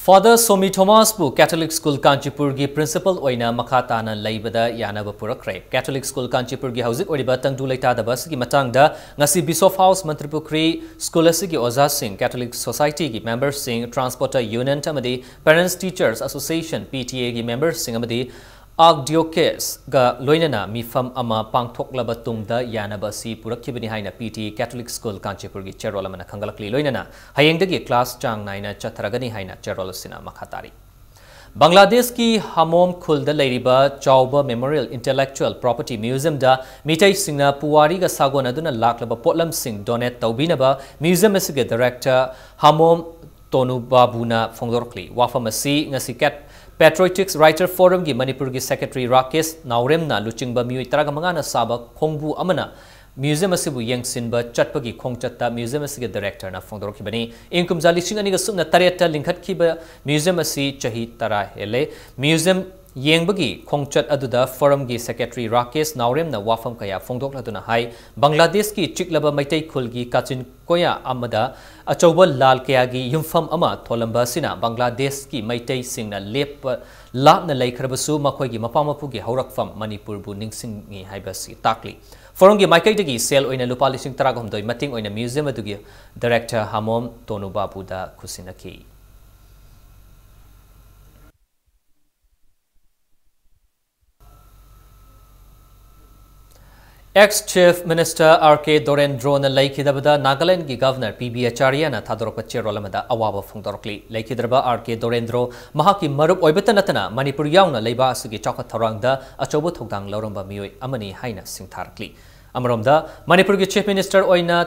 Father Somi ꯊꯣꯃꯥꯁꯄꯨ Catholic School ꯀꯥꯟꯆꯤꯄꯨꯔꯒꯤ principal ꯑꯣꯏꯅ ꯃꯈꯥ ꯇꯥꯅ ꯂꯩꯕꯗ ꯌꯥꯅꯕ ꯄꯨꯔꯛꯈ꯭ꯔꯦ꯫ Catholic School ꯀꯥꯟꯆꯤꯄꯨꯔꯒꯤ ꯍꯧꯖꯤꯛ ꯑꯣꯏꯔꯤꯕ ꯇꯪꯗꯨ ꯂꯩꯇꯥꯗꯕ ꯑꯁꯤꯒꯤ ꯃꯇꯥꯡꯗ ꯉꯁꯤ Bishop House ꯃꯟꯇ꯭ꯔꯤꯄꯨꯈ꯭ꯔꯤ school ꯑꯁꯤꯒꯤ ꯑꯣꯖꯥꯁꯤꯡ, Catholic Societyꯒꯤ memberꯁꯤꯡ, Transporter Union ꯑꯃꯗꯤ Parents Teachers Association, PTAꯒꯤ memberꯁꯤꯡ ꯑꯃꯗꯤ Archdiocese ꯒ ꯂꯣꯏꯅꯅ ꯃꯤꯐꯝ ꯑꯃ ꯄꯥꯡꯊꯣꯛꯂꯕ ꯇꯨꯡꯗ ꯌꯥꯅꯕ ꯑꯁꯤ ꯄꯨꯔꯛꯈꯤꯕꯅꯤ ꯍꯥꯏꯅ PTA Catholic School ꯀꯥꯟꯆꯤꯄꯨꯔꯒꯤ ꯆꯦꯔꯣꯜ ꯑꯃꯅ ꯈꯪꯒꯠꯂꯛꯂꯤ꯫ ꯂꯣꯏꯅꯅ ꯍꯌꯦꯡꯗꯒꯤ class ꯆꯥꯡ ꯅꯥꯏꯅ ꯆꯠꯊꯔꯒꯅꯤ ꯍꯥꯏꯅ ꯆꯦꯔꯣꯜ ꯑꯁꯤꯅ ꯃꯈꯥ ꯇꯥꯔꯤ꯫ ꯕꯪꯒ꯭ꯂꯥꯗꯦꯁꯀꯤ ꯍꯃꯣꯝ ꯈꯨꯜꯗ ꯂꯩꯔꯤꯕ ꯆꯥꯎꯕ Memorial Intellectual Property Museumꯗ ꯃꯤꯇꯩꯁꯤꯡꯅ ꯄꯨꯋꯥꯔꯤꯒ ꯁꯥꯒꯣꯟꯅꯗꯨꯅ ꯂꯥꯛꯂꯕ ꯄꯣꯠꯂꯝꯁꯤꯡ donate ꯇꯧꯕꯤꯅꯕ museum ꯑꯁꯤꯒꯤ director ꯍꯃꯣꯝ ꯇꯣꯅꯨ ꯕꯥꯕꯨꯅ ꯐꯣꯡꯗꯣꯔꯛꯂꯤ꯫ ꯋꯥꯐꯝ ꯑꯁꯤ ꯉꯁꯤ ꯀꯦꯠ-, Patriotics Writer Forumꯒꯤ ꯃꯅꯤꯄꯨꯔꯒꯤ secretary ꯔꯥꯀꯦꯁ ꯅꯥꯎꯔꯦꯝꯅ ꯂꯨꯆꯤꯡꯕ ꯃꯤꯑꯣꯏ ꯇꯔꯥꯃꯉꯥꯅ ꯁꯥꯕ ꯈꯣꯡꯕꯨ ꯑꯃꯅ museum ꯑꯁꯤꯕꯨ ꯌꯦꯡꯁꯤꯟꯕ ꯆꯠꯄꯒꯤ ꯈꯣꯡꯆꯠꯇ museum ꯑꯁꯤꯒꯤ directorꯅ ꯐꯣꯡꯗꯣꯔꯛꯈꯤꯕꯅꯤ꯫ ꯏꯪ ꯀꯨꯝꯖꯥ ꯂꯤꯁꯤꯡ ꯑꯅꯤꯒ ꯁꯨꯞꯅ ꯇꯔꯦꯠꯇ ꯂꯤꯡꯈꯠꯈꯤꯕ museum ꯑꯁꯤ ꯆꯍꯤ ꯇꯔꯥ ꯍꯦꯜꯂꯦ꯫ Museum ꯌꯦꯡꯕꯒꯤ ꯈꯣꯡꯆꯠ ꯑꯗꯨꯗ forumꯒꯤ secretary ꯔꯥꯀꯦꯁ ꯅꯥꯎꯔꯦꯝꯅ ꯋꯥꯐꯝ ꯀꯌꯥ ꯐꯣꯡꯗꯣꯛꯂꯗꯨꯅ ꯍꯥꯏ, ꯕꯪꯒ꯭ꯂꯥꯗꯦꯁꯀꯤ ꯆꯤꯛꯂꯕ ꯃꯩꯇꯩ ꯈꯨꯜꯒꯤ ꯀꯥꯆꯤꯟ ꯀꯣꯌꯥ ꯑꯃꯗ ꯑꯆꯧꯕ ꯂꯥꯜ ꯀꯌꯥꯒꯤ ꯌꯨꯝꯐꯝ ꯑꯃ ꯊꯣꯜꯂꯝꯕ ꯑꯁꯤꯅ ꯕꯪꯒ꯭ꯂꯥꯗꯦꯁꯀꯤ ꯃꯩꯇꯩꯁꯤꯡꯅ ꯂꯦꯞꯄ ꯂꯥꯞꯅ ꯂꯩꯈ꯭ꯔꯕꯁꯨ ꯃꯈꯣꯏꯒꯤ ꯃꯄꯥ ꯃꯄꯨꯒꯤ ꯍꯧꯔꯛꯐꯝ ꯃꯅꯤꯄꯨꯔꯕꯨ ꯅꯤꯡꯁꯤꯡꯉꯤ ꯍꯥꯏꯕꯁꯤ ꯇꯥꯛꯂꯤ꯫ Forumꯒꯤ ꯃꯥꯏꯀꯩꯗꯒꯤ ꯁꯦꯜ ꯑꯣꯏꯅ ꯂꯨꯄꯥ ꯂꯤꯁꯤꯡ ꯇꯔꯥꯒ ꯍꯨꯝꯗꯣꯏ ꯃꯇꯦꯡ ꯑꯣꯏꯅ museum ꯑꯗꯨꯒꯤ director ꯍꯃꯣꯝ ꯇꯣꯅꯨ ꯕꯥꯕꯨꯗ ꯈꯨꯠꯁꯤꯟꯅꯈꯤ꯫ Ex Chief Minister R K ꯗꯣꯔꯦꯟꯗ꯭ꯔꯣꯅ ꯂꯩꯈꯤꯗꯕꯗ ꯅꯥꯒꯥꯂꯦꯟꯗꯒꯤ Governor P B Acharya ꯅ ꯊꯥꯗꯣꯔꯛꯄ ꯆꯦꯔꯣꯜ ꯑꯃꯗ ꯑꯋꯥꯕ ꯐꯣꯡꯗꯣꯔꯛꯂꯤ꯫ ꯂꯩꯈꯤꯗ꯭ꯔꯕ R K ꯗꯣꯔꯦꯟꯗ꯭ꯔꯣ ꯃꯍꯥꯛꯀꯤ ꯃꯔꯨꯞ ꯑꯣꯏꯕꯇ ꯅꯠꯇꯅ ꯃꯅꯤꯄꯨꯔ ꯌꯥꯎꯅ ꯂꯩꯕꯥꯛ ꯑꯁꯤꯒꯤ ꯆꯥꯎꯈꯠ ꯊꯧꯔꯥꯡꯗ ꯑꯆꯧꯕ ꯊꯧꯗꯥꯡ ꯂꯧꯔꯝꯕ ꯃꯤꯑꯣꯏ ꯑꯃꯅꯤ ꯍꯥꯏꯅ ꯁꯤꯡꯊꯥꯔꯛꯂꯤ꯫ ꯑꯃꯔꯣꯝꯗ, ꯃꯅꯤꯄꯨꯔꯒꯤ Chief Minister ꯑꯣꯏꯅ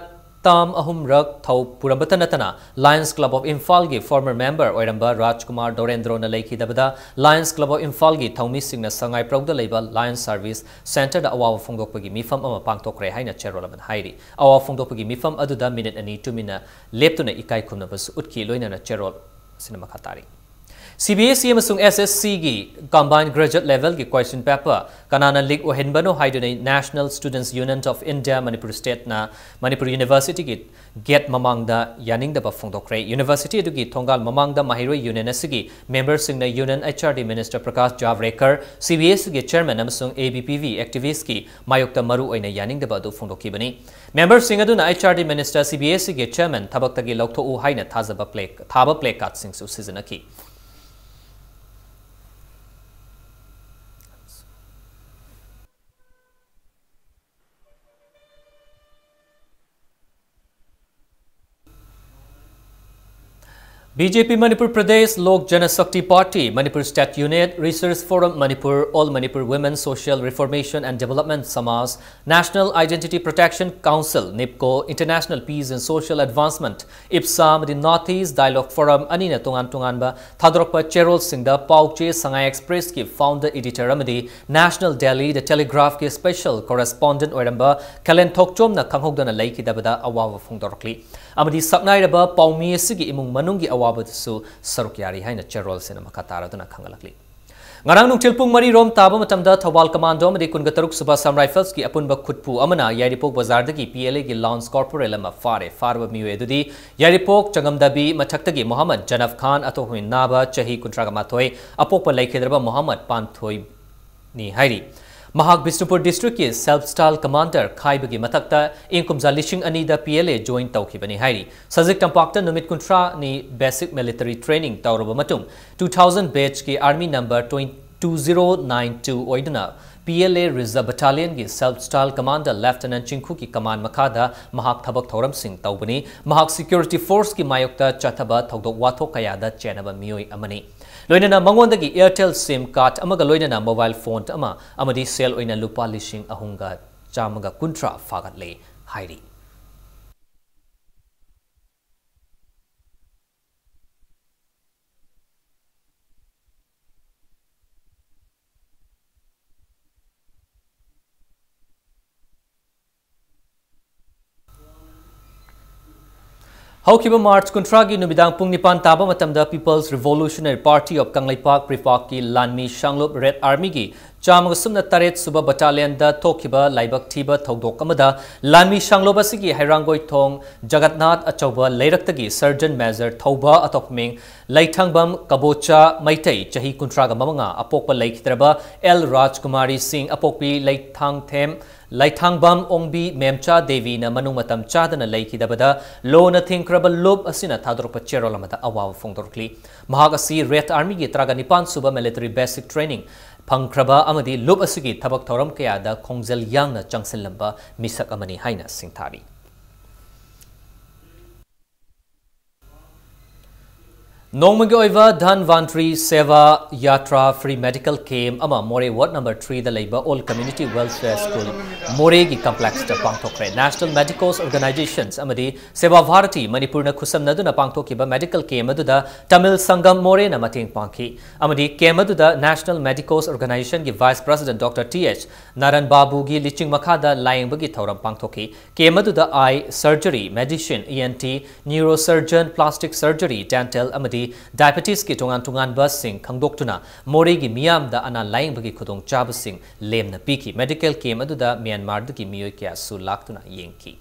term ꯑꯍꯨꯝꯔꯛ ꯊꯧ ꯄꯨꯔꯝꯕꯇ ꯅꯠꯇꯅ Lions Club of Imphal ꯒꯤ former member ꯑꯣꯏꯔꯝꯕ ꯔꯥꯖꯀꯨꯃꯥꯔ ꯗꯣꯔꯦꯟꯗ꯭ꯔꯣꯅ ꯂꯩꯈꯤꯗꯕꯗ Lions Club of Imphal ꯒꯤ ꯊꯧꯃꯤꯁꯤꯡꯅ ꯁꯉꯥꯏꯄ꯭ꯔꯧꯗ ꯂꯩꯕ Lions Service Centre ꯗ ꯑꯋꯥꯕ ꯐꯣꯡꯗꯣꯛꯄꯒꯤ ꯃꯤꯐꯝ ꯑꯃ ꯄꯥꯡꯊꯣꯛꯈ꯭ꯔꯦ ꯍꯥꯏꯅ ꯆꯦꯔꯣꯜ ꯑꯃꯅ ꯍꯥꯏꯔꯤ꯫ ꯑꯋꯥꯕ ꯐꯣꯡꯗꯣꯛꯄꯒꯤ ꯃꯤꯐꯝ ꯑꯗꯨꯗ ꯃꯤꯅꯤꯠ ꯑꯅꯤ ꯇꯨꯃꯤꯟꯅ ꯂꯦꯞꯇꯨꯅ ꯏꯀꯥꯏ ꯈꯨꯝꯅꯕꯁꯨ ꯎꯠꯈꯤ꯫ ꯂꯣꯏꯅꯅ ꯆꯦꯔꯣꯜ ꯑꯁꯤꯅ ꯃꯈꯥ ꯇꯥꯔꯤ꯫ C B S E ꯑꯃꯁꯨꯡ S S C ꯒꯤ combined graduate level ꯒꯤ question paper ꯀꯅꯥꯅ leak ꯑꯣꯏꯍꯟꯕꯅꯣ ꯍꯥꯏꯗꯨꯅ National Students Union of India Manipur State ꯅ ꯃꯅꯤꯄꯨꯔ University ꯒꯤ gate ꯃꯃꯥꯡꯗ ꯌꯥꯅꯤꯡꯗꯕ ꯐꯣꯡꯗꯣꯛꯈ꯭ꯔꯦ꯫ University ꯑꯗꯨꯒꯤ ꯊꯣꯡꯒꯥꯜ ꯃꯃꯥꯡꯗ ꯃꯍꯩꯔꯣꯏ union ꯑꯁꯤꯒꯤ member ꯁꯤꯡꯅ Union H R D Minister Prakash Javadekar, C B S E ꯒꯤ chairman ꯑꯃꯁꯨꯡ A B P V activist ꯀꯤ ꯃꯥꯌꯣꯛꯇ ꯃꯔꯨ ꯑꯣꯏꯅ ꯌꯥꯅꯤꯡꯗꯕ ꯑꯗꯨ ꯐꯣꯡꯗꯣꯛꯈꯤꯕꯅꯤ꯫ Member ꯁꯤꯡ ꯑꯗꯨꯅ H R D Minister, C B S E ꯒꯤ chairman ꯊꯕꯛꯇꯒꯤ ꯂꯧꯊꯣꯛꯎ ꯍꯥꯏꯅ ꯊꯥꯖꯕ play, ꯊꯥꯕ placard ꯁꯤꯡꯁꯨ ꯁꯤꯖꯤꯟꯅꯈꯤ꯫ B J P Manipur Pradesh Lok Janashakti Party, Manipur State Unit, Research Forum Manipur, All Manipur Women Social Reformation and Development Samaj, National Identity Protection Council, NIPCO, International Peace and Social Advancement, IPSA ꯑꯃꯗꯤ North East Dialogue Forum ꯑꯅꯤꯅ ꯇꯣꯉꯥꯟ ꯇꯣꯉꯥꯟꯕ ꯊꯥꯗꯣꯔꯛꯄ ꯆꯦꯔꯣꯜꯁꯤꯡꯗ ꯄꯥꯎꯆꯦ Sangai Express ꯀꯤ founder editor ꯑꯃꯗꯤ National Daily The Telegraph ꯀꯤ special correspondent ꯑꯣꯏꯔꯝꯕ ꯈꯦꯂꯦꯟ ꯊꯣꯛꯆꯣꯝꯅ ꯈꯪꯍꯧꯗꯅ ꯂꯩꯈꯤꯗꯕꯗ ꯑꯋꯥꯕ ꯐꯣꯡꯗꯣꯔꯛꯂꯤ꯫ ꯑꯃꯗꯤ ꯁꯛꯅꯥꯏꯔꯕ ꯄꯥꯎꯃꯤ ꯑꯁꯤꯒꯤ ꯏꯃꯨꯡ ꯃꯅꯨꯡꯒꯤ ꯑꯋꯥꯕꯗꯁꯨ ꯁꯔꯨꯛ ꯌꯥꯔꯤ ꯍꯥꯏꯅ ꯆꯦꯔꯣꯜꯁꯤꯅ ꯃꯈꯥ ꯇꯥꯔꯗꯨꯅ ꯈꯪꯍꯜꯂꯛꯂꯤ꯫ ꯉꯔꯥꯡ ꯅꯨꯡꯊꯤꯜ ꯄꯨꯡ ꯃꯔꯤ ꯔꯣꯝ ꯇꯥꯕ ꯃꯇꯝꯗ ꯊꯧꯕꯥꯜ Commando ꯑꯃꯗꯤ ꯀꯨꯟꯒ ꯇꯔꯨꯛ ꯁꯨꯕ Assam Rifles ꯀꯤ ꯑꯄꯨꯟꯕ ꯈꯨꯠꯄꯨ ꯑꯃꯅ ꯌꯥꯏꯔꯤꯄꯣꯛ ꯕꯖꯥꯔꯗꯒꯤ P L A ꯒꯤ lance corporal ꯑꯃ ꯐꯥꯔꯦ꯫ ꯐꯥꯔꯕ ꯃꯤꯑꯣꯏ ꯑꯗꯨꯗꯤ ꯌꯥꯏꯔꯤꯄꯣꯛ ꯆꯪꯉꯝꯗꯕꯤ ꯃꯊꯛꯇꯒꯤ ꯃꯣꯍꯝꯃꯗ ꯖꯅꯐ ꯈꯥꯟ, ꯑꯊꯣꯛꯍꯣꯏ ꯅꯥꯕ, ꯆꯍꯤ ꯀꯨꯟꯊ꯭ꯔꯥꯒ ꯃꯥꯊꯣꯏ, ꯑꯄꯣꯛꯄ ꯂꯩꯈꯤꯗ꯭ꯔꯕ ꯃꯣꯍꯝꯃꯗ ꯄꯥꯟꯊꯣꯏ ꯅꯤ ꯍꯥꯏꯔꯤ꯫ ꯃꯍꯥꯛ ꯕꯤꯁꯅꯨꯄꯨꯔ district ꯀꯤ Self Style Commander ꯈꯥꯏꯕꯒꯤ ꯃꯊꯛꯇ ꯏꯪ ꯀꯨꯝꯖꯥ ꯂꯤꯁꯤꯡ ꯑꯅꯤꯗ P L A join ꯇꯧꯈꯤꯕꯅꯤ ꯍꯥꯏꯔꯤ꯫ ꯁꯖꯤꯛ ꯇꯝꯄꯥꯛꯇ ꯅꯨꯃꯤꯠ ꯀꯨꯟꯊ꯭ꯔꯥꯅꯤ basic military training ꯇꯧꯔꯕ ꯃꯇꯨꯡ, two thousand batch ꯀꯤ army number two zero nine two ꯑꯣꯏꯗꯨꯅ P L A Reserve Battalionꯒꯤ Self Style Commander Lieutenant ꯆꯤꯡꯈꯨꯒꯤ command ꯃꯈꯥꯗ ꯃꯍꯥꯛ ꯊꯕꯛ ꯊꯧꯔꯝꯁꯤꯡ ꯇꯧꯕꯅꯤ꯫ ꯃꯍꯥꯛ security forceꯀꯤ ꯃꯥꯌꯣꯛꯇ ꯆꯠꯊꯕ ꯊꯧꯗꯣꯛ ꯋꯥꯊꯣꯛ ꯀꯌꯥꯗ ꯆꯦꯟꯅꯕ ꯃꯤꯑꯣꯏ ꯑꯃꯅꯤ꯫ ꯂꯣꯏꯅꯅ ꯃꯉꯣꯟꯗꯒꯤ Airtel SIM card ꯑꯃꯒ ꯂꯣꯏꯅꯅ mobile phone ꯑꯃ ꯑꯃꯗꯤ ꯁꯦꯜ ꯑꯣꯏꯅ ꯂꯨꯄꯥ ꯂꯤꯁꯤꯡ ꯑꯍꯨꯝꯒ ꯆꯥꯝꯃꯒ ꯀꯨꯟꯊ꯭ꯔꯥ ꯐꯥꯒꯠꯂꯦ ꯍꯥꯏꯔꯤ꯫ ꯍꯧꯈꯤꯕ March ꯀꯨꯟꯊ꯭ꯔꯥꯒꯤ ꯅꯨꯃꯤꯗꯥꯡ ꯄꯨꯡ ꯅꯤꯄꯥꯟ ꯇꯥꯕ ꯃꯇꯝꯗ People's Revolutionary Party of Kangleipak, PREPAK ꯀꯤ ꯂꯥꯟꯃꯤ ꯁꯥꯡꯂꯨꯞ Red Army ꯒꯤ ꯆꯥꯝꯃꯒ ꯁꯨꯞꯅ ꯇꯔꯦꯠ ꯁꯨꯕ battalion ꯗ ꯊꯣꯛꯈꯤꯕ ꯂꯥꯏꯕꯛ ꯊꯤꯕ ꯊꯧꯗꯣꯛ ꯑꯃꯗ ꯂꯥꯟꯃꯤ ꯁꯥꯡꯂꯨꯞ ꯑꯁꯤꯒꯤ ꯍꯩꯔꯥꯡꯒꯣꯏꯊꯣꯡ ꯖꯒꯟꯅꯥꯊ ꯑꯆꯧꯕ ꯂꯩꯔꯛꯇꯒꯤ Sergeant Major ꯊꯧꯕ ꯑꯇꯣꯞꯄ ꯃꯤꯡ ꯂꯩꯊꯥꯡꯕꯝ ꯀꯕꯣꯆꯥ ꯃꯩꯇꯩ, ꯆꯍꯤ ꯀꯨꯟꯊ꯭ꯔꯥꯒ ꯃꯉꯥ, ꯑꯄꯣꯛꯄ ꯂꯩꯈꯤꯗ꯭ꯔꯕ ꯑꯦꯜ ꯔꯥꯖꯀꯨꯃꯥꯔꯤ ꯁꯤꯡ, ꯑꯄꯣꯛꯄꯤ ꯂꯩꯊꯥꯡꯊꯦꯝ, ꯂꯩꯊꯥꯡꯕꯝ ꯑꯣꯡꯕꯤ ꯃꯦꯝꯆꯥ ꯗꯦꯕꯤꯅ ꯃꯅꯨꯡ ꯃꯇꯝ ꯆꯥꯗꯅ ꯂꯩꯈꯤꯗꯕꯗ ꯂꯣꯅ ꯊꯤꯡꯈ꯭ꯔꯕ ꯂꯨꯞ ꯑꯁꯤꯅ ꯊꯥꯗꯣꯔꯛꯄ ꯆꯦꯔꯣꯜ ꯑꯃꯗ ꯑꯋꯥꯕ ꯐꯣꯡꯗꯣꯔꯛꯂꯤ꯫ ꯃꯍꯥꯛ ꯑꯁꯤ Red Army ꯒꯤ ꯇꯔꯥꯒ ꯅꯤꯄꯥꯟ ꯁꯨꯕ military basic training ꯐꯪꯈ꯭ꯔꯕ ꯑꯃꯗꯤ ꯂꯨꯞ ꯑꯁꯤꯒꯤ ꯊꯕꯛ ꯊꯧꯔꯝ ꯀꯌꯥꯗ ꯈꯣꯡꯖꯦꯜ ꯌꯥꯡꯅ ꯆꯪꯁꯤꯜꯂꯝꯕ ꯃꯤꯁꯛ ꯑꯃꯅꯤ ꯍꯥꯏꯅ ꯁꯤꯡꯊꯥꯔꯤ꯫ ꯅꯣꯡꯃꯒꯤ ꯑꯣꯏꯕ ꯙꯟꯋꯟꯇ꯭ꯔꯤ ꯁꯦꯚꯥ ꯌꯥꯇ꯭ꯔꯥ free medical camp ꯑꯃ ꯃꯣꯔꯦ ward number three ꯗ ꯂꯩꯕ All Community Welfare School ꯃꯣꯔꯦꯒꯤ complex ꯇ ꯄꯥꯡꯊꯣꯛꯈ꯭ꯔꯦ꯫ National Medicos Organizations ꯑꯃꯗꯤ ꯁꯦꯚꯥ ꯚꯥꯔꯇꯤ ꯃꯅꯤꯄꯨꯔꯅ ꯈꯨꯠꯁꯝꯅꯗꯨꯅ ꯄꯥꯡꯊꯣꯛꯈꯤꯕ medical camp ꯑꯗꯨꯗ ꯇꯃꯤꯜ ꯁꯪꯒꯝ ꯃꯣꯔꯦꯅ ꯃꯇꯦꯡ ꯄꯥꯡꯈꯤ ꯑꯃꯗꯤ camp ꯑꯗꯨꯗ National Medicos Organization ꯒꯤ Vice President Doctor T H ꯅꯥꯔꯟ ꯕꯥꯕꯨꯒꯤ ꯂꯤꯆꯤꯡ ꯃꯈꯥꯗ ꯂꯥꯌꯦꯡꯕꯒꯤ ꯊꯧꯔꯝ ꯄꯥꯡꯊꯣꯛꯈꯤ꯫ Camp ꯑꯗꯨꯗ eye surgery, medicine, E N T, neurosurgeon, plastic surgery, dental ꯑꯃꯗꯤ diabetes ꯀꯤ ꯇꯣꯉꯥꯟ ꯇꯣꯉꯥꯟꯕꯁꯤꯡ ꯈꯪꯗꯣꯛꯇꯨꯅ ꯃꯣꯔꯦꯒꯤ ꯃꯤꯌꯥꯝꯗ ꯑꯅꯥ ꯂꯥꯌꯦꯡꯕꯒꯤ ꯈꯨꯗꯣꯡꯆꯥꯕꯁꯤꯡ ꯂꯦꯝꯅ ꯄꯤꯈꯤ꯫ Medical camp ꯑꯗꯨꯗ ꯃ꯭ꯌꯥꯟꯃꯥꯔꯗꯒꯤ ꯃꯤꯑꯣꯏ ꯀꯌꯥꯁꯨ ꯂꯥꯛꯇꯨꯅ ꯌꯦꯡꯈꯤ꯫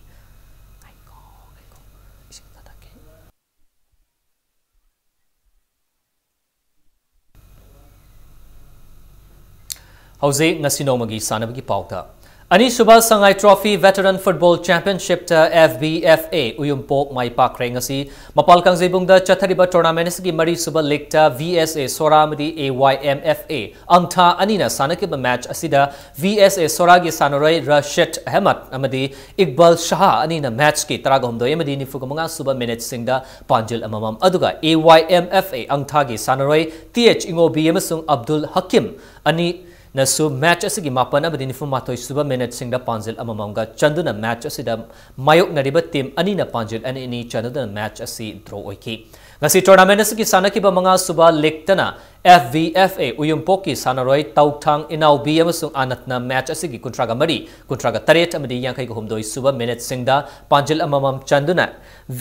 ꯍꯧꯖꯤꯛ ꯉꯁꯤ ꯅꯣꯡꯃꯒꯤ ꯁꯥꯟꯅꯕꯒꯤ ꯄꯥꯎꯗ꯫ ꯑꯅꯤꯁꯨꯕ ꯁꯉꯥꯏ Trophy Veteran Football Championship ꯇ F B F A ꯎꯌꯨꯝꯄꯣꯛ ꯃꯥꯏ ꯄꯥꯛꯈ꯭ꯔꯦ꯫ ꯉꯁꯤ ꯃꯄꯥꯜ ꯀꯥꯡꯖꯩꯕꯨꯡꯗ ꯆꯠꯊꯔꯤꯕ tournament ꯑꯁꯤꯒꯤ ꯃꯔꯤꯁꯨꯕ league ꯇ V S A ꯁꯣꯔꯥ ꯑꯃꯗꯤ A Y M F A ꯑꯪꯊꯥ ꯑꯅꯤꯅ ꯁꯥꯟꯅꯈꯤꯕ match ꯑꯁꯤꯗ V S A ꯁꯣꯔꯥꯒꯤ ꯁꯥꯟꯅꯔꯣꯏ ꯔꯥꯁꯤꯗ ꯑꯍꯃꯗ ꯑꯃꯗꯤ ꯏꯛꯕꯥꯜ ꯁꯍꯥ ꯑꯅꯤꯅ match ꯀꯤ ꯇꯔꯥꯒ ꯍꯨꯝꯗꯣꯏ ꯑꯃꯗꯤ ꯅꯤꯐꯨꯒ ꯃꯉꯥ ꯁꯨꯕ minute ꯁꯤꯡꯗ ꯄꯥꯟꯖꯤꯜ ꯑꯃꯃꯝ, ꯑꯗꯨꯒ A Y M F A ꯑꯪꯊꯥꯒꯤ ꯁꯥꯟꯅꯔꯣꯏ T H ꯏꯉꯣꯕꯤ ꯑꯃꯁꯨꯡ ꯑꯕꯗꯨꯜ ꯍꯀꯤꯝ ꯑꯅꯤ ꯅꯁꯨ match ꯑꯁꯤꯒꯤ ꯃꯥꯄꯟ ꯑꯃꯗꯤ ꯅꯤꯐꯨ ꯃꯥꯊꯣꯏ ꯁꯨꯕ minute ꯁꯤꯡꯗ ꯄꯥꯟꯖꯤꯜ ꯑꯃꯃꯝꯒ ꯆꯟꯗꯨꯅ match ꯑꯁꯤꯗ ꯃꯥꯌꯣꯛꯅꯔꯤꯕ team ꯑꯅꯤꯅ ꯄꯥꯟꯖꯤꯜ ꯑꯅꯤ ꯑꯅꯤ ꯆꯟꯗꯨꯅ match ꯑꯁꯤ draw ꯑꯣꯏꯈꯤ꯫ ꯉꯁꯤ tournament ꯑꯁꯤꯒꯤ ꯁꯥꯟꯅꯈꯤꯕ ꯃꯉꯥ ꯁꯨꯕ league ꯇꯅ F V F A ꯎꯌꯨꯝꯄꯣꯛꯀꯤ ꯁꯥꯟꯅꯔꯣꯏ ꯇꯧꯊꯥꯡ ꯏꯅꯥꯎꯕꯤ ꯑꯃꯁꯨꯡ ꯑꯅꯠꯅ match ꯑꯁꯤꯒꯤ ꯀꯨꯟꯊ꯭ꯔꯥꯒ ꯃꯔꯤ, ꯀꯨꯟꯊ꯭ꯔꯥꯒ ꯇꯔꯦꯠ ꯑꯃꯗꯤ ꯌꯥꯡꯈꯩꯒ ꯍꯨꯝꯗꯣꯏ ꯁꯨꯕ minute ꯁꯤꯡꯗ ꯄꯥꯟꯖꯤꯜ ꯑꯃꯃꯝ ꯆꯟꯗꯨꯅ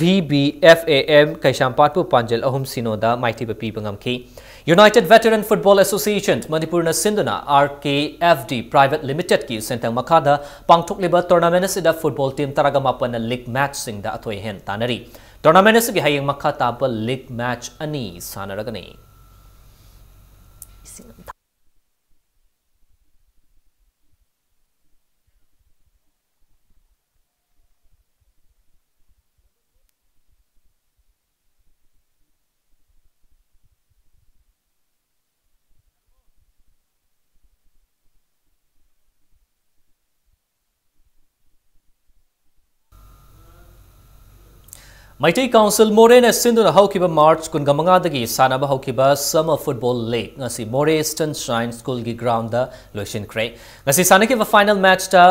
V B F A M ꯀꯩꯁꯥꯝꯄꯥꯠꯄꯨ ꯄꯥꯟꯖꯤꯜ ꯑꯍꯨꯝ ꯁꯤꯅꯣꯗ ꯃꯥꯏꯊꯤꯕ ꯄꯤꯕ ꯉꯝꯈꯤ꯫ United Veteran Football Association ꯃꯅꯤꯄꯨꯔꯅ ꯁꯤꯟꯗꯨꯅ R K F D Private Limited ꯀꯤ ꯁꯦꯟꯊꯪ ꯃꯈꯥꯗ ꯄꯥꯡꯊꯣꯛꯂꯤꯕ tournament ꯑꯁꯤꯗ football team ꯇꯔꯥꯒ ꯃꯥꯄꯟꯅ league match ꯁꯤꯡꯗ ꯑꯊꯣꯏ ꯑꯍꯦꯟ ꯇꯥꯟꯅꯔꯤ꯫ Tournament ꯑꯁꯤꯒꯤ ꯍꯌꯦꯡ ꯃꯈꯥ ꯇꯥꯕ league match ꯑꯅꯤ ꯁꯥꯟꯅꯔꯒꯅꯤ꯫ ꯃꯩꯇꯩ Council ꯃꯣꯔꯦꯅ ꯁꯤꯟꯗꯨꯅ ꯍꯧꯈꯤꯕ March ꯀꯨꯟꯃꯉꯥꯗꯒꯤ ꯁꯥꯟꯅꯕ ꯍꯧꯈꯤꯕ Summer Football League ꯉꯁꯤ ꯃꯣꯔꯦ Eastern Shrine School ꯒꯤ ground ꯗ ꯂꯣꯏꯁꯤꯟꯈ꯭ꯔꯦ꯫ ꯉꯁꯤ ꯁꯥꯟꯅꯈꯤꯕ final match ꯇ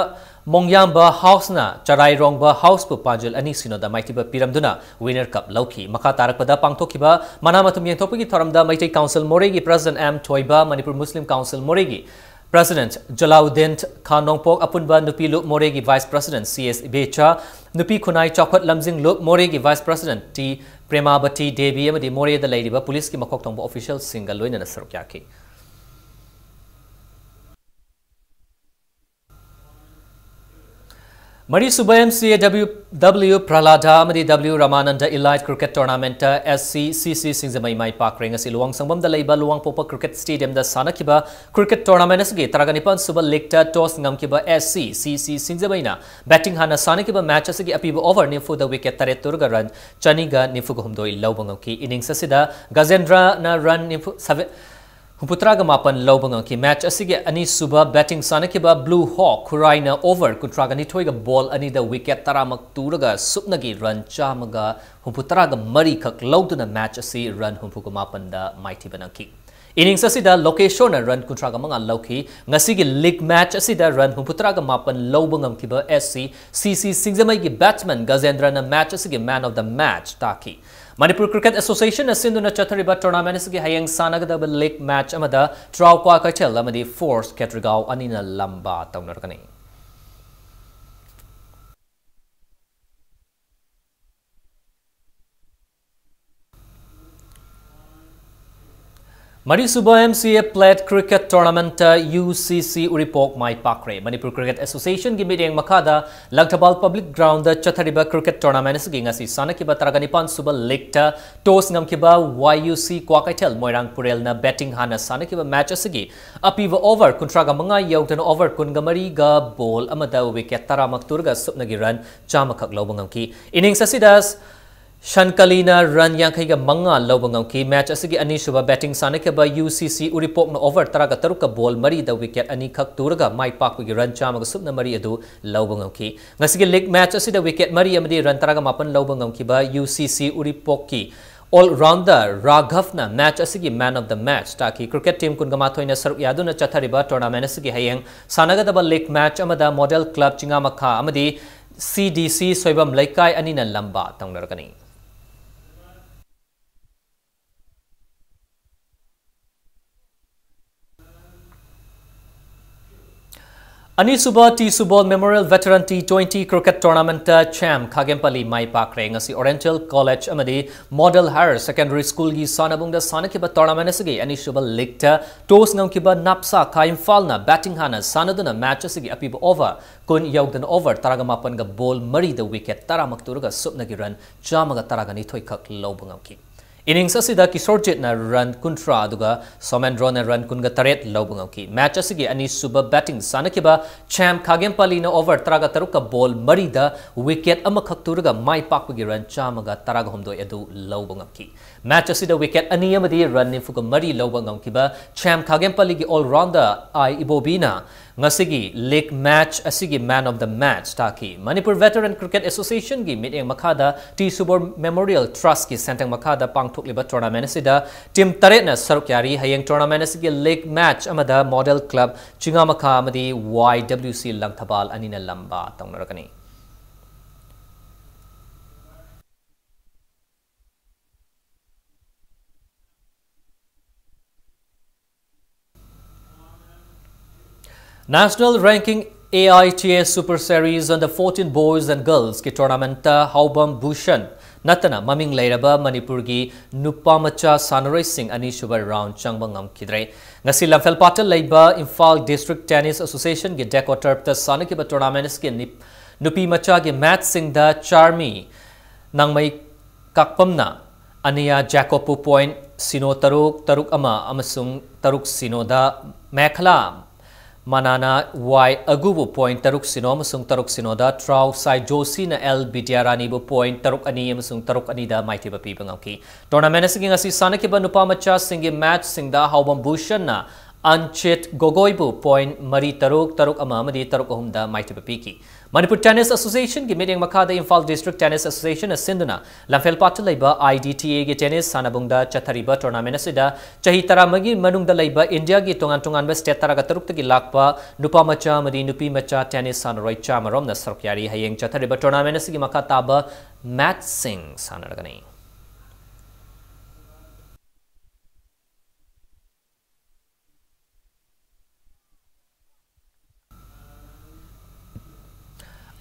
ꯃꯣꯡꯌꯥꯝꯕ House ꯅ ꯆꯔꯥꯏꯔꯣꯡꯕ House ꯄꯨ ꯄꯥꯟꯖꯤꯜ ꯑꯅꯤ ꯁꯤꯅꯣꯗ ꯃꯥꯏꯊꯤꯕ ꯄꯤꯔꯝꯗꯨꯅ winner cup ꯂꯧꯈꯤ꯫ ꯃꯈꯥ ꯇꯥꯔꯛꯄꯗ ꯄꯥꯡꯊꯣꯛꯈꯤꯕ ꯃꯅꯥ ꯃꯊꯨꯝ ꯌꯦꯟꯊꯣꯛꯄꯒꯤ ꯊꯧꯔꯝꯗ ꯃꯩꯇꯩ Council ꯃꯣꯔꯦꯒꯤ President M ꯊꯣꯏꯕ, ꯃꯅꯤꯄꯨꯔ Muslim Council ꯃꯣꯔꯦꯒꯤ President ꯖꯂꯥꯎꯗꯤꯟ ꯈꯥꯟ ꯅꯣꯡꯄꯣꯛ, ꯑꯄꯨꯟꯕ ꯅꯨꯄꯤ ꯂꯨꯞ ꯃꯣꯔꯦꯒꯤ Vice President C S ꯏꯕꯦꯆꯥ, ꯅꯨꯄꯤ ꯈꯨꯟꯅꯥꯏ ꯆꯥꯎꯈꯠ ꯂꯝꯖꯤꯡ ꯂꯨꯞ ꯃꯣꯔꯦꯒꯤ Vice President ꯇꯤ ꯄ꯭ꯔꯦꯃꯥꯕꯇꯤ ꯗꯦꯕꯤ ꯑꯃꯗꯤ ꯃꯣꯔꯦꯗ ꯂꯩꯔꯤꯕ police ꯀꯤ ꯃꯀꯣꯛ ꯊꯣꯡꯕ official ꯁꯤꯡꯒ ꯂꯣꯏꯅꯅ ꯁꯔꯨꯛ ꯌꯥꯈꯤ꯫ ꯃꯔꯤꯁꯨꯕ M C A W W Prahlada ꯑꯃꯗꯤ W Ramananda Elite Cricket Tournamentꯇ S C C C ꯁꯤꯡꯖꯃꯩ ꯃꯥꯏ ꯄꯥꯛꯈ꯭ꯔꯦ꯫ ꯉꯁꯤ ꯂꯨꯋꯥꯡꯁꯪꯕꯝꯗ ꯂꯩꯕ ꯂꯨꯋꯥꯡꯄꯣꯛꯄ Cricket Stadiumꯗ ꯁꯥꯟꯅꯈꯤꯕ cricket tournament ꯑꯁꯤꯒꯤ ꯇꯔꯥꯒ ꯅꯤꯄꯥꯟ ꯁꯨꯕ leagueꯇ toss ꯉꯝꯈꯤꯕ S C C C ꯁꯤꯡꯖꯃꯩꯅ batting ꯍꯥꯟꯅ ꯁꯥꯟꯅꯈꯤꯕ match ꯑꯁꯤꯒꯤ ꯑꯄꯤꯕ over ꯅꯤꯐꯨꯗ wicket ꯇꯔꯦꯠ ꯇꯨꯔꯒ run ꯆꯅꯤꯒ ꯅꯤꯐꯨꯒ ꯍꯨꯝꯗꯣꯏ ꯂꯧꯕ ꯉꯝꯈꯤ꯫ Innings ꯑꯁꯤꯗ ꯒꯖꯦꯟꯗ꯭ꯔꯅ run ꯅꯤꯐꯨ, ꯁꯚꯦ-, ꯍꯨꯝꯐꯨꯇꯔꯥꯒ ꯃꯥꯄꯟ ꯂꯧꯕ ꯉꯝꯈꯤ꯫ Match ꯑꯁꯤꯒꯤ ꯑꯅꯤꯁꯨꯕ batting ꯁꯥꯟꯅꯈꯤꯕ Blue Hawk ꯈꯨꯔꯥꯏꯅ over ꯀꯨꯟꯊ꯭ꯔꯥꯒ ꯅꯤꯊꯣꯏꯒ ball ꯑꯅꯤꯗ wicket ꯇꯔꯥꯃꯛ ꯇꯨꯔꯒ ꯁꯨꯞꯅꯒꯤ run ꯆꯥꯝꯃꯒ ꯍꯨꯝꯐꯨꯇꯔꯥꯒ ꯃꯔꯤ ꯈꯛ ꯂꯧꯗꯨꯅ match ꯑꯁꯤ run ꯍꯨꯝꯐꯨꯒ ꯃꯥꯄꯟꯗ ꯃꯥꯏꯊꯤꯕ ꯅꯪꯈꯤ꯫ Innings ꯑꯁꯤꯗ ꯂꯣꯀꯦꯁꯣꯔꯅ run ꯀꯨꯟꯊ꯭ꯔꯥꯒ ꯃꯉꯥ ꯂꯧꯈꯤ꯫ ꯉꯁꯤꯒꯤ league match ꯑꯁꯤꯗ run ꯍꯨꯝꯐꯨꯇꯔꯥꯒ ꯃꯥꯄꯟ ꯂꯧꯕ ꯉꯝꯈꯤꯕ S C C C ꯁꯤꯡꯖꯃꯩꯒꯤ batsman ꯒꯖꯦꯟꯗ꯭ꯔꯅ match ꯑꯁꯤꯒꯤ man of the match ꯇꯥꯈꯤ꯫ ꯃꯅꯤꯄꯨꯔ Cricket Associationꯅ ꯁꯤꯟꯗꯨꯅ ꯆꯠꯊꯔꯤꯕ tournament ꯑꯁꯤꯒꯤ ꯍꯌꯦꯡ ꯁꯥꯟꯅꯒꯗꯕ league match ꯑꯃꯗ ꯇ꯭ꯔꯥꯎ ꯀ꯭ꯋꯥꯀꯩꯊꯦꯜ ꯑꯃꯗꯤ Force ꯈꯦꯇ꯭ꯔꯤꯒꯥꯎ ꯑꯅꯤꯅ ꯂꯝꯕꯥ ꯇꯧꯅꯔꯒꯅꯤ꯫ ꯃꯔꯤꯁꯨꯕ M C A Plate Cricket Tournamentꯇ U C C Uripok my ꯄꯥꯛꯈ꯭ꯔꯦ꯫ Manipur Cricket Associationꯒꯤ ꯃꯤꯠꯌꯦꯡ ꯃꯈꯥꯗ ꯂꯪꯊꯕꯥꯜ Public Groundꯗ ꯆꯠꯊꯔꯤꯕ cricket tournament ꯑꯁꯤꯒꯤ ꯉꯁꯤ ꯁꯥꯟꯅꯈꯤꯕ ꯇꯔꯥꯒ ꯅꯤꯄꯥꯟ ꯁꯨꯕ leagueꯇ toss ꯉꯝꯈꯤꯕ Y U C Kwakeithel ꯃꯣꯏꯔꯥꯡ ꯄꯨꯔꯦꯜꯅ batting ꯍꯥꯟꯅ ꯁꯥꯟꯅꯈꯤꯕ match ꯑꯁꯤꯒꯤ ꯑꯄꯤꯕ over ꯀꯨꯟꯊ꯭ꯔꯥꯒ ꯃꯉꯥ ꯌꯧꯗꯅ over ꯀꯨꯟꯒ ꯃꯔꯤꯒ ball ꯑꯃꯗ wicket ꯇꯔꯥꯃꯛ ꯇꯨꯔꯒ ꯁꯨꯞꯅꯒꯤ run ꯆꯥꯝꯃꯈꯛ ꯂꯧꯕ ꯉꯝꯈꯤ꯫ Innings ꯑꯁꯤꯗ ꯁꯟꯀꯂꯤꯅ run ꯌꯥꯡꯈꯩꯒ ꯃꯉꯥ ꯂꯧꯕ ꯉꯝꯈꯤ꯫ Match ꯑꯁꯤꯒꯤ ꯑꯅꯤꯁꯨꯕ batting ꯁꯥꯟꯅꯈꯤꯕ U C C ꯎꯔꯤꯄꯣꯛꯅ over ꯇꯔꯥꯒ ꯇꯔꯨꯛꯀ ball ꯃꯔꯤꯗ wicket ꯑꯅꯤꯈꯛ ꯇꯨꯔꯒ ꯃꯥꯏ ꯄꯥꯛꯄꯒꯤ run ꯆꯥꯝꯃꯒ ꯁꯨꯞꯅ ꯃꯔꯤ ꯑꯗꯨ ꯂꯧꯕ ꯉꯝꯈꯤ꯫ ꯉꯁꯤꯒꯤ league match ꯑꯁꯤꯗ wicket ꯃꯔꯤ ꯑꯃꯗꯤ run ꯇꯔꯥꯒ ꯃꯥꯄꯟ ꯂꯧꯕ ꯉꯝꯈꯤꯕ U C C ꯎꯔꯤꯄꯣꯛꯀꯤ all-rounder ꯔꯥꯘꯕꯅ match ꯑꯁꯤꯒꯤ man of the match ꯇꯥꯈꯤ꯫ Cricket team ꯀꯨꯟꯒ ꯃꯥꯊꯣꯏꯅ ꯁꯔꯨꯛ ꯌꯥꯗꯨꯅ ꯆꯠꯊꯔꯤꯕ tournament ꯑꯁꯤꯒꯤ ꯍꯌꯦꯡ ꯁꯥꯟꯅꯒꯗꯕ league match ꯑꯃꯗ Model Club ꯆꯤꯉꯥꯃꯈꯥ ꯑꯃꯗꯤ C D C ꯁꯣꯏꯕꯝ ꯂꯩꯀꯥꯏ ꯑꯅꯤꯅ ꯂꯝꯕꯥ ꯇꯧꯅꯔꯒꯅꯤ꯫ ꯑꯅꯤꯁꯨꯕ T Subol Memorial Veteran T twenty Cricket Tournamentꯇ ꯆꯦꯝ ꯈꯥꯒꯦꯝꯄꯜꯂꯤ ꯃꯥꯏ ꯄꯥꯛꯈ꯭ꯔꯦ꯫ ꯉꯁꯤ Oriental College ꯑꯃꯗꯤ Model Higher Secondary Schoolꯒꯤ ꯁꯥꯟꯅꯕꯨꯡꯗ ꯁꯥꯟꯅꯈꯤꯕ tournament ꯑꯁꯤꯒꯤ ꯑꯅꯤꯁꯨꯕ leagueꯇ toss ꯉꯝꯈꯤꯕ ꯅꯥꯞꯁꯥ ꯈꯥ ꯏꯝꯐꯥꯜꯅ batting ꯍꯥꯟꯅ ꯁꯥꯟꯅꯗꯨꯅ match ꯑꯁꯤꯒꯤ ꯑꯄꯤꯕ over ꯀꯨꯟ ꯌꯧꯗꯅ over ꯇꯔꯥꯒ ꯃꯥꯄꯟꯒ ball ꯃꯔꯤꯗ wicket ꯇꯔꯥꯃꯛ ꯇꯨꯔꯒ ꯁꯨꯞꯅꯒꯤ run ꯆꯥꯝꯃꯒ ꯇꯔꯥꯒ ꯅꯤꯊꯣꯏ ꯈꯛ ꯂꯧꯕ ꯉꯝꯈꯤ꯫ Innings ꯑꯁꯤꯗ ꯀꯤꯁꯣꯔꯖꯤꯠꯅ run ꯀꯨꯟꯊ꯭ꯔꯥ ꯑꯗꯨꯒ ꯁꯣꯃꯦꯟꯗ꯭ꯔꯣꯅ run ꯀꯨꯟꯒ ꯇꯔꯦꯠ ꯂꯧꯕ ꯉꯝꯈꯤ꯫ Match ꯑꯁꯤꯒꯤ ꯑꯅꯤꯁꯨꯕ batting ꯁꯥꯟꯅꯈꯤꯕ ꯆꯦꯝ ꯈꯥꯒꯦꯝꯄꯜꯂꯤꯅ over ꯇꯔꯥꯒ ꯇꯔꯨꯛꯀ ball ꯃꯔꯤꯗ wicket ꯑꯃꯈꯛ ꯇꯨꯔꯒ ꯃꯥꯏ ꯄꯥꯛꯄꯒꯤ run ꯆꯥꯝꯃꯒ ꯇꯔꯥꯒ ꯍꯨꯝꯗꯣꯏ ꯑꯗꯨ ꯂꯧꯕ ꯉꯝꯈꯤ꯫ Match ꯑꯁꯤꯗ wicket ꯑꯅꯤ ꯑꯃꯗꯤ run ꯅꯤꯐꯨꯒ ꯃꯔꯤ ꯂꯧꯕ ꯉꯝꯈꯤꯕ ꯆꯦꯝ ꯈꯥꯒꯦꯝꯄꯜꯂꯤꯒꯤ all-rounder ꯑꯥꯏ ꯏꯕꯣꯕꯤꯅ ꯉꯁꯤꯒꯤ league match ꯑꯁꯤꯒꯤ man of the match ꯇꯥꯈꯤ꯫ Manipur Veteran Cricket Associationꯒꯤ ꯃꯤꯠꯌꯦꯡ ꯃꯈꯥꯗ ꯇꯤ ꯁꯨꯕꯣꯜ Memorial Trustꯀꯤ ꯁꯦꯟꯊꯪ ꯃꯈꯥꯗ ꯄꯥꯡꯊꯣꯛꯂꯤꯕ tournament ꯑꯁꯤꯗ team ꯇꯔꯦꯠꯅ ꯁꯔꯨꯛ ꯌꯥꯔꯤ꯫ ꯍꯌꯦꯡ tournament ꯑꯁꯤꯒꯤ league match ꯑꯃꯗ Model Club ꯆꯤꯉꯥꯃꯈꯥ ꯑꯃꯗꯤ ꯋꯥꯏ ꯗꯕ꯭ꯂꯤꯎ ꯁꯤ ꯂꯪꯊꯕꯥꯜ ꯑꯅꯤꯅ ꯂꯝꯕꯥ ꯇꯧꯅꯔꯒꯅꯤ꯫ National Ranking A I T A Super Series Under fourteen Boys and Girlsꯀꯤ tournamentꯇ ꯍꯥꯎꯕꯝ Bhushan ꯅꯠꯇꯅ ꯃꯃꯤꯡ ꯂꯩꯔꯕ ꯃꯅꯤꯄꯨꯔꯒꯤ ꯅꯨꯄꯥ ꯃꯆꯥ ꯁꯥꯟꯅꯔꯣꯏꯁꯤꯡ ꯑꯅꯤꯁꯨꯕ round ꯆꯪꯕ ꯉꯝꯈꯤꯗ꯭ꯔꯦ꯫ ꯉꯁꯤ ꯂꯝꯐꯦꯜꯄꯥꯠꯇ ꯂꯩꯕ Imphal District Tennis Associationꯒꯤ Deco Turfꯇ ꯁꯥꯟꯅꯈꯤꯕ tournament ꯑꯁꯤꯒꯤ ꯅꯤꯞ-, ꯅꯨꯄꯤ ꯃꯆꯥꯒꯤ matchꯁꯤꯡꯗ ꯆꯥꯔꯃꯤ ꯅꯥꯡꯃꯩ ꯀꯥꯛꯄꯝꯅ ꯑꯅꯤꯌꯥ ꯖꯦꯀꯣꯕꯄꯨ point ꯁꯤꯅꯣ ꯇꯔꯨꯛ, ꯇꯔꯨꯛ ꯑꯃ ꯑꯃꯁꯨꯡ ꯇꯔꯨꯛ ꯁꯤꯅꯣꯗ ꯃꯦꯈꯂꯥ ꯃꯅꯥꯅ ꯋꯥꯏ ꯑꯒꯨꯕꯨ point ꯇꯔꯨꯛ ꯁꯤꯅꯣ ꯑꯃꯁꯨꯡ ꯇꯔꯨꯛ ꯁꯤꯅꯣꯗ ꯇ꯭ꯔꯥꯎ ꯁꯥꯏ ꯖꯣꯁꯤꯅ ꯑꯦꯜ ꯕꯤꯗ꯭ꯌꯥꯔꯥꯅꯤꯕꯨ point ꯇꯔꯨꯛ ꯑꯅꯤ ꯑꯃꯁꯨꯡ ꯇꯔꯨꯛ ꯑꯅꯤꯗ ꯃꯥꯏꯊꯤꯕ ꯄꯤꯕ ꯉꯝꯈꯤ꯫ Tournament ꯑꯁꯤꯒꯤ ꯉꯁꯤ ꯁꯥꯟꯅꯈꯤꯕ ꯅꯨꯄꯥ ꯃꯆꯥꯁꯤꯡꯒꯤ matchꯁꯤꯡꯗ ꯍꯥꯎꯕꯝ ꯚꯨꯁꯟꯅ ꯑꯟꯆꯤꯠ ꯒꯣꯒꯣꯏꯕꯨ point ꯃꯔꯤ ꯇꯔꯨꯛ, ꯇꯔꯨꯛ ꯑꯃ ꯑꯃꯗꯤ ꯇꯔꯨꯛ ꯑꯍꯨꯝꯗ ꯃꯥꯏꯊꯤꯕ ꯄꯤꯈꯤ꯫ Manipur Tennis Associationꯒꯤ ꯃꯤꯠꯌꯦꯡ ꯃꯈꯥꯗ Imphal District Tennis Associationꯅ ꯁꯤꯟꯗꯨꯅ ꯂꯝꯐꯦꯜꯄꯥꯠꯇ ꯂꯩꯕ I D T Aꯒꯤ tennis ꯁꯥꯟꯅꯕꯨꯡꯗ ꯆꯠꯊꯔꯤꯕ tournament ꯑꯁꯤꯗ ꯆꯍꯤ ꯇꯔꯥꯃꯔꯤꯒꯤ ꯃꯅꯨꯡꯗ ꯂꯩꯕ ꯏꯟꯗꯤꯌꯥꯒꯤ ꯇꯣꯉꯥꯟ ꯇꯣꯉꯥꯟꯕ state ꯇꯔꯥꯒ ꯇꯔꯨꯛꯇꯒꯤ ꯂꯥꯛꯄ ꯅꯨꯄꯥ ꯃꯆꯥ ꯑꯃꯗꯤ ꯅꯨꯄꯤ ꯃꯆꯥ tennis ꯁꯥꯟꯅꯔꯣꯏ ꯆꯥꯝꯃ ꯔꯣꯝꯅ ꯁꯔꯨꯛ ꯌꯥꯔꯤ꯫ ꯍꯌꯦꯡ ꯆꯠꯊꯔꯤꯕ tournament ꯑꯁꯤꯒꯤ ꯃꯈꯥ ꯇꯥꯕ matchꯁꯤꯡ ꯁꯥꯟꯅꯔꯒꯅꯤ꯫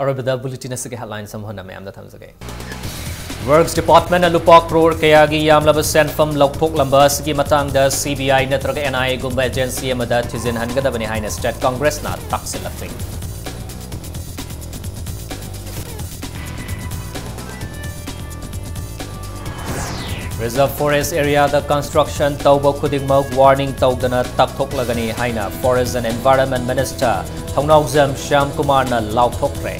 ꯑꯔꯣꯏꯕꯗ bulletin ꯑꯁꯤꯒꯤ headlines ꯑꯃꯨꯛ ꯍꯟꯅ ꯃꯌꯥꯝꯗ ꯊꯝꯖꯒꯦ꯫ Works Departmentꯅ ꯂꯨꯄꯥ ꯀ꯭ꯔꯣꯔ ꯀꯌꯥꯒꯤ ꯌꯥꯝꯂꯕ ꯁꯦꯟꯐꯝ ꯂꯧꯊꯣꯛꯂꯝꯕ ꯑꯁꯤꯒꯤ ꯃꯇꯥꯡꯗ C B I ꯅꯠꯇ꯭ꯔꯒ N I Aꯒꯨꯝꯕ agency ꯑꯃꯗ ꯊꯤꯖꯤꯟꯍꯟꯒꯗꯕꯅꯤ ꯍꯥꯏꯅ State Congressꯅ ꯇꯥꯛꯁꯤꯜꯂꯛꯂꯤ꯫ Reserve Forest areaꯗ construction ꯇꯧꯕ ꯈꯨꯗꯤꯡꯃꯛ warning ꯇꯧꯗꯅ ꯇꯛꯊꯣꯛꯂꯒꯅꯤ ꯍꯥꯏꯅ Forest and Environment Minister ꯊꯧꯅꯥꯎꯖꯝ ꯁ꯭ꯌꯥꯝ ꯀꯨꯃꯥꯔꯅ ꯂꯥꯎꯊꯣꯛꯈ꯭ꯔꯦ꯫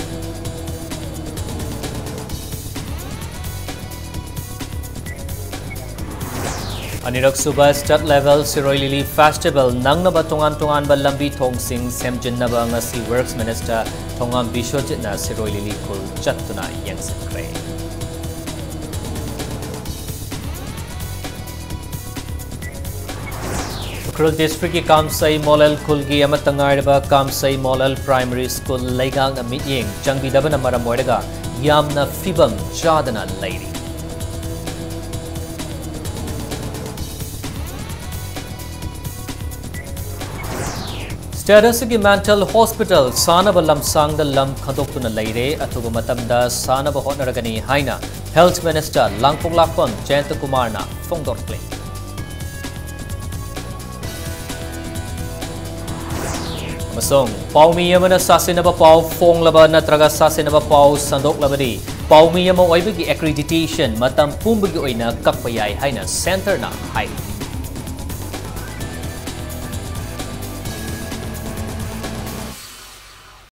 ꯑꯅꯤꯔꯛ ꯁꯨꯕ State Level ꯁꯤꯔꯣꯏ ꯂꯤꯂꯤ Festival ꯅꯪꯅꯕ ꯇꯣꯉꯥꯟ ꯇꯣꯉꯥꯟꯕ ꯂꯝꯕꯤ ꯊꯣꯡꯁꯤꯡ ꯁꯦꯝꯖꯤꯟꯅꯕ ꯉꯁꯤ Works Minister ꯊꯣꯉꯥꯝ ꯕꯤꯁ꯭ꯋꯖꯤꯠꯅ ꯁꯤꯔꯣꯏ ꯂꯤꯂꯤ ꯈꯨꯜ ꯆꯠꯇꯨꯅ ꯌꯦꯡꯁꯤꯟꯈ꯭ꯔꯦ꯫ ꯎꯈ꯭ꯔꯨꯜ districtꯀꯤ ꯀꯥꯝꯁꯩ ꯃꯣꯂꯦꯜ ꯈꯨꯜꯒꯤ ꯑꯃꯠꯇ ꯉꯥꯏꯔꯕ ꯀꯥꯝꯁꯩ ꯃꯣꯂꯦꯜ Primary School ꯂꯩꯉꯥꯛꯅ ꯃꯤꯠꯌꯦꯡ ꯆꯪꯕꯤꯗꯕꯅ ꯃꯔꯝ ꯑꯣꯏꯔꯒ ꯌꯥꯝꯅ ꯐꯤꯕꯝ ꯆꯥꯗꯅ ꯂꯩꯔꯤ꯫ State ꯑꯁꯤꯒꯤ mental hospital ꯁꯥꯅꯕ ꯂꯝꯁꯥꯡꯗ ꯂꯝ ꯈꯟꯗꯣꯛꯇꯨꯅ ꯂꯩꯔꯦ꯫ ꯑꯊꯨꯕ ꯃꯇꯝꯗ ꯁꯥꯅꯕ ꯍꯣꯠꯅꯔꯒꯅꯤ ꯍꯥꯏꯅ Health Minister ꯂꯥꯡꯄꯣꯛꯂꯥꯛꯄꯝ ꯖꯌꯟꯇ ꯀꯨꯃꯥꯔꯅ ꯐꯣꯡꯗꯣꯔꯛꯂꯤ꯫ ꯑꯃꯁꯨꯡ ꯄꯥꯎꯃꯤ ꯑꯃꯅ ꯁꯥꯁꯤꯟꯅꯕ ꯄꯥꯎ ꯐꯣꯡꯂꯕ ꯅꯠꯇ꯭ꯔꯒ ꯁꯥꯁꯤꯟꯅꯕ ꯄꯥꯎ ꯁꯟꯗꯣꯛꯂꯕꯗꯤ ꯄꯥꯎꯃꯤ ꯑꯃ ꯑꯣꯏꯕꯒꯤ accreditation ꯃꯇꯝ ꯄꯨꯝꯕꯒꯤ ꯑꯣꯏꯅ ꯀꯛꯄ ꯌꯥꯏ ꯍꯥꯏꯅ Centreꯅ ꯍꯥꯏꯔꯤ꯫